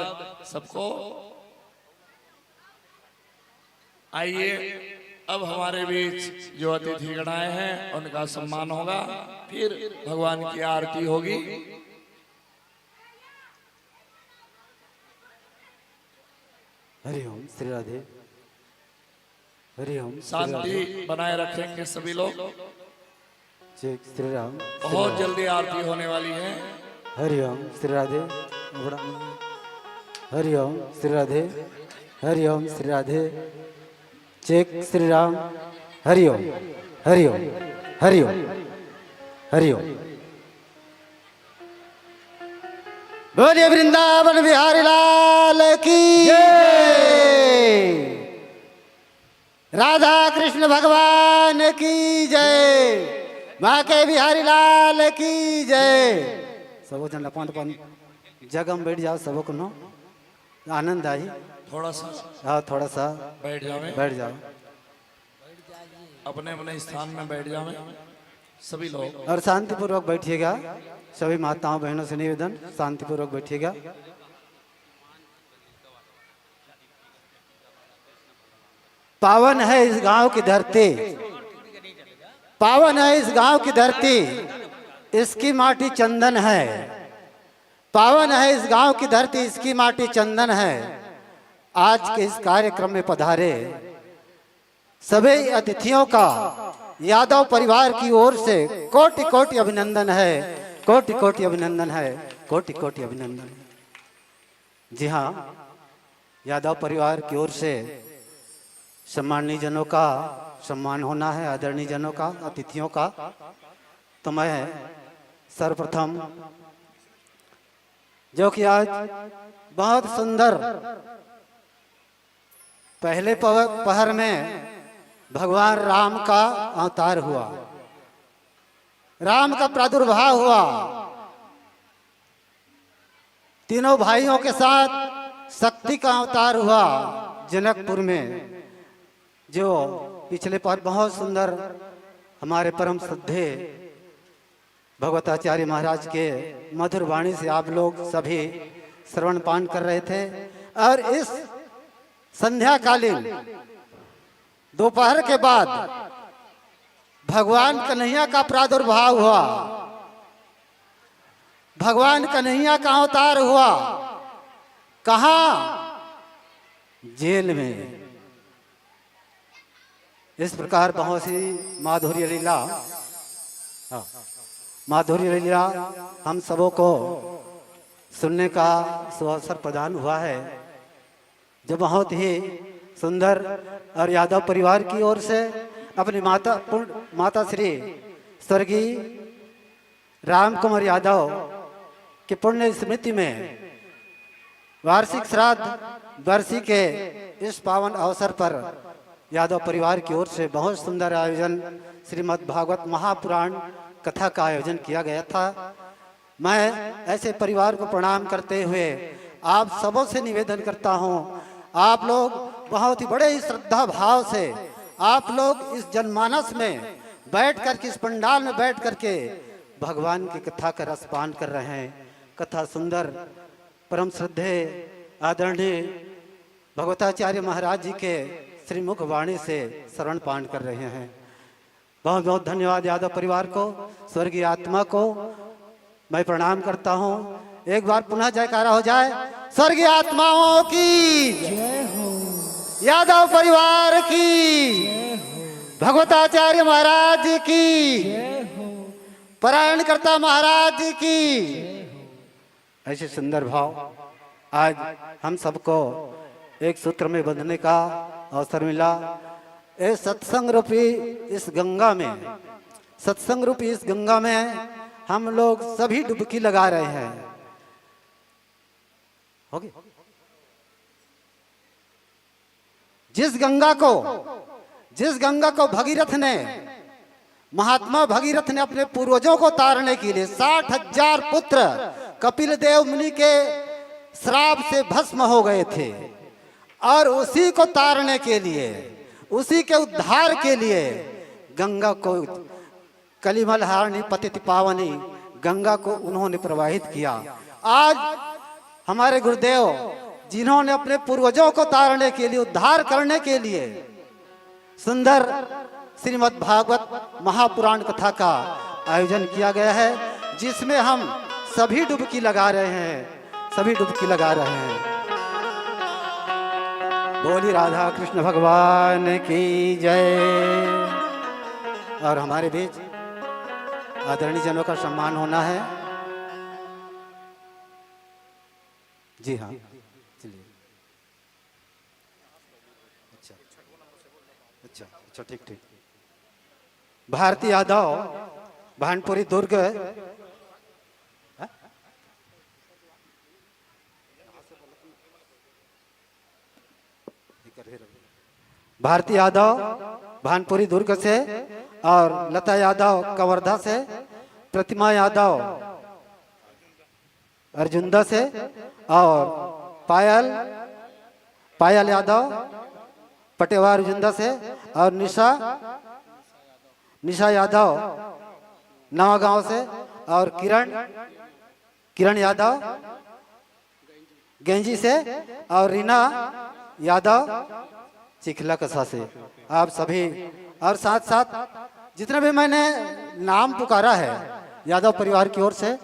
सबको। आइए, अब हमारे बीच जो अतिथिगण आए हैं, उनका सम्मान होगा, फिर भगवान की आरती होगी। हरिओम श्री राधे। हरिओम श्री राधे। शांति बनाए रखेंगे सभी लोग। जय श्री राम, श्री बहुत राम। जल्दी आरती होने वाली है। हरिओम श्री राधे। हरिओम श्री राधे। हरिओम श्री राधे। जय श्री राम। हरिओम, हरिओम, हरिओम, हरिओम। बोलिए वृंदावन बिहारी लाल की जय। राधा कृष्ण भगवान की जय। बांके बिहारी लाल की जय। सबो झन अपन अपन जगह में बैठ जाओ, सबो कोनो आनंद आही। थोड़ा सा हाँ, थोड़ा सा बैठ जावे। बैठ जाओ। अपने अपने स्थान में बैठ जावे सभी लोग। और शांतिपूर्वक बैठिएगा। सभी माताओं बहनों से निवेदन, शांतिपूर्वक बैठिएगा। पावन है इस गांव की धरती, पावन है इस गांव की धरती, इसकी माटी चंदन है। पावन है इस गांव की धरती, इसकी माटी चंदन है। आज के इस कार्यक्रम में पधारे सभी अतिथियों का यादव परिवार की ओर से कोटि कोटि अभिनंदन है, कोटि कोटि अभिनंदन है, कोटि कोटि अभिनंदन है। जी हाँ, यादव परिवार की ओर से सम्माननीय जनों का सम्मान होना है, आदरणीय जनों का, अतिथियों का। तो मैं सर्वप्रथम, जो कि आज बहुत सुंदर पहले पव-, पहर में भगवान राम का अवतार हुआ, राम का प्रादुर्भाव हुआ, तीनों भाइयों के साथ शक्ति का अवतार हुआ जनकपुर में, जो पिछले पहर बहुत सुंदर हमारे परम श्रद्धेय भगवताचार्य महाराज के मधुर वाणी से आप लोग सभी श्रवण पान कर रहे थे। और इस संध्याकालीन दोपहर के बाद भगवान कन्हैया का प्रादुर्भाव हुआ, भगवान कन्हैया का अवतार हुआ। कहाँ? जेल में। इस प्रकार बहुत सी माधुर्य लीला, हाँ, माधुर्य लीला हम सबों को सुनने का सुअवसर प्रदान हुआ है, जो बहुत ही सुंदर और यादव परिवार की ओर से अपनी माता, पुण्य माता श्री स्वर्गीय राम कुमार यादव की पुण्य स्मृति में वार्षिक श्राद्ध बरसी के इस पावन अवसर पर यादव परिवार की ओर से बहुत सुंदर आयोजन, श्रीमद् भागवत महापुराण कथा का आयोजन किया गया था। मैं ऐसे परिवार को प्रणाम करते हुए आप सबों से निवेदन करता हूँ, आप लोग बहुत ही बड़े ही श्रद्धा भाव से आप लोग इस जनमानस में बैठ करके, इस पंडाल में बैठ करके भगवान की कथा का रसपान कर रहे हैं। कथा सुंदर, परम श्रद्धेय आदरणीय भगवताचार्य महाराज जी के श्रीमुख वाणी से श्रवण पान कर रहे हैं। बहुत बहुत धन्यवाद यादव परिवार को, स्वर्गीय आत्मा को मैं प्रणाम करता हूँ। एक बार पुनः जयकारा हो जाए, स्वर्गीय आत्माओं की, जय हो। यादव परिवार की, जय हो। भगवताचार्य महाराज की, जय हो। पारायणकर्ता महाराज की, जय हो। ऐसे सुंदर भाव आज हम सबको एक सूत्र में बंधने का अवसर मिला। इस सत्संग रूपी इस गंगा में, सत्संग रूपी इस गंगा में हम लोग सभी डुबकी लगा रहे हैं। हो गई? जिस गंगा को, जिस गंगा को भगीरथ ने, महात्मा भगीरथ ने अपने पूर्वजों को तारने के लिए, साठ हजार पुत्र कपिल देव मुनि के श्राप से भस्म हो गए थे और उसी को तारने के लिए, उसी के उद्धार के लिए गंगा को, कलिमल हारिणी पतित पावनी गंगा को उन्होंने प्रवाहित किया। आज हमारे गुरुदेव, जिन्होंने अपने पूर्वजों को तारने के लिए, उद्धार करने के लिए सुंदर श्रीमद् भागवत महापुराण कथा का आयोजन किया गया है, जिसमें हम सभी डुबकी लगा रहे हैं, सभी डुबकी लगा रहे हैं। बोली राधा कृष्ण भगवान की जय। और हमारे बीच आदरणीय जनों का सम्मान होना है। जी हाँ, चलिए। अच्छा, अच्छा, अच्छा, ठीक, ठीक। भारती यादव, भानपुरी दुर्ग। हाँ? भारती यादव, भानपुरी दुर्ग से, और लता यादव, कवर्धा से, प्रतिमा यादव, अर्जुंदा से, और पायल, पायल यादव, पटेवा, अर्जुंदा से, और निशा, निशा यादव, नवागांव से, और किरण, किरण यादव, गंजी से, और रीना यादव, चिखला कसा से। आप सभी, और साथ साथ जितने भी मैंने नाम पुकारा है, यादव परिवार की ओर से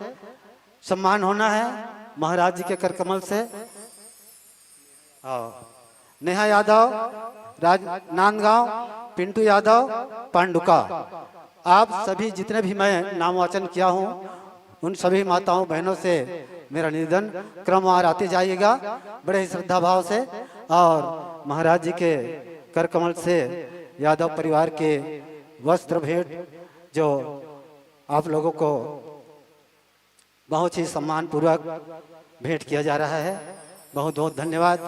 सम्मान होना है महाराज जी के करकमल से। आओ, नेहा यादव, राज, नांदगांव, पिंटू यादव, पांडुका, आप सभी जितने भी मैं नामवाचन किया हूँ, उन सभी माताओं बहनों से मेरा निवेदन, क्रमवार आते जाइएगा बड़े ही श्रद्धा भाव से। और महाराज जी के कर कमल से यादव परिवार के वस्त्र भेंट जो आप लोगों को बहुत ही सम्मान पूर्वक भेंट किया जा रहा है। बहुत बहुत धन्यवाद।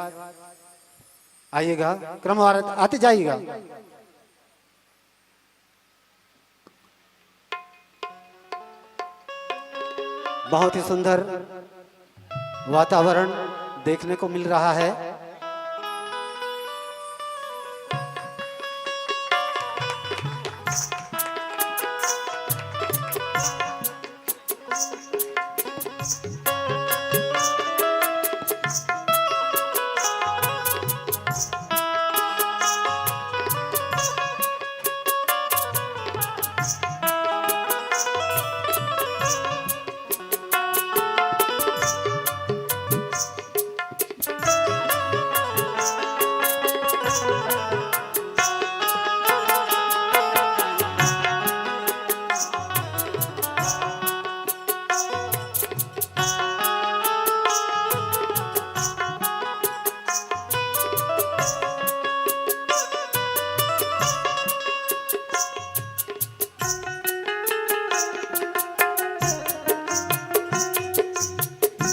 आइएगा, क्रमवार आते जाइएगा। बहुत ही सुंदर वातावरण देखने को मिल रहा है।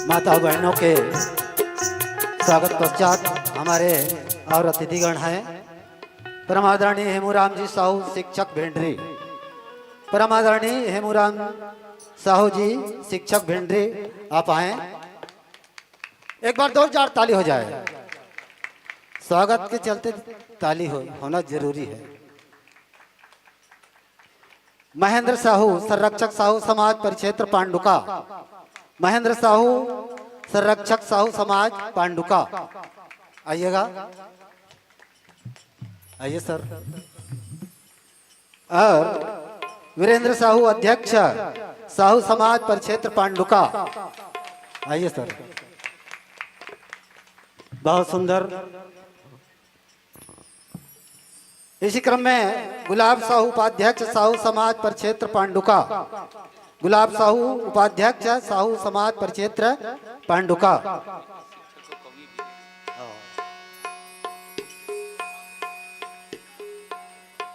माता बहनों के स्वागत पश्चात हमारे और अतिथिगण हैं परम आदरणीय हेमूराम जी साहू, शिक्षक भेंडरी। परम आदरणीय हेमूराम साहू जी, शिक्षक भेंडरी, आप आए। एक बार जोरदार ताली हो जाए। स्वागत के चलते ताली हो, होना जरूरी है। महेंद्र साहू, संरक्षक साहू समाज परिक्षेत्र पांडुका। महेंद्र साहू, संरक्षक साहू समाज पांडुका, आइएगा। आइए सर। और वीरेंद्र साहू, अध्यक्ष साहू समाज परिक्षेत्र पांडुका, आइए सर। बहुत सुंदर। इसी क्रम में गुलाब साहू, उपाध्यक्ष साहू समाज परिक्षेत्र पांडुका। गुलाब साहू, उपाध्यक्ष साहू समाज परिक्षेत्र पांडुका।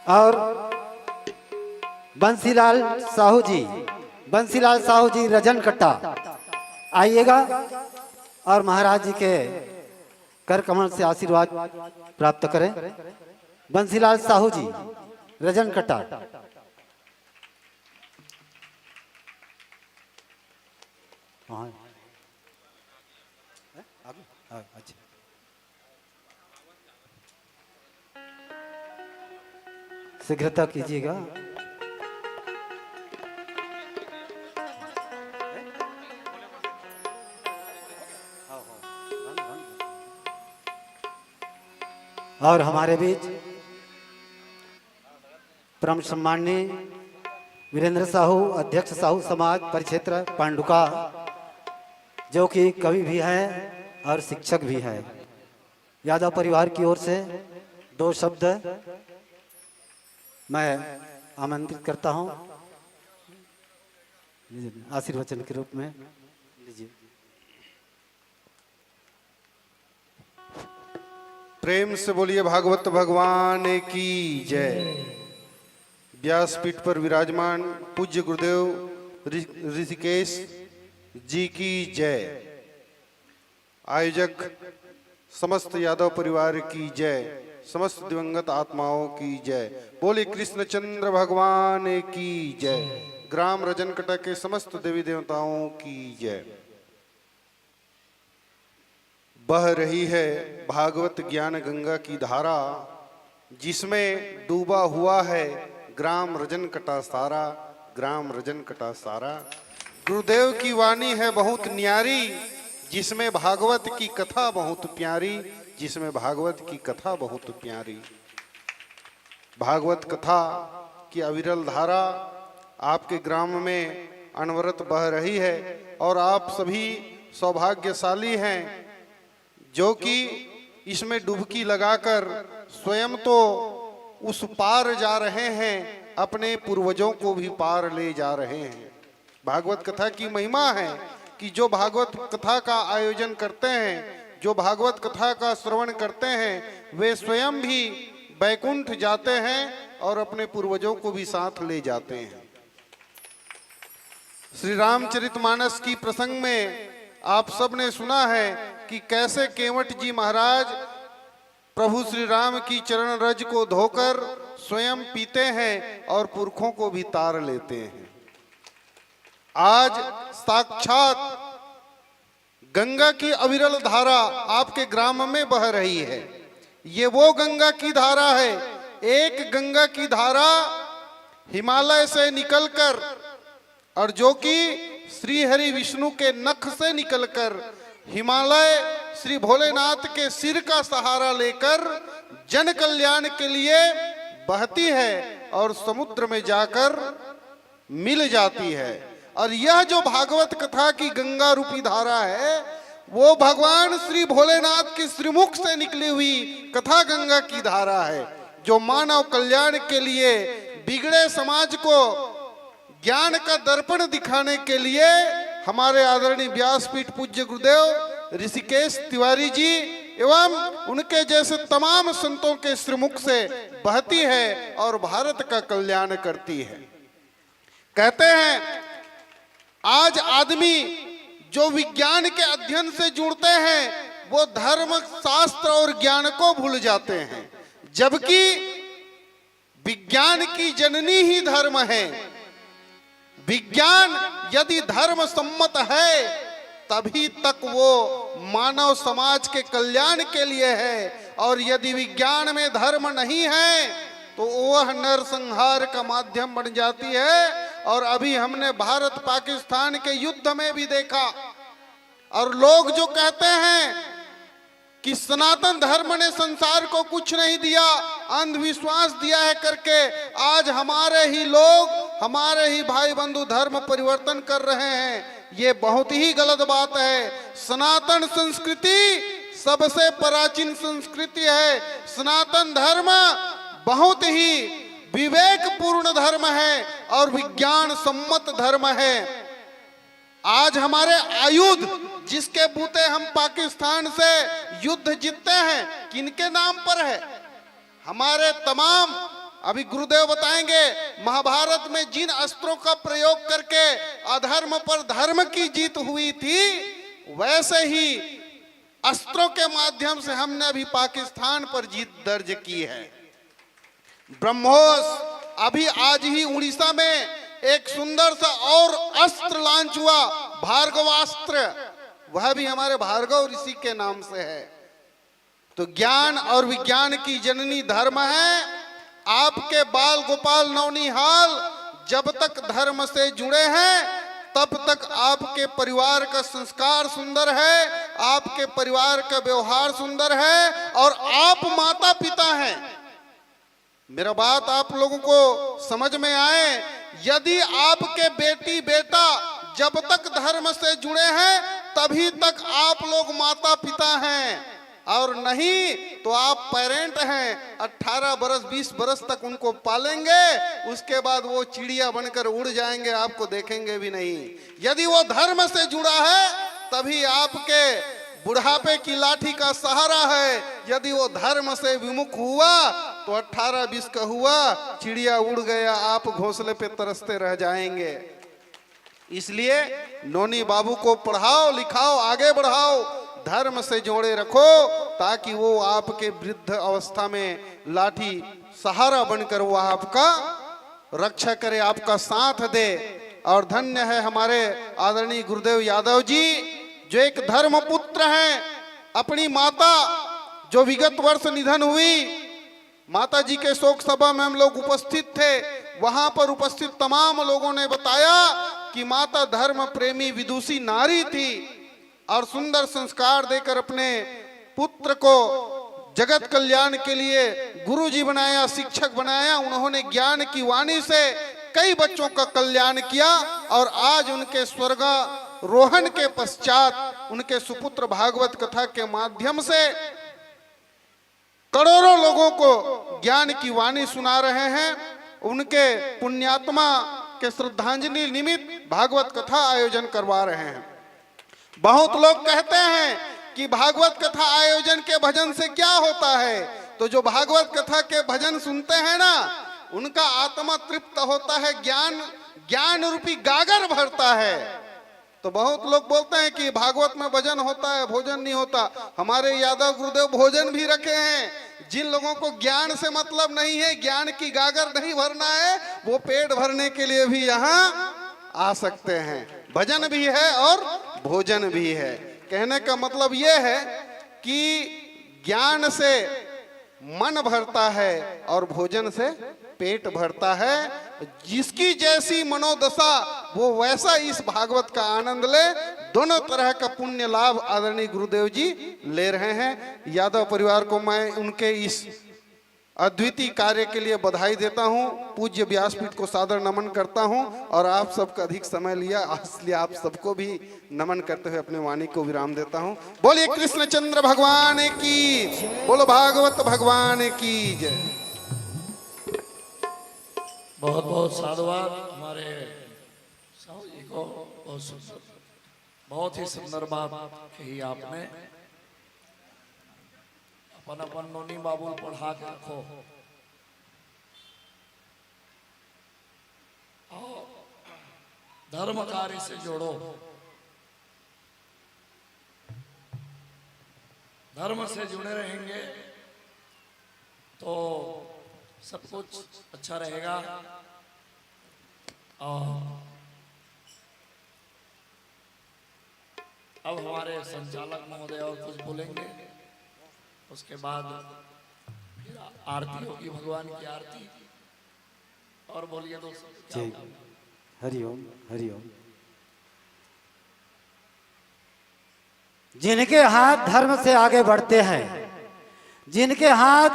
और बंसीलाल साहू जी, बंसीलाल साहू जी रजन कट्टा, आइएगा और महाराज जी के कर कमल से आशीर्वाद प्राप्त करें। बंसीलाल साहू जी, रजन कट्टा। हाँ। हैं? आगे? हाँ, अच्छा। शीघ्रता कीजिएगा। और हमारे बीच परम सम्माननीय वीरेंद्र साहू, अध्यक्ष साहू समाज परिक्षेत्र पांडुका, जो कि कवि भी हैं और शिक्षक भी हैं। यादव परिवार की ओर से दो शब्द मैं आमंत्रित करता हूं, आशीर्वचन के रूप में लीजिए। प्रेम से बोलिए भागवत भगवान की जय। व्यासपीठ पर विराजमान पूज्य गुरुदेव ऋ- ऋषिकेश जी की जय। आयोजक समस्त यादव परिवार की जय, समस्त दिवंगत आत्माओं की जय। बोले कृष्णचंद्र भगवान की जय। ग्राम रजनकटा के समस्त देवी देवताओं की जय। बह रही है भागवत ज्ञान गंगा की धारा, जिसमें डूबा हुआ है ग्राम रजनकटा सारा, ग्राम रजनकटा सारा। गुरुदेव की वाणी है बहुत न्यारी, जिसमें भागवत की कथा बहुत प्यारी, जिसमें भागवत की कथा बहुत प्यारी। भागवत कथा की अविरल धारा आपके ग्राम में अनवरत बह रही है और आप सभी सौभाग्यशाली हैं, जो कि इसमें डुबकी लगाकर स्वयं तो उस पार जा रहे हैं, अपने पूर्वजों को भी पार ले जा रहे हैं। भागवत कथा की महिमा है कि जो भागवत कथा का आयोजन करते हैं, जो भागवत कथा का श्रवण करते हैं, वे स्वयं भी बैकुंठ जाते हैं और अपने पूर्वजों को भी साथ ले जाते हैं। श्री रामचरितमानस की प्रसंग में आप सब ने सुना है कि कैसे केवट जी महाराज प्रभु श्री राम की चरण रज को धोकर स्वयं पीते हैं और पुरखों को भी तार लेते हैं। आज साक्षात गंगा की अविरल धारा आपके ग्राम में बह रही है। ये वो गंगा की धारा है, एक गंगा की धारा हिमालय से निकलकर और जो कि श्री हरि विष्णु के नख से निकलकर हिमालय श्री भोलेनाथ के सिर का सहारा लेकर जन कल्याण के लिए बहती है और समुद्र में जाकर मिल जाती है। और यह जो भागवत कथा की गंगा रूपी धारा है, वो भगवान श्री भोलेनाथ के श्रीमुख से निकली हुई कथा गंगा की धारा है, जो मानव कल्याण के लिए, बिगड़े समाज को ज्ञान का दर्पण दिखाने के लिए हमारे आदरणीय व्यासपीठ पूज्य गुरुदेव ऋषिकेश तिवारी जी एवं उनके जैसे तमाम संतों के श्रीमुख से बहती है और भारत का कल्याण करती है। कहते हैं, आज आदमी जो विज्ञान के अध्ययन से जुड़ते हैं, वो धर्म, शास्त्र और ज्ञान को भूल जाते हैं, जबकि विज्ञान की जननी ही धर्म है। विज्ञान यदि धर्म सम्मत है, तभी तक वो मानव समाज के कल्याण के लिए है, और यदि विज्ञान में धर्म नहीं है, तो वह नरसंहार का माध्यम बन जाती है। और अभी हमने भारत पाकिस्तान के युद्ध में भी देखा, और लोग जो कहते हैं कि सनातन धर्म ने संसार को कुछ नहीं दिया, अंधविश्वास दिया है करके आज हमारे ही लोग, हमारे ही भाई बंधु धर्म परिवर्तन कर रहे हैं। ये बहुत ही गलत बात है। सनातन संस्कृति सबसे प्राचीन संस्कृति है। सनातन धर्म बहुत ही विवेकपूर्ण धर्म है और विज्ञान सम्मत धर्म है। आज हमारे आयुध जिसके बूते हम पाकिस्तान से युद्ध जीतते हैं, किनके नाम पर है? हमारे तमाम, अभी गुरुदेव बताएंगे, महाभारत में जिन अस्त्रों का प्रयोग करके अधर्म पर धर्म की जीत हुई थी, वैसे ही अस्त्रों के माध्यम से हमने अभी पाकिस्तान पर जीत दर्ज की है। ब्रह्मोस, अभी आज ही उड़ीसा में एक सुंदर सा और अस्त्र लॉन्च हुआ, भार्गवास्त्र, वह भी हमारे भार्गव ऋषि के नाम से है। तो ज्ञान और विज्ञान की जननी धर्म है। आपके बाल गोपाल नौनिहाल जब तक धर्म से जुड़े हैं, तब तक आपके परिवार का संस्कार सुंदर है, आपके परिवार का व्यवहार सुंदर है और आप माता पिता हैं। मेरा बात आप लोगों को समझ में आए, यदि आपके बेटी बेटा जब तक धर्म से जुड़े हैं, तभी तक आप लोग माता पिता हैं। और नहीं तो आप पेरेंट हैं, अठारह बरस, बीस बरस तक उनको पालेंगे, उसके बाद वो चिड़िया बनकर उड़ जाएंगे, आपको देखेंगे भी नहीं। यदि वो धर्म से जुड़ा है, तभी आपके बुढ़ापे की लाठी का सहारा है। यदि वो धर्म से विमुख हुआ, तो अठारह बीस का हुआ, चिड़िया उड़ गया, आप घोंसले पे तरसते रह जाएंगे। इसलिए नोनी बाबू को पढ़ाओ लिखाओ, आगे बढ़ाओ, धर्म से जोड़े रखो, ताकि वो आपके वृद्ध अवस्था में लाठी सहारा बनकर वो आपका रक्षा करे, आपका साथ दे। और धन्य है हमारे आदरणीय गुरुदेव यादव जी, जो एक धर्मपुत्र हैं। अपनी माता, जो विगत वर्ष निधन हुई, माता जी के शोक सभा में हम लोग उपस्थित थे। वहां पर उपस्थित तमाम लोगों ने बताया कि माता धर्म प्रेमी विदुषी नारी थी और सुंदर संस्कार देकर अपने पुत्र को जगत कल्याण के लिए गुरु जी बनाया, शिक्षक बनाया। उन्होंने ज्ञान की वाणी से कई बच्चों का कल्याण किया और आज उनके स्वर्गारोहण के पश्चात उनके सुपुत्र भागवत कथा के माध्यम से करोड़ों लोगों को ज्ञान की वाणी सुना रहे हैं। उनके पुण्यात्मा के श्रद्धांजलि निमित्त भागवत कथा आयोजन करवा रहे हैं। बहुत लोग कहते हैं कि भागवत कथा आयोजन के भजन से क्या होता है, तो जो भागवत कथा के भजन सुनते हैं ना, उनका आत्मा तृप्त होता है, ज्ञान, ज्ञान रूपी गागर भरता है। तो बहुत लोग बोलते हैं कि भागवत में भजन होता है, भोजन नहीं होता। हमारे यादव गुरुदेव भोजन भी रखे हैं। जिन लोगों को ज्ञान से मतलब नहीं है, ज्ञान की गागर नहीं भरना है, वो पेट भरने के लिए भी यहाँ आ सकते हैं। भजन भी है और भोजन भी है। कहने का मतलब ये है कि ज्ञान से मन भरता है और भोजन से पेट भरता है। जिसकी जैसी मनोदशा, वो वैसा इस भागवत का आनंद ले। दोनों तरह का पुण्य लाभ आदरणीय गुरुदेव जी ले रहे हैं। यादव परिवार को मैं उनके इस अद्वितीय कार्य के लिए बधाई देता हूं, पूज्य व्यासपीठ को सादर नमन करता हूं और आप सबका अधिक समय लिया, इसलिए आप सबको भी नमन करते हुए अपने वाणी को विराम देता हूं। बोलिए कृष्णचंद्र भगवान की, बोलो भागवत भगवान की जय। बहुत बहुत साधुवाद हमारे साहू जी को। बहुत सुंदर, बहुत ही सुंदर बात कही आपने। अपन अपन नोनी बाबू पढ़ा के रखो और धर्म कार्य से जोड़ो। धर्म से जुड़े रहेंगे तो सब कुछ अच्छा रहेगा। और अब हमारे संचालक महोदय और कुछ बोलेंगे, उसके बाद फिर आरती होगी, भगवान की आरती। और बोलिए दोस्तों, क्या जी। हरिओम, हरिओम। जिनके हाथ धर्म से आगे बढ़ते हैं, जिनके हाथ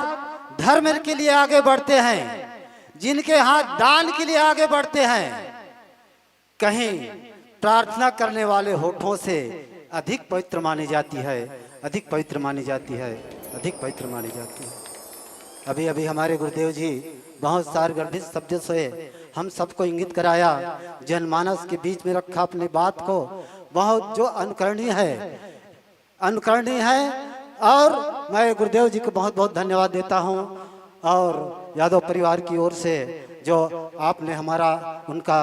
धर्म के लिए आगे बढ़ते हैं, जिनके हाथ दान के लिए आगे बढ़ते हैं, कहीं प्रार्थना करने वाले होठों से अधिक पवित्र मानी जाती है, अधिक पवित्र मानी जाती है, अधिक पवित्र मानी जाती है। अभी अभी हमारे गुरुदेव जी बहुत सारगर्भित शब्द से हम सबको इंगित कराया, जनमानस के बीच में रखा अपनी बात को, बहुत जो अनुकरणीय है, अनुकरणीय है। और मैं गुरुदेव जी को बहुत बहुत धन्यवाद देता हूँ और यादव परिवार की ओर से जो आपने हमारा उनका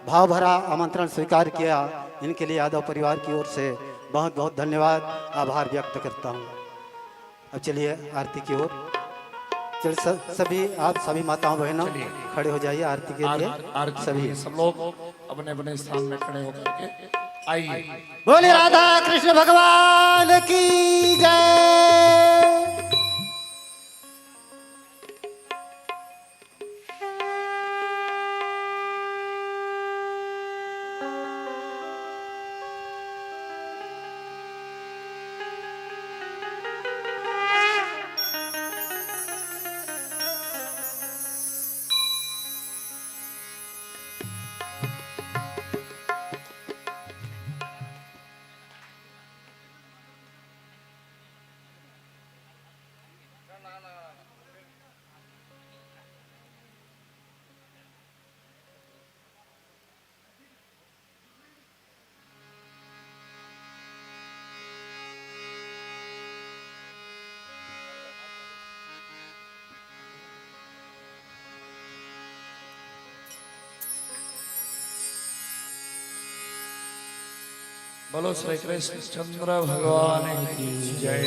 भाव भरा आमंत्रण स्वीकार किया, इनके लिए यादव परिवार की ओर से बहुत बहुत धन्यवाद, आभार व्यक्त करता हूँ। अब चलिए आरती की ओर। चल स- सभी आप सभी माताओं बहनों खड़े हो जाइए आरती के लिए। सभी सब लोग अपने अपने स्थान में खड़े होकर के आइए। बोले राधा कृष्ण भगवान की जय। बोलो श्री कृष्ण चंद्र भगवान की जय।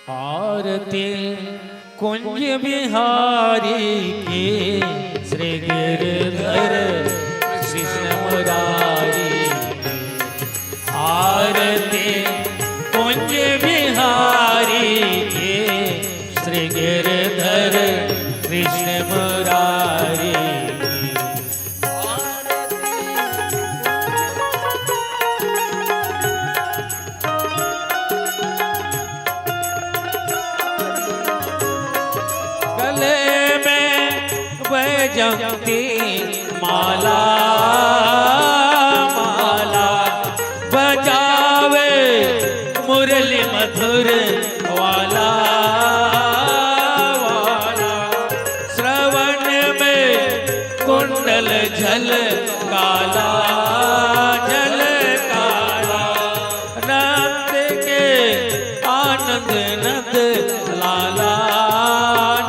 आरती कुंज बिहारी की, श्री गिरधर कृष्ण मुरारी की। आरती कुंज बिहारी की, श्री गिरधर कृष्ण मुरारी की। गले में बैजंती माला, माला बजावे मुरली मधुर वाला, वाला। श्रवण में कुंडल झल काला, झल काला। नंद के आनंद नंद लाला,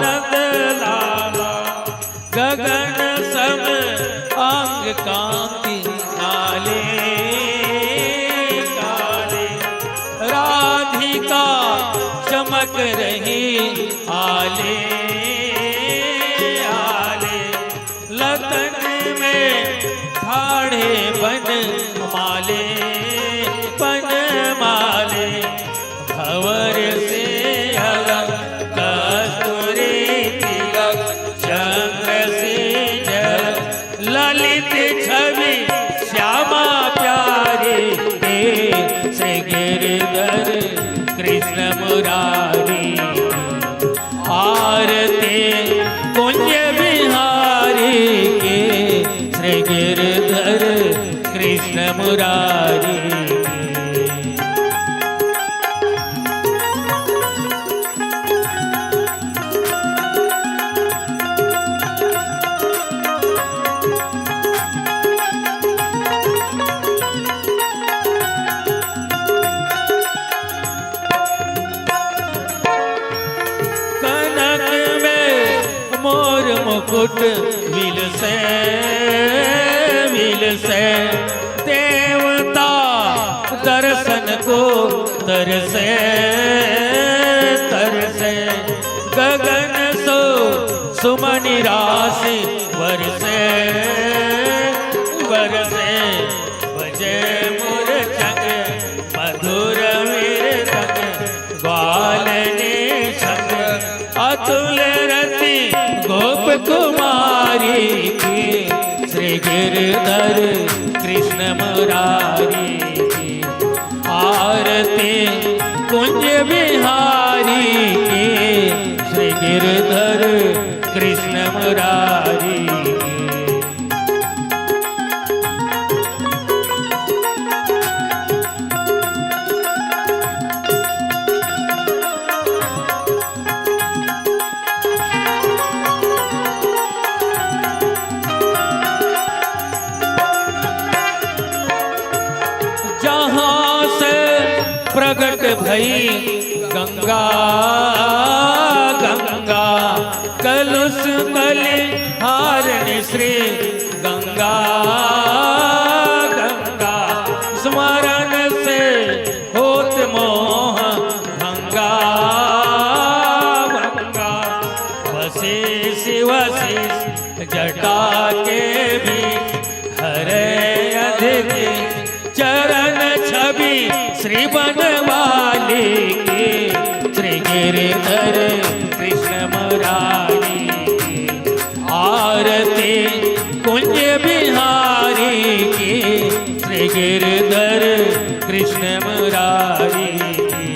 नंद लाला। गगन सम अंग कांति काले, काले। राधिका चमक रही आले, आले। लतन में ठाढ़े बन माले, बन माले। भंवर से अलग कस्तूरी तिलक, चंद्र से झलक ललित छवि श्यामा प्यारी। हे श्री गिरधर कृष्ण मुरारी, आरती कुंज बिहारी की, श्री गिरधर कृष्ण मुरारी की। कनक में मोर मुकुट विलसे, विलसे। देवता दर्शन को तरसे, तरसे। गगन सो सुमन राशि बरसे, बरसे। बजे मुरचंग मधुर मृदंग, ग्वाल निषंग अतुल रति गोप कुमारी की। श्री गिरधर कृष्ण मुरारी की, आरती कुंज बिहारी की। श्री गिरधर कृष्ण मुरारी की। जहाँ से प्रगट भई गंगा, गंगा, कलुष कलिहारिणी श्री गंगा, गंगा। स्मरण से होत मोह भंगा, भंगा। वशिष्ठ वशिष्ठ जटा के बीच हरे अधीर, चरण छवि श्री बनवाली की। श्री गिरधर कृष्ण मुरारी की, आरती कुंज बिहारी की। श्री गिरधर कृष्ण मुरारी की।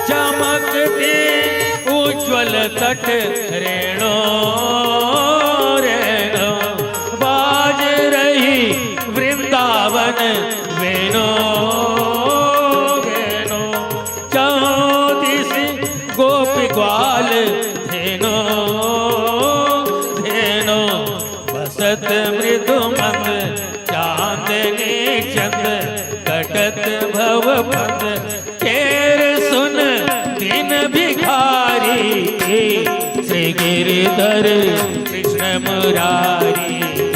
चमकती उज्ज्वल तट रेणो, रेणो। बाज रही वृंदावन वेणो, वेणो। चौदिस गोपी ग्वाल धेनो, गिरधर कृष्ण मुरारी की,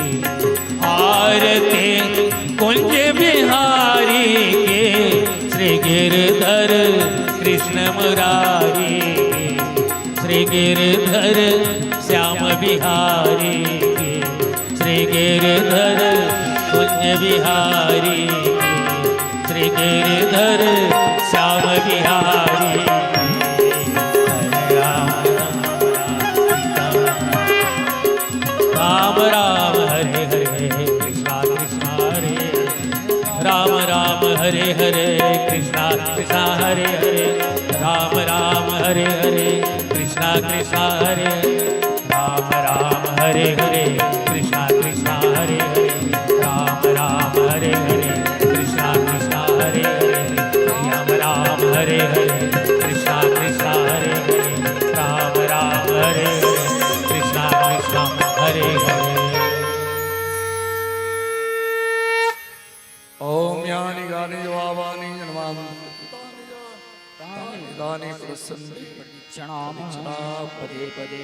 आरती कुंज बिहारी की। श्री गिरधर कृष्ण मुरारी की, श्री गिरधर श्याम बिहारी की, श्री गिरधर कुंज बिहारी की, श्री गिरधर श्याम बिहारी की। हरे राम, राम राम हरे हरे, कृष्णा कृष्णा हरे, राम राम हरे हरे, कृष्णा कृष्णा हरे हरे, राम राम हरे हरे, कृष्णा कृष्णा हरे हरे, राम राम हरे हरे, कृष्णा कृष्णा हरे हरे, राम राम हरे हरे, कृष्णा कृष्णा हरे हरे, राम राम हरे हरे, कृष्णा कृष्णा हरे हरे, राम राम हरे हरे, कृष्णा कृष्णा हरे हरे। ओम यानि कानि जवाबानि जन्मान् तानि तानि पुनस्सन्ति क्षणामः पदे पदे।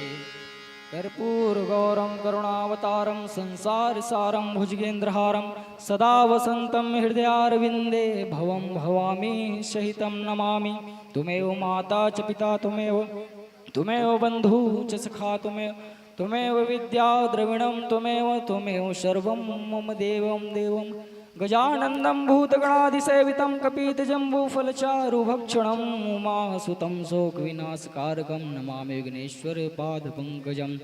कर्पूरगौरं करुणावतारं संसारसारं भुजगेन्द्रहारं सदा वसन्तं हृदयारविन्दे भवं भवामी सहितं नमामि। त्वमेव माता च पिता त्वमेव त्वमेव बन्धु च सखा त्वमेव त्वमेव विद्या द्रविणं त्वमेव त्वमेव सर्वं मम देवं देवं गजानन्दं भूतगणादिसेवितं कपीतजम्बूफलचारुभक्षणं उमासुतं शोकविनाशकारकं नमामि विघ्नेश्वरपादपङ्कजम्।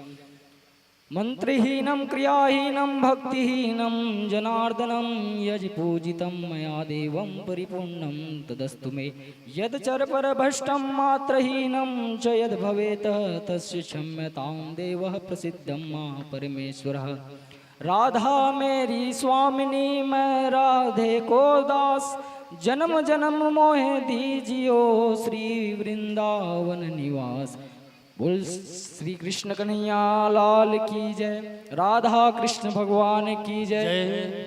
मन्त्रहीनं क्रियाहीनं भक्तिहीनं जनार्दनं यज् पूजितं मया देवं परिपूर्णं तदस्तु मे। यद् चरपरभ्रष्टं मात्रहीनं च यद् भवेत् तस्य क्षम्यतां देवः प्रसीद मां परमेश्वरः। राधा मेरी स्वामिनी मैं राधे को दास जन्म जन्म मोहे दीजियो श्री वृंदावन निवास। बोल श्री कृष्ण कन्हैया लाल की जय। राधा कृष्ण भगवान की जय।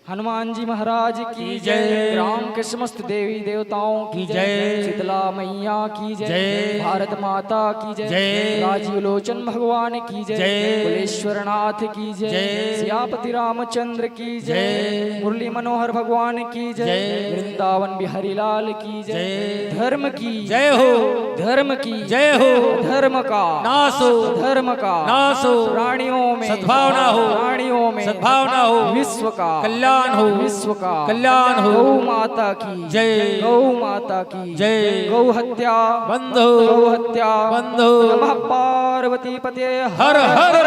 हनुमान जी महाराज की जय। ग्राम के समस्त देवी देवताओं की जय। शीतला मैया की जय। भारत माता की जय। राजीव लोचन भगवान की जय। कुलेश्वर नाथ की जय। सियापति रामचंद्र की जय। मुरली मनोहर भगवान की जय। वृंदावन बिहारी लाल की जय। धर्म की जय हो। धर्म की जय हो। धर्म का नाश हो। धर्म का नाश हो। प्राणियों में सद्भावना हो। प्राणियों में सद्भावना हो। विश्व का कल्याण हो। विश्व का कल्याण हो। गौ माता की जय। गौ माता की जय। गौ हत्या बंद हो। गौ हत्या बंद हो। नमः पार्वती पते हर हर